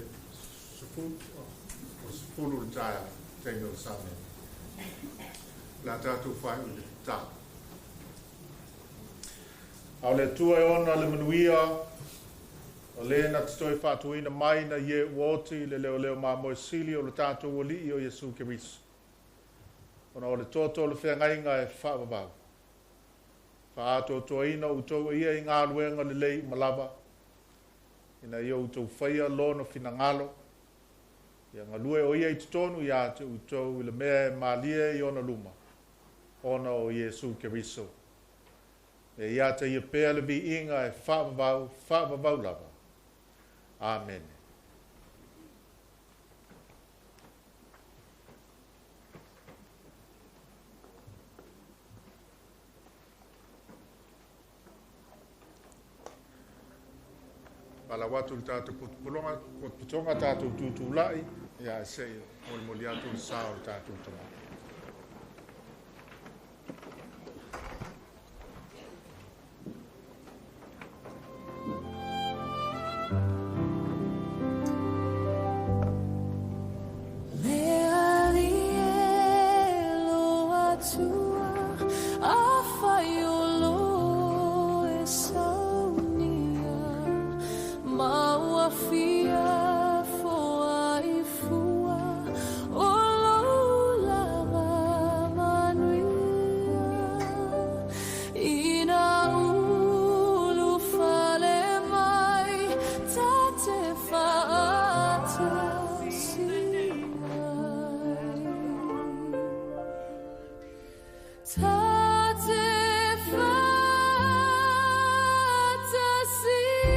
10, o le 10 i le taeao, taimi o le sauniga. O le a tatou faaiu i le tatalo. A o le Atua e ona le manuia, o le na te toe faatuina mai nai e ua oti i le leoleo mamoe sili o lo tatou Alii o Iesu Keriso, ona o le toto o le feagaiga e faavavau, faaatoatoaina outou e ia i galuega lelei uma lava, ina ia outou faia lona finagalo, ia galue o ia i totonu ia te outou i le mea e malie i ona luma, ona o Iesu Keriso. E ia te ia pea le viiga e faavavau, faavavau lava. Amene. Valaau atu i le tatou potopotoga tatou tutulai, ia ae se i molimoli atu le sa o le tatou tama. Le alii e lo Atua, afai o lo e saunia, ma ua fia foai fua o lou lava manuia. Ina ulufale mai ta te faatasi ai. Ta te faatasi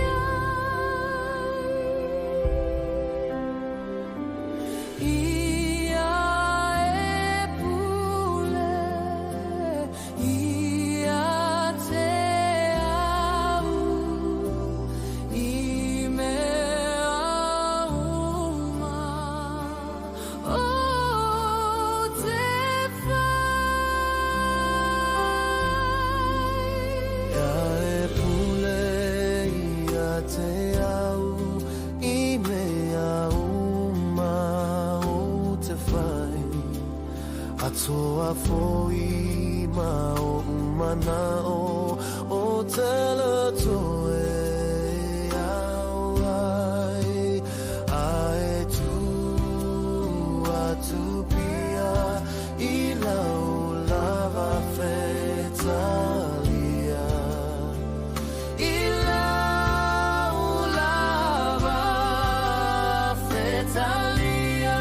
ai. Ia e pule ia te au i mea uma o te fai. Ia e pule ia te au i mea uma o te fai. Atoa foi ma o mana'o o te loto e au ai. A e tu atu pia i lau lava fetalia. I lau lava fetalia.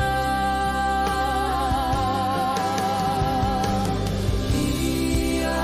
Ia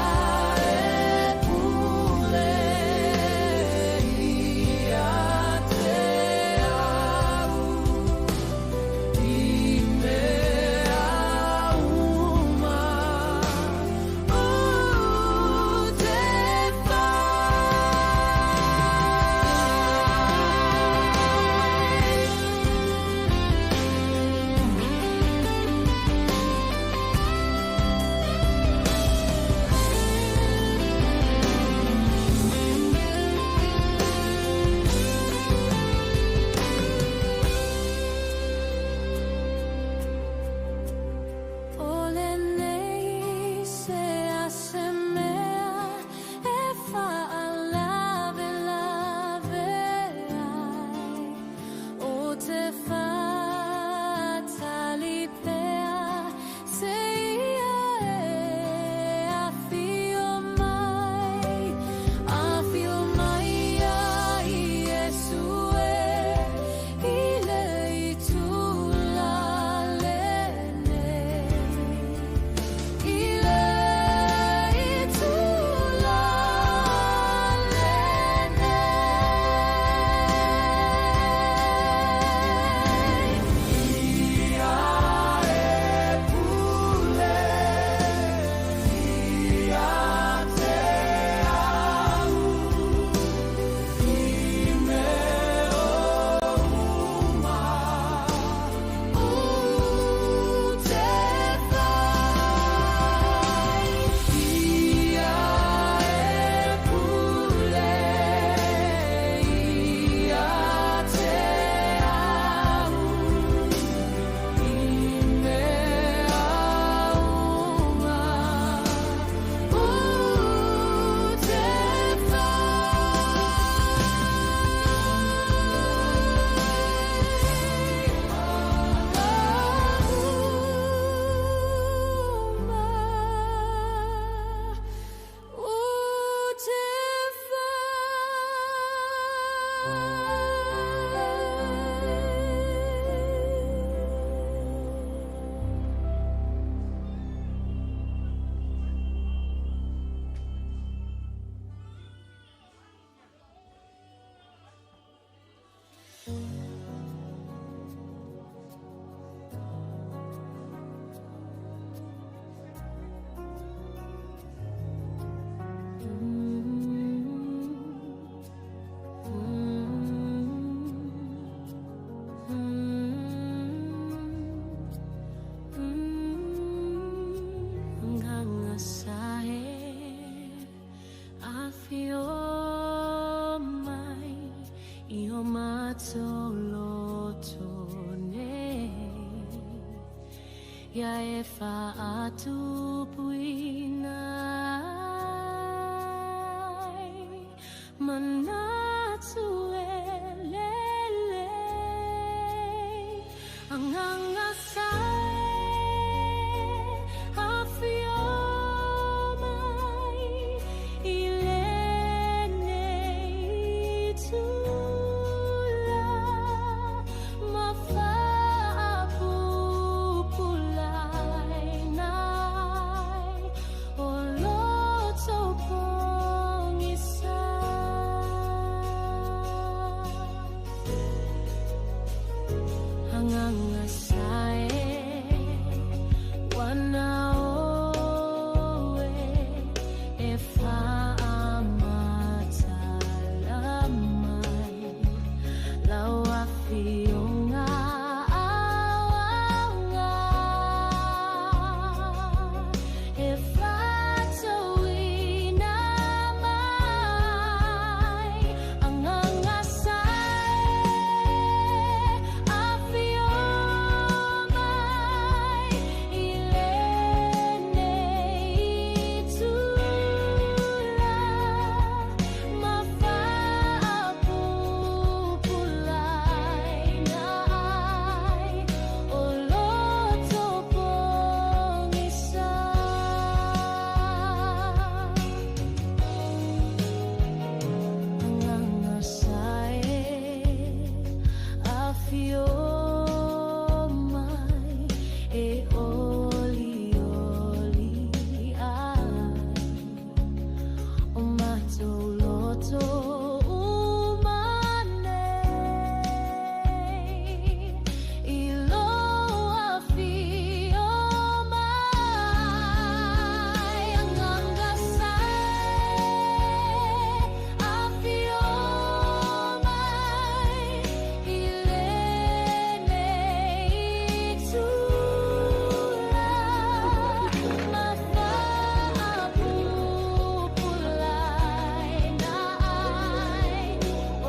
Faatupuina ai manatu e lele Agaga sa e afio mai i lenei itula ma faapupulaina ai o loto pogisa. Agaga sa e ua na oe e faamatala mai lau afioga aoaoga e faatauina mai Agaga sa e afio mai i lenei itula ma faapupulaina ai o loto pogisa. Agaga sa e afio mai e olioli ai o matou loto uma nei i lou afio mai Agaga sa e afio mai i lenei itula ma faapupulaina ai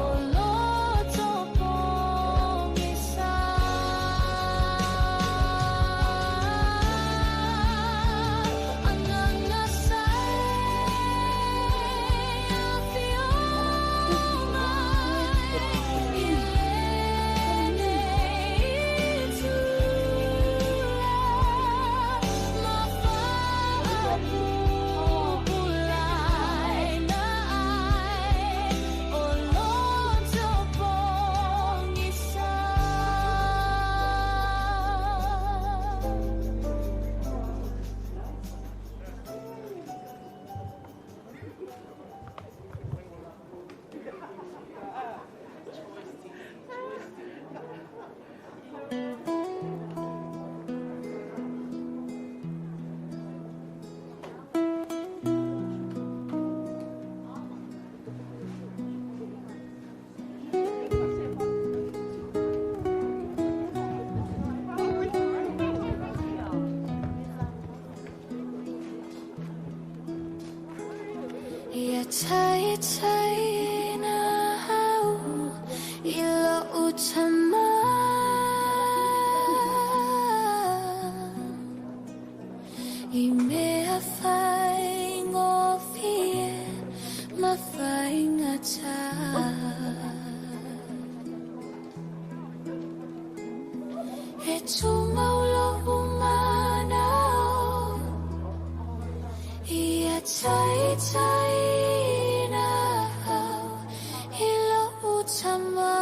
o loto pogisa. Agaga sa e afio mai i lenei itula ma faapupulaina ai o loto pogisa. Ia taitaiina au i lou tama I mea faigofie ma faigata. E tumau lou manao Ia taitaiina au i lou tama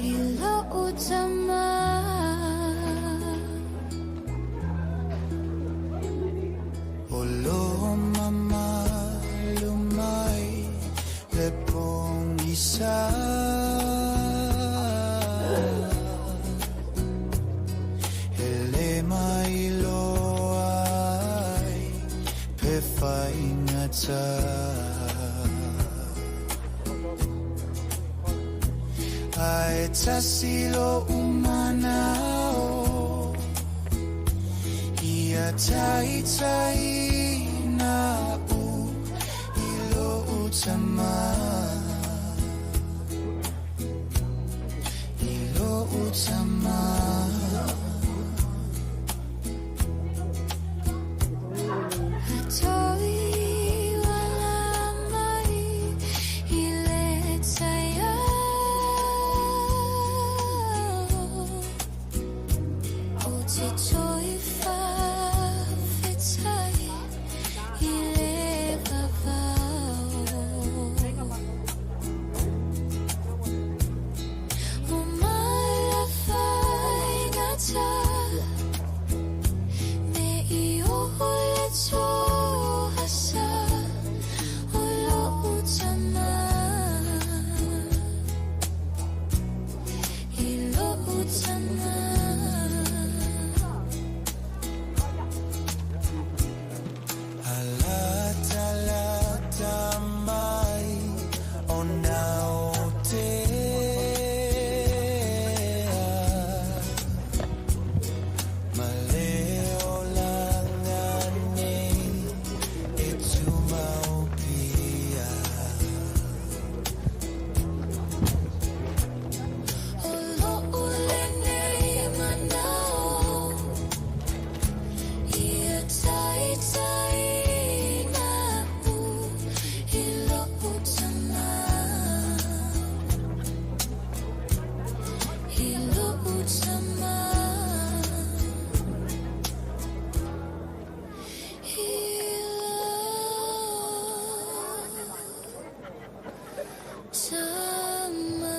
I lou tama. O lo mamalu mai le pogisa E le mailoa ai pe faigata Ae tasi lo'u manao Ia taitaiina a'u i lo'u tama I lo'u tama. Toi wala mai i le taeao. O te toi whawhetai i le vavao. O mai la whaingata me i oho le tōhasa o lo'u tama. I lo'u tama. Alata lata mai o nao tea. Ma leo langa nei e tumau pia. O lo'u lenei manao ia taitai na'u i lo'u tama. I lo'u tama. I lo'u tama.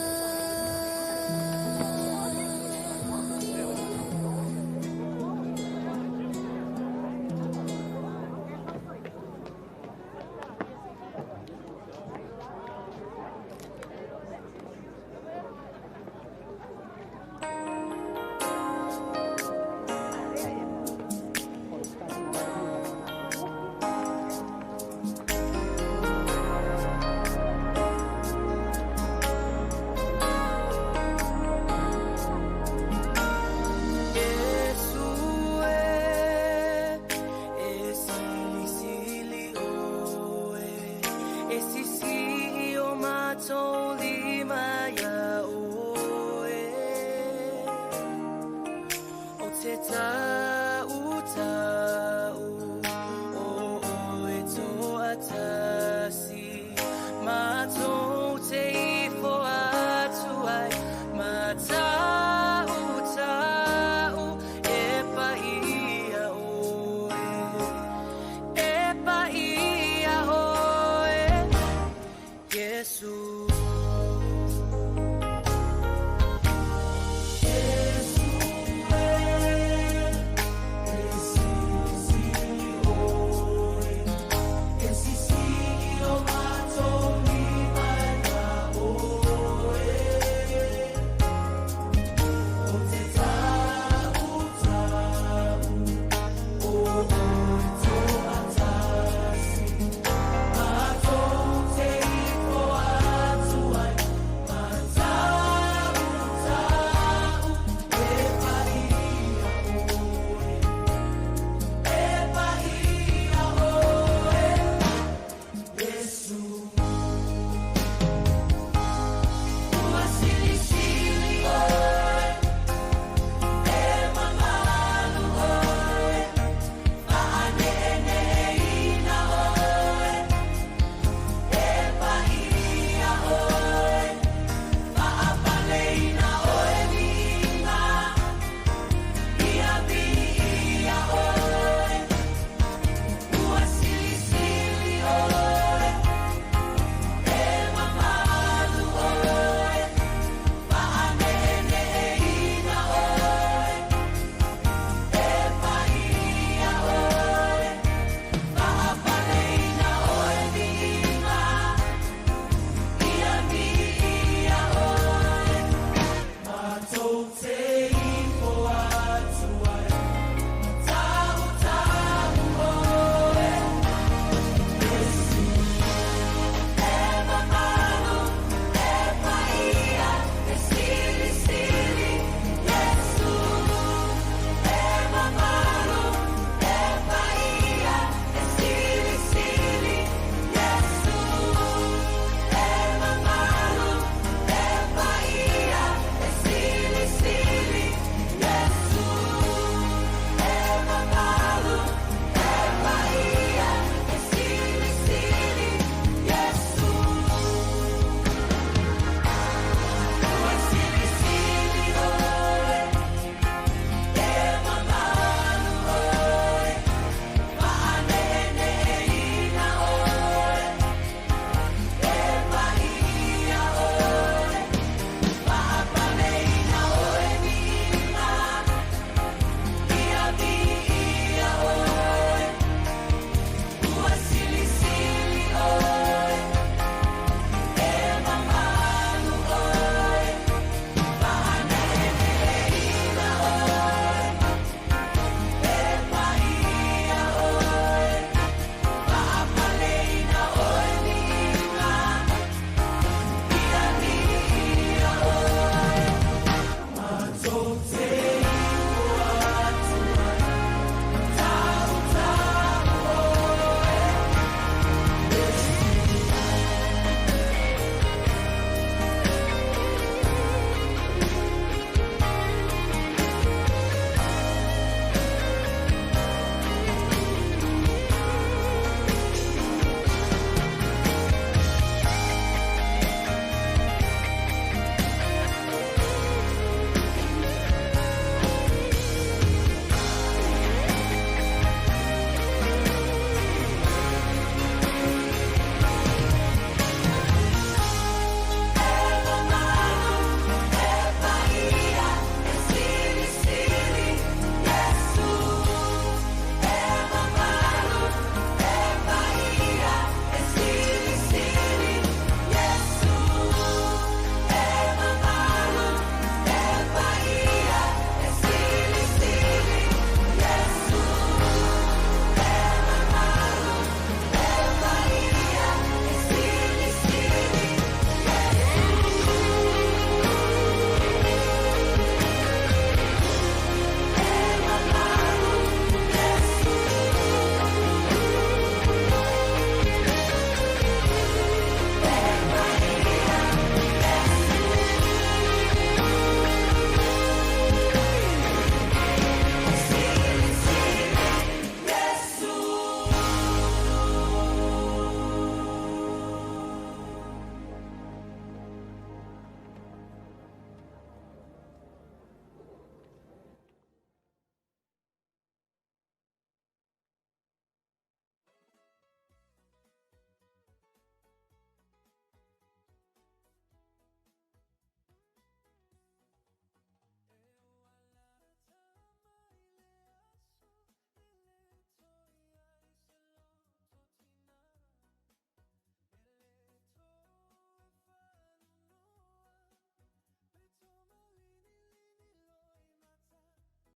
Yesu e, e sili sili oe, e sisi o matou lima ia oe. O te tau tau